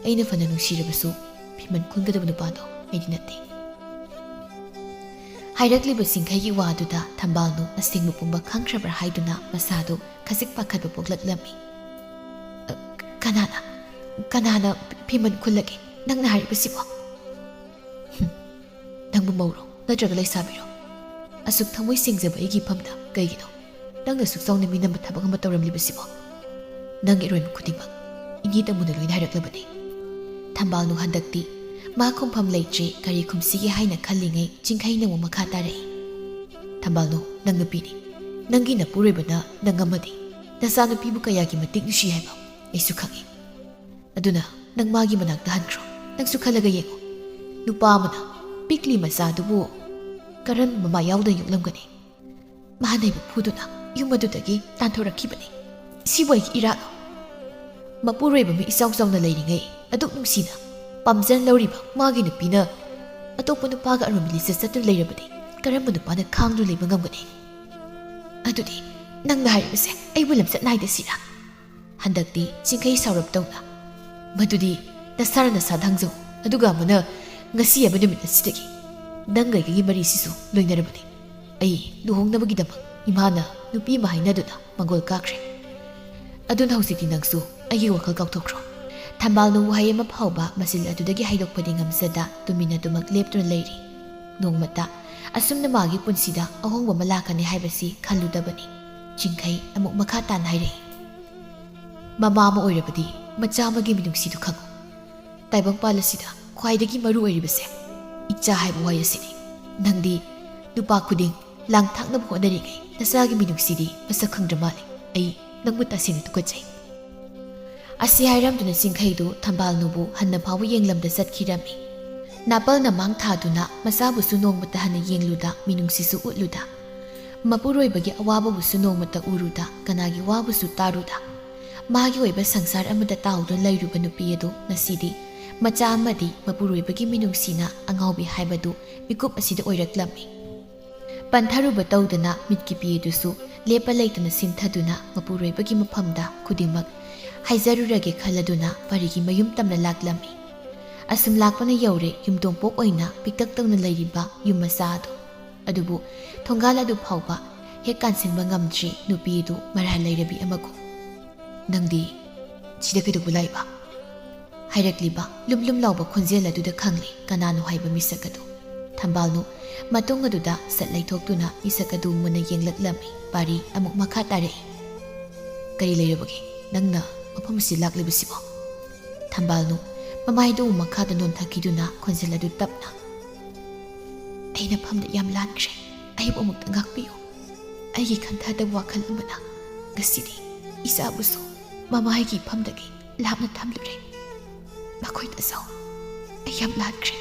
ꯑꯩꯅ ꯐꯅ ꯅꯨꯡꯁꯤꯔꯕꯁꯨ ꯐꯤꯃꯟ ꯈꯨꯟꯒꯗꯕ ꯅꯨꯄꯥꯗꯣ ꯑꯩꯗꯤ ꯅꯠꯇꯦ꯫" ꯍꯥꯏꯔꯛꯂꯤꯕ ꯆꯤꯡꯈꯩꯒꯤ ꯋꯥꯗꯨꯗ ꯊꯝꯕꯥꯜꯅꯨ ꯑꯁꯦꯡꯕ ꯄꯨꯝꯕ ꯈꯪꯈ꯭ꯔꯕ꯭ꯔꯥ ꯍꯥꯏꯗꯨꯅ ꯃꯁꯥꯗꯨ ꯈꯖꯤꯛ ꯄꯥꯈꯠꯄ ꯄꯣꯛꯂꯛꯂꯝꯃꯤ꯫ "ꯑ, ꯀꯅꯥꯅ, ꯀꯅꯥꯅ ꯐꯤꯃꯟ ꯈꯨꯜꯂꯒꯦ? ꯅꯪꯅ ꯍꯥꯏꯔꯤꯕꯁꯤꯕꯣ?" "ꯍꯨꯝ, ꯅꯪꯕꯨ ꯃꯧꯔꯣ ꯅꯠꯇ꯭ꯔꯒ ꯂꯩꯁꯥꯕꯤꯔꯣ? ꯑꯁꯨꯛ ꯊꯃꯣꯏ ꯁꯦꯡꯖꯕ ꯑꯩꯒꯤ ꯏꯐꯝꯗ ꯀꯩꯒꯤꯅꯣ ꯅꯪꯅ ꯑꯁꯨꯛ ꯆꯥꯎꯅ ꯃꯤꯅꯝꯕ ꯊꯕꯛ ꯑꯃ ꯇꯧꯔꯝꯂꯤꯕꯁꯤꯕꯣ? ꯅꯪꯒꯤ ꯑꯔꯣꯏꯕ ꯈꯨꯗꯤꯡꯃꯛ ꯏꯅꯦ ꯇꯃꯨꯅ ꯂꯣꯏꯅ ꯍꯥꯏꯔꯛꯂꯕꯅꯤ꯫" ꯊꯝꯕꯥꯜꯅꯨ ꯍꯟꯗꯛꯇꯤ ꯃꯥ ꯈꯨꯝꯐꯝ ꯂꯩꯇ꯭ꯔꯦ, ꯀꯔꯤ ꯈꯨꯝꯁꯤꯒꯦ ꯍꯥꯏꯅ ꯈꯜꯂꯤꯉꯩ ꯆꯤꯡꯈꯩꯅ ꯑꯃꯨꯛ ꯃꯈꯥ ꯇꯥꯔꯛꯏ꯫ "ꯊꯝꯕꯥꯜꯅꯨ, ꯅꯪ ꯅꯨꯄꯤꯅꯤ꯫ ꯅꯪꯒꯤ ꯅꯄꯨꯔꯣꯏꯕꯅ ꯅꯪ ꯑꯃꯗꯤ ꯅꯆꯥꯅꯨꯄꯤꯕꯨ ꯀꯌꯥꯒꯤ ꯃꯇꯤꯛ ꯅꯨꯡꯁꯤ ꯍꯥꯏꯕ ꯑꯩꯁꯨ ꯈꯪꯏ꯫ ꯑꯗꯨꯅ ꯅꯪ ꯃꯥꯒꯤ ꯃꯅꯥꯛꯇ ꯍꯟꯈ꯭ꯔꯣ꯫ ꯅꯪꯁꯨ ꯈꯜꯂꯒ ꯌꯦꯡꯉꯨ꯫ ꯅꯨꯄꯥ ꯑꯃꯅ ꯄꯤꯛꯂꯤ ꯃꯆꯥꯗꯨꯕꯨ ꯀꯔꯝꯕ ꯃꯃꯥ ꯌꯥꯎꯗꯅ ꯌꯣꯛꯂꯝꯒꯅꯤ? ꯃꯍꯥꯅꯩꯕ ꯐꯨꯗꯨꯅ ꯌꯨꯝ ꯑꯗꯨꯗꯒꯤ ꯇꯥꯟꯊꯣꯔꯛꯈꯤꯕꯅꯤ꯫ ꯁꯤꯕꯨ ꯑꯩꯒꯤ ꯏꯔꯥꯠꯂꯣ? ꯃꯄꯨꯔꯣꯏꯕ ꯑꯃ ꯏꯆꯥꯎ ꯆꯥꯎꯅ ꯂꯩꯔꯤꯉꯩ ꯑꯗꯨꯛ ꯅꯨꯡꯁꯤꯅ ꯄꯥꯝꯖꯅ ꯂꯧꯔꯤꯕ ꯃꯥꯒꯤ ꯅꯨꯄꯤꯅ ꯑꯇꯣꯞꯄ ꯅꯨꯄꯥꯒ ꯑꯔꯣꯟꯕ ꯂꯤꯆꯠ ꯆꯠꯇꯨꯅ ꯂꯩꯔꯕꯗꯤ ꯀꯔꯝꯕ ꯅꯨꯄꯥꯅ ꯈꯥꯡꯗꯨꯅ ꯂꯩꯕ ꯉꯝꯒꯅꯤ? "ꯑꯗꯨꯗꯤ ꯅꯪꯅ ꯍꯥꯏꯔꯤꯕꯁꯦ ꯑꯩꯕꯨ ꯂꯝꯆꯠ ꯅꯥꯏꯗꯦ ꯁꯤꯔꯥ?" ꯍꯟꯗꯛꯇꯤ ꯆꯤꯡꯈꯩ ꯁꯥꯎꯔꯞ ꯇꯧꯅ, "ꯃꯗꯨꯗꯤ ꯅꯁꯥꯅ ꯅꯁꯥꯗ ꯍꯪꯖꯧ꯫ ꯑꯗꯨꯒ ꯑꯃꯅ ꯉꯁꯤ ꯍꯥꯏꯕ ꯅꯨꯃꯤꯠ ꯑꯁꯤꯗꯒꯤ ꯅꯪꯒ ꯑꯩꯒꯤ ꯃꯔꯤꯁꯤꯁꯨ ꯂꯣꯏꯅꯔꯕꯅꯤ꯫ ꯑꯩ ꯂꯨꯍꯣꯡꯅꯕꯒꯤꯗꯃꯛ ꯏꯃꯥꯅ ꯅꯨꯄꯤ ꯑꯃ ꯍꯥꯏꯅꯗꯨꯅ ꯃꯪꯒꯣꯜ ꯀꯥꯈ꯭ꯔꯦ꯫ ꯑꯗꯨꯅ ꯍꯧꯖꯤꯛꯇꯤ ꯅꯪꯁꯨ ꯑꯩꯒꯤ ꯋꯥꯈꯜ ꯀꯥꯎꯊꯣꯛꯈ꯭ꯔꯣ꯫" ꯊꯝꯕꯥꯜꯅꯨ ꯋꯥꯍꯩ ꯑꯃ ꯐꯥꯎꯕ ꯃꯆꯤꯜ ꯑꯗꯨꯗꯒꯤ ꯍꯥꯏꯗꯣꯛꯄꯗꯤ ꯉꯝꯖꯗ ꯇꯨꯃꯤꯟꯅ ꯑꯗꯨꯃꯛ ꯂꯦꯞꯇꯨꯅ ꯂꯩꯔꯤ꯫ ꯅꯣꯡꯃꯇ ꯑꯁꯨꯝꯅ ꯃꯥꯒꯤ ꯄꯨꯟꯁꯤꯗ ꯑꯍꯣꯡꯕ ꯑꯃ ꯂꯥꯛꯀꯅꯤ ꯍꯥꯏꯕꯁꯤ ꯈꯜꯂꯨꯗꯕꯅꯤ꯫ ꯆꯤꯡꯈꯩ ꯑꯃꯨꯛ ꯃꯈꯥ ꯇꯥꯅ ꯍꯥꯏꯔꯛꯏ, "ꯃꯃꯥ ꯑꯃ ꯑꯣꯏꯔꯕꯗꯤ ꯃꯆꯥ ꯑꯃꯒꯤ ꯃꯤꯅꯨꯡꯁꯤꯗꯨ ꯈꯪꯉꯨ꯫ ꯇꯥꯏꯕꯪꯄꯥꯜ ꯑꯁꯤꯗ ꯈ꯭ꯋꯥꯏꯗꯒꯤ ꯃꯔꯨ ꯑꯣꯏꯔꯤꯕꯁꯦ ꯏꯆꯥ ꯍꯥꯏꯕ ꯋꯥꯍꯩ ꯑꯁꯤꯅꯤ꯫ ꯅꯪꯗꯤ ꯅꯨꯄꯥ ꯈꯨꯗꯤꯡ ꯂꯥꯡꯊꯥꯛꯅꯕ ꯍꯣꯠꯅꯔꯤꯉꯩ ꯅꯆꯥꯒꯤ ꯃꯤꯅꯨꯡꯁꯤꯗꯤ ꯃꯁꯛ ꯈꯪꯗ꯭ꯔ ꯃꯥꯜꯂꯦ꯫ ꯑꯩ ꯅꯪꯕꯨ ꯇꯁꯦꯡꯅ ꯇꯨꯀꯠꯆꯩ꯫" ꯑꯁꯤ ꯍꯥꯏꯔꯝꯗꯨꯅ ꯆꯤꯡꯈꯩꯗꯨ ꯊꯝꯕꯥꯜꯅꯨꯕꯨ ꯍꯟꯅ ꯐꯥꯎꯕ ꯌꯦꯡꯂꯝꯗ ꯆꯠꯈꯤꯔꯝꯃꯤ꯫ ꯅꯥꯄꯜꯅ ꯃꯥꯡ ꯊꯥꯗꯨꯅ ꯃꯆꯥꯕꯨꯁꯨ ꯅꯣꯡꯃꯇ ꯍꯟꯅ ꯌꯦꯡꯂꯨꯗ, ꯃꯤꯅꯨꯡꯁꯤꯁꯨ ꯎꯠꯂꯨꯗ꯫ ꯃꯄꯨꯔꯣꯏꯕꯒꯤ ꯑꯋꯥꯕꯕꯨꯁꯨ ꯅꯣꯡꯃꯇ ꯎꯔꯨꯗ, ꯀꯅꯥꯒꯤ ꯋꯥꯕꯨꯁꯨ ꯇꯥꯔꯨꯗ꯫ ꯃꯥꯒꯤ ꯑꯣꯏꯕ ꯁꯪꯁꯥꯔ ꯑꯃꯗ ꯇꯥꯎꯗꯨꯅ ꯂꯩꯔꯨꯕ ꯅꯨꯄꯤ ꯑꯗꯨ ꯉꯁꯤꯗꯤ ꯃꯆꯥ ꯑꯃꯗꯤ ꯃꯄꯨꯔꯣꯏꯕꯒꯤ ꯃꯤꯅꯨꯡꯁꯤꯅ ꯑꯉꯥꯎꯕꯤ ꯍꯥꯏꯕꯗꯨ ꯃꯤꯀꯨꯞ ꯑꯁꯤꯗ ꯑꯣꯏꯔꯛꯂꯝꯃꯤ꯫ ꯄꯟꯊꯔꯨꯕ ꯇꯧꯗꯅ ꯃꯤꯠꯀꯤ ꯄꯤ ꯑꯗꯨꯁꯨ ꯂꯦꯞꯄ ꯂꯩꯇꯅ ꯁꯤꯟꯊꯗꯨꯅ ꯃꯄꯨꯔꯣꯏꯕꯒꯤ ꯃꯐꯝꯗ ꯈꯨꯗꯤꯡꯃꯛ ꯍꯥꯏꯖꯔꯨꯔꯒꯦ ꯈꯜꯂꯗꯨꯅ ꯄꯥꯔꯤꯒꯤ ꯃꯌꯨꯝ ꯇꯝꯅ ꯂꯥꯛꯂꯝꯃꯤ꯫ ꯑꯁꯨꯝ ꯂꯥꯛꯄꯅ ꯌꯧꯔꯦ ꯌꯨꯝꯊꯣꯡꯄꯣꯛ ꯑꯣꯏꯅ ꯄꯤꯛꯇꯛ ꯇꯧꯅ ꯂꯩꯔꯤꯕ ꯌꯨꯝ ꯃꯆꯥ ꯑꯗꯨ꯫ ꯑꯗꯨꯕꯨ ꯊꯣꯡꯒꯥꯜ ꯑꯗꯨ ꯐꯥꯎꯕ ꯍꯦꯛ ꯀꯥꯟꯁꯤꯟꯕ ꯉꯝꯗ꯭ꯔꯤ ꯅꯨꯄꯤ ꯑꯗꯨ ꯃꯔꯥꯜ ꯂꯩꯔꯕꯤ ꯑꯃꯒꯨꯝ꯫ "ꯅꯪꯗꯤ ꯁꯤꯗ ꯀꯩꯗꯧꯕ ꯂꯥꯛꯏꯕ?" ꯍꯥꯏꯔꯛꯂꯤꯕ ꯂꯨꯝ ꯂꯨꯝ ꯂꯥꯎꯕ ꯈꯣꯟꯖꯦꯜ ꯑꯗꯨꯗ ꯈꯪꯂꯦ ꯀꯅꯥꯅꯣ ꯍꯥꯏꯕ ꯃꯤꯁꯛ ꯑꯗꯨ꯫ ꯊꯝꯕꯥꯜꯅꯨ ꯃꯇꯨꯡ ꯑꯗꯨꯗ ꯁꯠ ꯂꯩꯊꯣꯛꯇꯨꯅ ꯃꯤꯁꯛ ꯑꯗꯨ ꯃꯨꯟꯅ ꯌꯦꯡꯂꯛꯂꯝꯃꯤ꯫ ꯄꯥꯔꯤ ꯑꯃꯨꯛ ꯃꯈꯥ ꯇꯥꯔꯛꯏ, "ꯀꯔꯤ ꯂꯩꯔꯕꯒꯦ? ꯅꯪꯅ ꯃꯐꯝ ꯑꯁꯤ ꯂꯥꯛꯂꯤꯕꯁꯤꯕꯣ?" ꯊꯝꯕꯥꯜꯅꯨ ꯃꯃꯥꯏꯗꯨ ꯃꯈꯥꯗ ꯅꯣꯟꯊꯈꯤꯗꯨꯅ ꯈꯣꯟꯖꯦꯜ ꯑꯗꯨ ꯇꯞꯅ, "ꯑꯩꯅ ꯐꯝꯗ ꯌꯥꯝ ꯂꯥꯟꯈ꯭ꯔꯦ꯫ ꯑꯩꯕꯨ ꯑꯃꯨꯛꯇ ꯉꯥꯛꯄꯤꯌꯨ꯫ ꯑꯩꯒꯤ ꯈꯟꯊꯗꯕ ꯋꯥꯈꯜ ꯑꯃꯅ ꯉꯁꯤꯗꯤ ꯏꯆꯥꯕꯨꯁꯨ ꯃꯃꯥꯒꯤ ꯐꯝꯗꯒꯤ ꯂꯥꯞꯅ ꯊꯝꯂꯨꯔꯦ꯫ ꯃꯈꯣꯏꯗꯁꯨ ꯑꯩ ꯌꯥꯝ ꯂꯥꯟꯈ꯭ꯔꯦ꯫"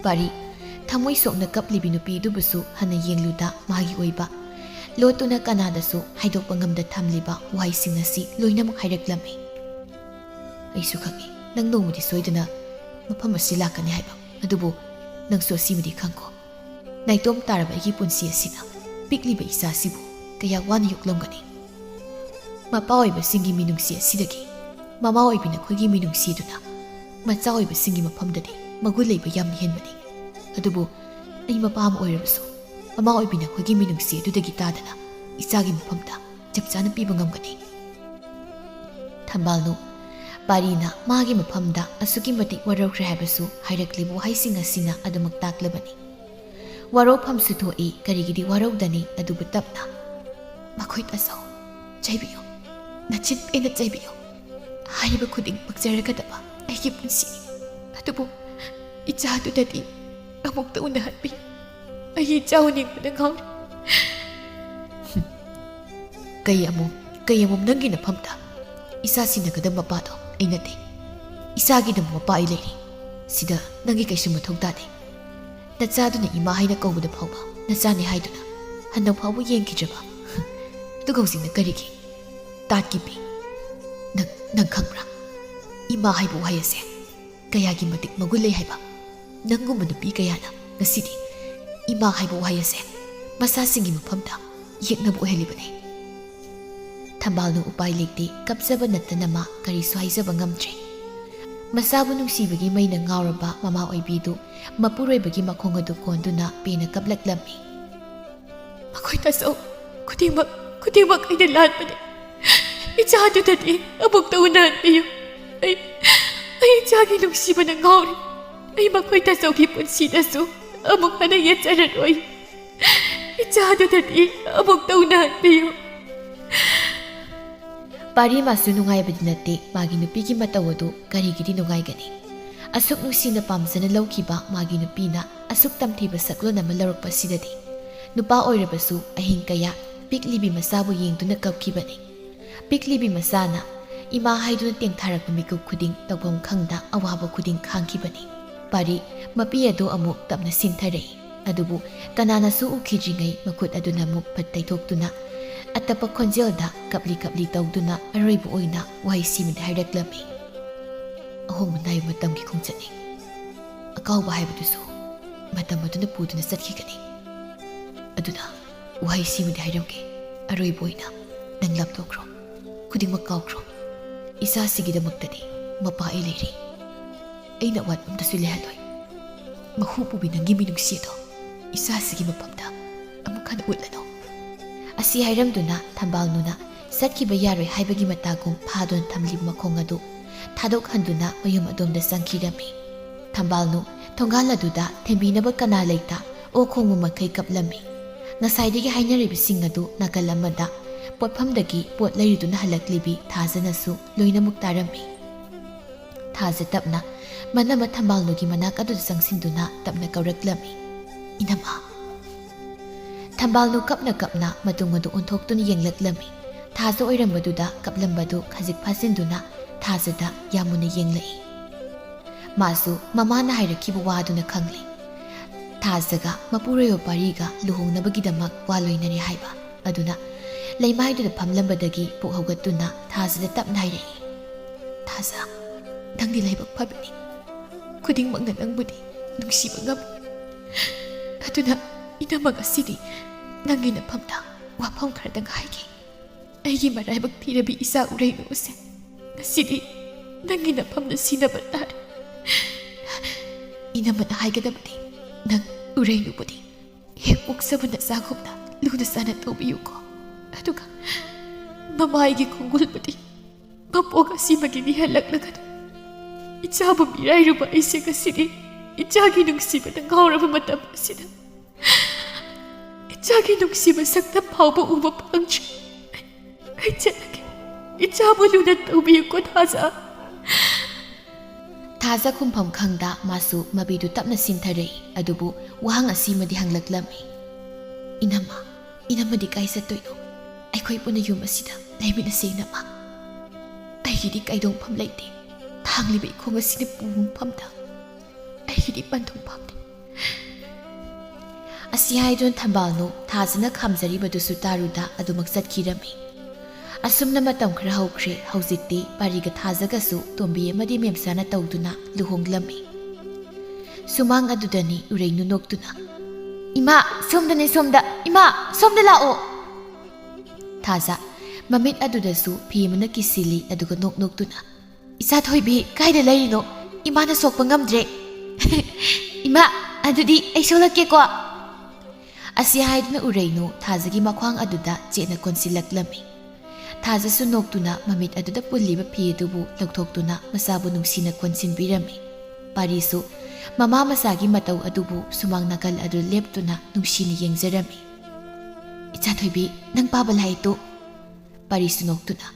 ꯄꯥꯔꯤ ꯊꯃꯣꯏ ꯁꯣꯛꯅ ꯀꯞꯂꯤꯕꯤ ꯅꯨꯄꯤꯗꯨꯕꯨꯁꯨ ꯍꯟꯅ ꯌꯦꯡꯂꯨꯗ ꯃꯥꯒꯤ ꯑꯣꯏꯕ ꯂꯣꯠꯇꯨꯅ ꯀꯅꯥꯗꯁꯨ ꯍꯥꯏꯗꯣꯛꯄ ꯉꯝꯗ ꯊꯝꯂꯤꯕ ꯋꯥꯍꯩꯁꯤꯡ ꯑꯁꯤ ꯂꯣꯏꯅꯃꯛ ꯍꯥꯏꯔꯛꯂꯝꯃꯤ꯫ "ꯑꯩꯁꯨ ꯈꯪꯏ ꯅꯪ ꯅꯣꯡꯃꯗꯤ ꯁꯣꯏꯗꯅ ꯃꯐꯝ ꯑꯁꯤ ꯂꯥꯛꯀꯅꯤ ꯍꯥꯏꯕ꯫ ꯑꯗꯨꯕꯨ ꯅꯪꯁꯨ ꯑꯁꯤꯃꯗꯤ ꯈꯪꯈꯣ, ꯅꯥꯏꯇꯣꯝ ꯇꯥꯔꯕ ꯑꯩꯒꯤ ꯄꯨꯟꯁꯤ ꯑꯁꯤꯅ ꯄꯤꯛꯂꯤꯕ ꯏꯆꯥꯁꯤꯕꯨ ꯀꯌꯥ ꯋꯥꯅ ꯌꯣꯛꯂꯝꯒꯅꯤ꯫ ꯃꯄꯥ ꯑꯣꯏꯕꯁꯤꯡꯒꯤ ꯃꯤꯅꯨꯡꯁꯤ ꯑꯁꯤꯗꯒꯤ ꯃꯃꯥ ꯑꯣꯏꯕꯤ ꯅꯈꯣꯏꯒꯤ ꯃꯤꯅꯨꯡꯁꯤ ꯑꯗꯨꯅ ꯃꯆꯥ ꯑꯣꯏꯕꯁꯤꯡꯒꯤ ꯃꯐꯝꯗꯗꯤ ꯃꯒꯨꯟ ꯂꯩꯕ ꯌꯥꯝꯅ ꯍꯦꯟꯕꯅꯤ꯫ ꯑꯗꯨꯕꯨ ꯑꯩ ꯃꯄꯥ ꯑꯃ ꯑꯣꯏꯔꯕꯁꯨ ꯃꯃꯥ ꯑꯣꯏꯕꯤ ꯅꯈꯣꯏꯒꯤ ꯃꯤꯅꯨꯡꯁꯤ ꯑꯗꯨꯗꯒꯤ ꯇꯥꯗꯅ ꯏꯆꯥꯒꯤ ꯃꯐꯝꯗ ꯆꯞ ꯆꯥꯅ ꯄꯤꯕ ꯉꯝꯒꯅꯤ꯫ ꯊꯝꯕꯥꯜꯅꯨ, ꯄꯥꯔꯤꯅ ꯃꯥꯒꯤ ꯃꯐꯝꯗ ꯑꯁꯨꯛꯀꯤ ꯃꯇꯤꯛ ꯋꯥꯔꯧꯈ꯭ꯔꯦ ꯍꯥꯏꯕꯁꯨ ꯍꯥꯏꯔꯛꯂꯤꯕ ꯋꯥꯍꯩꯁꯤꯡ ꯑꯁꯤꯅ ꯑꯗꯨꯃꯛ ꯇꯥꯛꯂꯕꯅꯤ꯫ ꯋꯥꯔꯧꯐꯝꯁꯨ ꯊꯣꯛꯏ, ꯀꯔꯤꯒꯤꯗꯤ ꯋꯥꯔꯧꯗꯅꯤ? ꯑꯗꯨꯕꯨ ꯇꯞꯅ, "ꯃꯈꯣꯏ ꯇꯥꯖꯧ, ꯆꯩꯕꯤꯌꯨ, ꯅꯆꯤꯟ ꯄꯦꯟꯅ ꯆꯩꯕꯤꯌꯨ꯫ ꯍꯥꯏꯔꯤꯕ ꯈꯨꯗꯤꯡ ꯄꯛꯆꯔꯒꯗꯕ ꯑꯩꯒꯤ ꯄꯨꯟꯁꯤꯅꯤ꯫ ꯑꯗꯨꯕꯨ ꯏꯆꯥ ꯑꯗꯨꯗꯗꯤ ꯑꯃꯨꯛꯇ ꯎꯅꯍꯟꯕꯤꯌꯨ꯫ ꯑꯩ ꯏꯆꯥ ꯎꯅꯤꯡꯕꯅ ꯉꯥꯎꯔꯦ꯫" "ꯀꯩ ꯑꯃꯨꯛ, ꯀꯩ ꯑꯃꯨꯛ ꯅꯪꯒꯤ ꯅꯐꯝꯗ? ꯏꯆꯥ ꯁꯤꯟꯅꯒꯗꯕ ꯃꯄꯥꯗꯣ ꯑꯩ ꯅꯠꯇꯦ꯫ ꯏꯆꯥꯒꯤꯗꯃꯛ ꯃꯄꯥ ꯑꯩ ꯂꯩꯔꯤ꯫ ꯁꯤꯗ ꯅꯪꯒꯤ ꯀꯩꯁꯨ ꯃꯊꯧ ꯇꯥꯗꯦ꯫ ꯅꯆꯥꯗꯨꯅ ꯏꯃꯥ ꯍꯥꯏꯅ ꯀꯧꯕꯗ ꯐꯥꯎꯕ ꯅꯆꯥꯅꯤ ꯍꯥꯏꯗꯨꯅ ꯍꯟꯗꯛ ꯐꯥꯎꯕ ꯌꯦꯡꯈꯤꯗ꯭ꯔꯕ? ꯑꯗꯨꯒ ꯍꯧꯖꯤꯛꯅ ꯀꯔꯤꯒꯤ?" "ꯇꯥꯠꯀꯤꯄꯤ, ꯅꯪ, ꯅꯪ ꯈꯪꯕ꯭ꯔꯥ? ꯏꯃꯥ ꯍꯥꯏꯕ ꯋꯥꯍꯩ ꯑꯁꯦ ꯀꯌꯥꯒꯤ ꯃꯇꯤꯛ ꯃꯒꯨꯟ ꯂꯩ ꯍꯥꯏꯕ? ꯅꯪꯒꯨꯝꯕ ꯅꯨꯄꯤ ꯀꯌꯥꯅ ꯉꯁꯤꯗꯤ ꯏꯃꯥ ꯍꯥꯏꯕ ꯋꯥꯍꯩ ꯑꯁꯦ ꯃꯆꯥꯁꯤꯡꯒꯤ ꯃꯐꯝꯗ ꯌꯦꯛꯅꯕ ꯑꯣꯏꯍꯜꯂꯤꯕꯅꯤ꯫" ꯊꯝꯕꯥꯜꯅꯨ ꯎꯄꯥꯏ ꯂꯩꯇꯦ, ꯀꯞꯆꯕ ꯅꯠꯇꯅ ꯃꯥ ꯀꯔꯤꯁꯨ ꯍꯥꯏꯖꯕ ꯉꯝꯗ꯭ꯔꯦ꯫ ꯃꯆꯥꯕꯨ ꯅꯨꯡꯁꯤꯕꯒꯤ ꯃꯩꯅ ꯉꯥꯎꯔꯕ ꯃꯃꯥ ꯑꯣꯏꯕꯤꯗꯨ ꯃꯄꯨꯔꯣꯏꯕꯒꯤ ꯃꯈꯣꯡ ꯑꯗꯨ ꯀꯣꯟꯗꯨꯅ ꯄꯦꯟꯅ ꯀꯞꯂꯛꯂꯝꯃꯤ꯫ "ꯃꯈꯣꯏ ꯇꯥꯖꯧ, ꯈꯨꯗꯤꯡꯃꯛ, ꯈꯨꯗꯤꯡꯃꯛ ꯑꯩꯅ ꯂꯥꯟꯕꯅꯤ꯫ ꯏꯆꯥꯗꯨꯗꯗꯤ ꯑꯃꯨꯛꯇ ꯎꯅꯍꯟꯕꯤꯌꯨ꯫ ꯑꯩ, ꯑꯩ ꯏꯆꯥꯒꯤ ꯅꯨꯡꯁꯤꯕꯅ ꯉꯥꯎꯔꯦ꯫ ꯑꯩ ꯃꯈꯣꯏ ꯇꯥꯖꯧꯒꯤ ꯄꯨꯟꯁꯤꯗꯁꯨ ꯑꯃꯨꯛ ꯍꯟꯅ ꯌꯦꯠꯆꯔꯔꯣꯏ꯫ ꯏꯆꯥꯗꯨꯗꯗꯤ ꯑꯃꯨꯛꯇ ꯎꯅꯍꯟꯕꯤꯌꯨ꯫" ꯄꯥꯔꯤ ꯃꯥꯁꯨ ꯅꯨꯡꯉꯥꯏꯕꯗꯤ ꯅꯠꯇꯦ, ꯃꯥꯒꯤ ꯅꯨꯄꯤꯒꯤ ꯃꯇꯧ ꯑꯗꯨ ꯀꯔꯤꯒꯤꯗꯤ ꯅꯨꯡꯉꯥꯏꯒꯅꯤ? ꯑꯁꯨꯛ ꯅꯨꯡꯁꯤꯅ ꯄꯥꯝꯖꯅ ꯂꯧꯈꯤꯕ ꯃꯥꯒꯤ ꯅꯨꯄꯤꯅ ꯑꯁꯨꯛ ꯇꯝꯊꯤꯕ ꯁꯛꯂꯣꯟ ꯑꯃ ꯂꯧꯔꯛꯄꯁꯤꯗꯗꯤ꯫ ꯅꯨꯄꯥ ꯑꯣꯏꯔꯕꯁꯨ ꯑꯍꯤꯡ ꯀꯌꯥ ꯄꯤꯛꯂꯤꯕꯤ ꯃꯆꯥꯕꯨ ꯌꯦꯡꯗꯨꯅ ꯀꯞꯈꯤꯕꯅꯤ꯫ ꯄꯤꯛꯂꯤꯕꯤ ꯃꯆꯥꯅ ꯏꯃꯥ ꯍꯥꯏꯗꯨꯅ ꯇꯦꯡꯊꯥꯔꯛꯄ ꯃꯤꯀꯨꯞ ꯈꯨꯗꯤꯡ ꯇꯧꯐꯝ ꯈꯪꯗ ꯑꯋꯥꯕ ꯈꯨꯗꯤꯡ ꯈꯥꯡꯈꯤꯕꯅꯤ꯫ ꯄꯥꯔꯤ ꯃꯄꯤ ꯑꯗꯨ ꯑꯃꯨꯛ ꯇꯞꯅ ꯁꯤꯟꯊꯔꯛꯏ꯫ ꯑꯗꯨꯕꯨ ꯀꯅꯥꯅꯁꯨ ꯎꯈꯤꯗ꯭ꯔꯤꯉꯩ ꯃꯈꯨꯠ ꯑꯗꯨꯅ ꯑꯃꯨꯛ ꯐꯠ ꯇꯩꯊꯣꯛꯇꯨꯅ ꯑꯇꯞꯄ ꯈꯣꯟꯖꯦꯜꯗ ꯀꯞꯂꯤ ꯀꯞꯂꯤ ꯇꯧꯗꯨꯅ ꯑꯔꯣꯏꯕ ꯑꯣꯏꯅ ꯋꯥꯍꯩ ꯁꯤꯃꯗꯤ ꯍꯥꯏꯔꯛꯂꯝꯃꯤ: "ꯑꯍꯣꯡꯕ ꯅꯥꯏꯕ ꯃꯇꯝꯒꯤ ꯈꯣꯡꯆꯠꯅꯤ꯫ ꯑꯀꯥꯎꯕ ꯍꯥꯏꯕꯗꯨꯁꯨ ꯃꯇꯝ ꯑꯗꯨꯅ ꯄꯨꯗꯨꯅ ꯆꯠꯈꯤꯒꯅꯤ꯫ ꯑꯗꯨꯅ ꯋꯥꯍꯩ ꯁꯤꯃꯗꯤ ꯍꯥꯏꯔꯝꯒꯦ, ꯑꯔꯣꯏꯕ ꯑꯣꯏꯅ ꯅꯪ ꯂꯥꯞꯊꯣꯛꯈ꯭ꯔꯣ꯫ ꯈꯨꯗꯤꯡꯃꯛ ꯀꯥꯎꯈ꯭ꯔꯣ꯫ ꯏꯆꯥꯁꯤꯒꯤꯗꯃꯛꯇꯗꯤ ꯃꯄꯥ ꯑꯩ ꯂꯩꯔꯤ꯫ ꯑꯩꯅ ꯑꯋꯥꯠꯄ ꯑꯝꯇꯁꯨ ꯂꯩꯍꯜꯂꯣꯏ꯫ ꯃꯍꯨ ꯄꯨꯕꯤ ꯅꯪꯒꯤ ꯃꯤꯅꯨꯡꯁꯤ ꯑꯗꯣ ꯏꯆꯥꯁꯤꯒꯤ ꯃꯐꯝꯗ ꯑꯃꯨꯛ ꯍꯟꯅ ꯎꯠꯂꯅꯨ꯫ ꯑꯁꯤ ꯍꯥꯏꯔꯝꯗꯨꯅ ꯊꯝꯕꯥꯜꯅꯨꯅ ꯆꯠꯈꯤꯕ ꯌꯥꯔꯣꯏ ꯍꯥꯏꯕꯒꯤ ꯃꯇꯥꯒꯨꯝ ꯐꯥꯗꯨꯅ ꯊꯝꯂꯤꯕ ꯃꯈꯣꯡ ꯑꯗꯨ ꯊꯥꯗꯣꯛꯍꯟꯗꯨꯅ ꯃꯌꯨꯝ ꯑꯗꯣꯝꯗ ꯆꯪꯈꯤꯔꯝꯃꯤ꯫ ꯊꯝꯕꯥꯜꯅꯨ ꯊꯣꯡꯒꯥꯜ ꯑꯗꯨꯗ ꯊꯦꯝꯕꯤꯅꯕ ꯀꯅꯥ ꯂꯩꯇ ꯑꯣꯛ ꯈꯣꯡꯕ ꯃꯈꯩ ꯀꯞꯂꯝꯃꯤ꯫ ꯉꯁꯥꯏꯗꯒꯤ ꯍꯥꯏꯅꯔꯤꯕꯁꯤꯡ ꯑꯗꯨ ꯅꯥꯀꯜ ꯑꯃꯗ ꯄꯣꯠꯐꯝꯗꯒꯤ ꯄꯣꯠ ꯂꯩꯔꯨꯗꯨꯅ ꯍꯜꯂꯛꯂꯤꯕꯤ ꯊꯥꯖꯅꯁꯨ ꯂꯣꯏꯅꯃꯛ ꯇꯥꯔꯝꯃꯤ꯫ ꯊꯥꯖ ꯇꯞꯅ ꯃꯅꯝꯃ ꯊꯝꯕꯥꯜꯅꯨꯒꯤ ꯃꯅꯥꯛ ꯑꯗꯨꯗ ꯆꯪꯁꯤꯟꯗꯨꯅ ꯇꯞꯅ ꯀꯧꯔꯛꯂꯝꯃꯤ, "ꯏꯅꯝꯃ!" ꯊꯝꯕꯥꯜꯅꯨ ꯀꯞꯅ ꯀꯞꯅ ꯃꯇꯨꯡ ꯑꯗꯨ ꯑꯣꯟꯊꯣꯛꯇꯨꯅ ꯌꯦꯡꯂꯛꯂꯝꯃꯤ꯫ ꯊꯥꯖ ꯑꯣꯏꯔꯝꯕꯗꯨꯗ ꯀꯞꯂꯝꯕꯗꯨ ꯈꯖꯤꯛ ꯐꯥꯖꯤꯟꯗꯨꯅ ꯊꯥꯖꯗ ꯌꯥꯝ ꯃꯨꯟꯅ ꯌꯦꯡꯂꯛꯏ꯫ ꯃꯥꯁꯨ ꯃꯃꯥꯅ ꯍꯥꯏꯔꯛꯈꯤꯕ ꯋꯥꯗꯨꯅ ꯈꯪꯂꯦ꯫ ꯊꯥꯖꯒ ꯃꯄꯨꯔꯣꯏꯕ ꯄꯥꯔꯤꯒ ꯂꯨꯍꯣꯡꯅꯕꯒꯤꯗꯃꯛ ꯋꯥ ꯂꯣꯏꯅꯔꯦ ꯍꯥꯏꯕ꯫ ꯑꯗꯨꯅ ꯂꯩꯃꯥꯏꯗꯨꯗ ꯐꯝꯂꯝꯕꯗꯒꯤ ꯄꯨꯛ ꯍꯧꯒꯠꯇꯨꯅ ꯊꯥꯖꯗ ꯇꯞꯅ ꯍꯥꯏꯔꯛꯏ, "ꯊꯥꯖ, ꯅꯪꯗꯤ ꯂꯥꯏꯕꯛ ꯐꯕꯤꯅꯤ꯫ ꯈꯨꯗꯤꯡꯃꯛꯅ ꯅꯪꯕꯨꯗꯤ ꯅꯨꯡꯁꯤꯕ ꯉꯝꯃꯤ꯫ ꯑꯗꯨꯅ ꯏꯅꯝꯃ, ꯉꯁꯤꯗꯤ ꯅꯪꯒꯤ ꯅꯐꯝꯗ ꯋꯥꯐꯝ ꯈꯔꯗꯪ ꯍꯥꯏꯒꯦ꯫ ꯑꯩꯒꯤ ꯃꯔꯥꯏꯕꯛ ꯊꯤꯔꯕꯤ ꯏꯆꯥ ꯎꯔꯩꯅꯨ ꯑꯁꯦ ꯉꯁꯤꯗꯤ ꯅꯪꯒꯤ ꯅꯐꯝꯗ ꯁꯤꯅꯕ ꯇꯥꯔꯦ꯫ ꯏꯅꯝꯃꯅ ꯍꯥꯏꯒꯗꯕꯗꯤ ꯅꯪ ꯎꯔꯩꯅꯨꯕꯨꯗꯤ ꯍꯦꯛ ꯄꯣꯛꯆꯕ ꯅꯆꯥꯒꯨꯝꯅ ꯂꯨꯅ ꯆꯥꯟꯅ ꯇꯧꯕꯤꯌꯨꯀꯣ꯫ ꯑꯗꯨꯒ ꯃꯃꯥꯏꯒꯤ ꯈꯣꯡꯒꯨꯜꯕꯨꯗꯤ ꯃꯄꯣꯛ ꯑꯁꯤꯃꯒꯤ ꯅꯤꯍꯜꯂꯛꯂꯒꯅꯨ꯫ ꯏꯆꯥꯕꯨ ꯃꯤꯔꯥꯏꯔꯨꯕ ꯑꯩꯁꯦ ꯉꯁꯤꯗꯤ ꯏꯆꯥꯒꯤ ꯅꯨꯡꯁꯤꯕꯗ ꯉꯥꯎꯔꯕ ꯃꯇꯝ ꯑꯁꯤꯗ ꯏꯆꯥꯒꯤ ꯅꯨꯡꯁꯤꯕ ꯁꯛꯇꯝ ꯐꯥꯎꯕ ꯎꯕ ꯐꯪꯗ꯭ꯔꯦ꯫ ꯑꯩ ꯆꯠꯂꯒꯦ꯫ ꯏꯆꯥꯕꯨ ꯂꯨꯅ ꯇꯧꯕꯤꯌꯨꯀꯣ, ꯊꯥꯖ꯫" ꯊꯥꯖ ꯈꯨꯝꯐꯝ ꯈꯪꯗ ꯃꯥꯁꯨ ꯃꯄꯤꯗꯨ ꯇꯞꯅ ꯁꯤꯟꯊꯔꯛꯏ꯫ ꯑꯗꯨꯕꯨ ꯋꯥꯍꯪ ꯑꯁꯤꯃꯗꯤ ꯍꯪꯂꯛꯂꯝꯃꯤ, "ꯏꯅꯝꯃ, ꯏꯅꯝꯃꯗꯤ ꯀꯥꯏ ꯆꯠꯇꯣꯏꯅꯣ? ꯑꯩꯈꯣꯏ ꯄꯨꯟꯅ ꯌꯨꯝ ꯑꯁꯤꯗ ꯂꯩꯃꯤꯟꯅꯁꯦ, ꯏꯅꯝꯃ꯫ ꯑꯩꯒꯤꯗꯤ ꯀꯥꯏꯗꯣꯡꯐꯝ ꯂꯩꯇꯦ꯫ ꯊꯥꯡꯂꯤꯕ ꯏꯈꯣꯡ ꯑꯁꯤꯅ ꯄꯨꯕ ꯃꯐꯝꯗ ꯑꯩꯒꯤꯗꯤ ꯄꯟꯊꯨꯡ ꯐꯝꯗꯦ꯫" ꯑꯁꯤ ꯍꯥꯏꯗꯨꯅ ꯊꯝꯕꯥꯜꯅꯨ ꯊꯥꯖꯅ ꯈꯥꯝꯖꯔꯤꯕꯗꯨꯁꯨ ꯇꯥꯔꯨꯗ ꯑꯗꯨꯃꯛ ꯆꯠꯈꯤꯔꯝꯃꯤ꯫ ꯑꯁꯨꯝꯅ ꯃꯇꯝ ꯈꯔ ꯍꯧꯈ꯭ꯔꯦ꯫ ꯍꯧꯖꯤꯛꯇꯤ ꯄꯥꯔꯤꯒ ꯊꯥꯖꯒꯁꯨ ꯇꯣꯝꯕꯤ ꯑꯃꯗꯤ ꯃꯦꯝꯆꯥꯅ ꯇꯧꯗꯨꯅ ꯂꯨꯍꯣꯡꯂꯝꯃꯤ꯫ ꯁꯨꯃꯥꯡ ꯑꯗꯨꯗꯅꯤ ꯎꯔꯩꯅꯨ ꯅꯣꯛꯇꯨꯅ, "ꯏꯃꯥ, ꯁꯣꯝꯗꯅꯦ, ꯁꯣꯝꯗ! ꯏꯃꯥ, ꯁꯣꯝꯗ ꯂꯥꯛꯑꯣ!" ꯊꯥꯖ ꯃꯃꯤꯠ ꯑꯗꯨꯗꯁꯨ ꯐꯤ ꯑꯃꯅ ꯀꯤꯁꯤꯜꯂꯤ, ꯑꯗꯨꯒ ꯅꯣꯛ ꯅꯣꯛꯇꯨꯅ, "ꯏꯆꯥ ꯊꯣꯏꯕꯤ, ꯀꯥꯏꯗ ꯂꯩꯔꯤꯅꯣ? ꯏꯃꯥꯅ ꯁꯣꯛꯄ ꯉꯝꯗ꯭ꯔꯦ꯫ ꯏꯃꯥ, ꯑꯗꯨꯗꯤ ꯑꯩ ꯁꯣꯛꯂꯛꯀꯦꯀꯣ?" ꯑꯁꯤ ꯍꯥꯏꯗꯨꯅ ꯎꯔꯩꯅꯨ ꯊꯥꯖꯒꯤ ꯃꯈ꯭ꯋꯥꯡ ꯑꯗꯨꯗ ꯆꯦꯠꯅ ꯀꯣꯟꯁꯤꯜꯂꯛꯂꯝꯃꯤ꯫ ꯊꯥꯖꯁꯨ ꯅꯣꯛꯇꯨꯅ ꯃꯃꯤꯠ ꯑꯗꯨꯗ ꯄꯨꯜꯂꯤꯕ ꯐꯤ ꯑꯗꯨꯕꯨ ꯂꯧꯊꯣꯛꯇꯨꯅ ꯃꯆꯥꯕꯨ ꯅꯨꯡꯁꯤꯅ ꯀꯣꯟꯁꯤꯟꯕꯤꯔꯝꯃꯤ꯫ ꯄꯥꯔꯤꯁꯨ ꯃꯃꯥ ꯃꯆꯥꯒꯤ ꯃꯇꯧ ꯑꯗꯨꯕꯨ ꯁꯨꯃꯥꯡ ꯅꯥꯀꯜ ꯑꯗꯨ ꯂꯦꯞꯇꯨꯅ ꯅꯨꯡꯁꯤꯅ ꯌꯦꯡꯖꯔꯝꯃꯤ꯫ "ꯏꯆꯥ ꯊꯣꯏꯕꯤ, ꯅꯪ ꯄꯥꯕ ꯂꯥꯏꯔꯤꯛꯇꯨ?" ꯄꯥꯔꯤꯁꯨ ꯅꯣꯛꯇꯨꯅ,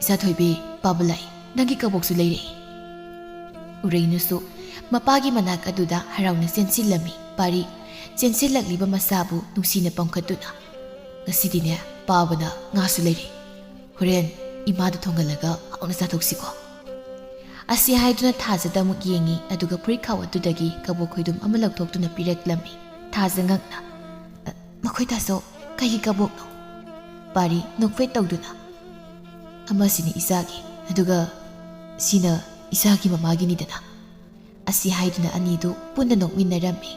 "ꯏꯆꯥ ꯊꯣꯏꯕꯤ, ꯄꯥꯕ ꯂꯥꯛꯏ, ꯅꯪꯒꯤ ꯀꯕꯣꯛꯁꯨ ꯂꯩꯔꯛꯏ꯫" ꯎꯔꯩꯅꯨꯁꯨ ꯃꯄꯥꯒꯤ ꯃꯅꯥꯛ ꯑꯗꯨꯗ ꯍꯔꯥꯎꯅ ꯆꯦꯟꯁꯤꯜꯂꯝꯃꯤ꯫ ꯄꯥꯔꯤ ꯆꯦꯟꯁꯤꯜꯂꯛꯂꯤꯕ ꯃꯆꯥꯕꯨ ꯅꯨꯡꯁꯤꯅ ꯄꯝꯈꯠꯇꯨꯅ, "ꯉꯁꯤꯗꯤꯅꯦ, ꯄꯥꯕꯅ ꯉꯥꯁꯨ ꯂꯩꯔꯛꯏ꯫ ꯍꯣꯔꯦꯟ ꯏꯃꯥꯗ ꯊꯣꯡꯍꯜꯂꯒ ꯍꯥꯎꯅ ꯆꯥꯊꯣꯛꯁꯤꯀꯣ꯫" ꯑꯁꯤ ꯍꯥꯏꯗꯨꯅ ꯊꯥꯖꯗ ꯑꯃꯨꯛ ꯌꯦꯡꯉꯤ, ꯑꯗꯨꯒ ꯐꯨꯔꯤꯠ ꯈꯥꯎ ꯑꯗꯨꯗꯒꯤ ꯀꯕꯣꯛ ꯈꯣꯏꯗꯨꯝ ꯑꯃ ꯂꯧꯊꯣꯛꯇꯨꯅ ꯄꯤꯔꯛꯂꯝꯃꯤ꯫ ꯊꯥꯖ ꯉꯛꯅ, "ꯑ, ꯃꯈꯣꯏ ꯇꯥꯆꯧ, ꯀꯩꯒꯤ ꯀꯕꯣꯛꯅꯣ?" ꯄꯥꯔꯤ ꯅꯣꯛꯐꯦꯠ ꯇꯧꯗꯨꯅ, "ꯑꯃꯁꯤꯅ ꯏꯆꯥꯒꯤ, ꯑꯗꯨꯒ ꯁꯤꯅ ꯏꯆꯥꯒꯤ ꯃꯃꯥꯒꯤꯅꯤꯗꯅ꯫" ꯑꯁꯤ ꯍꯥꯏꯗꯨꯅ ꯑꯅꯤꯗꯨ ꯄꯨꯟꯅ ꯅꯣꯛꯃꯤꯟꯅꯔꯝꯃꯤ꯫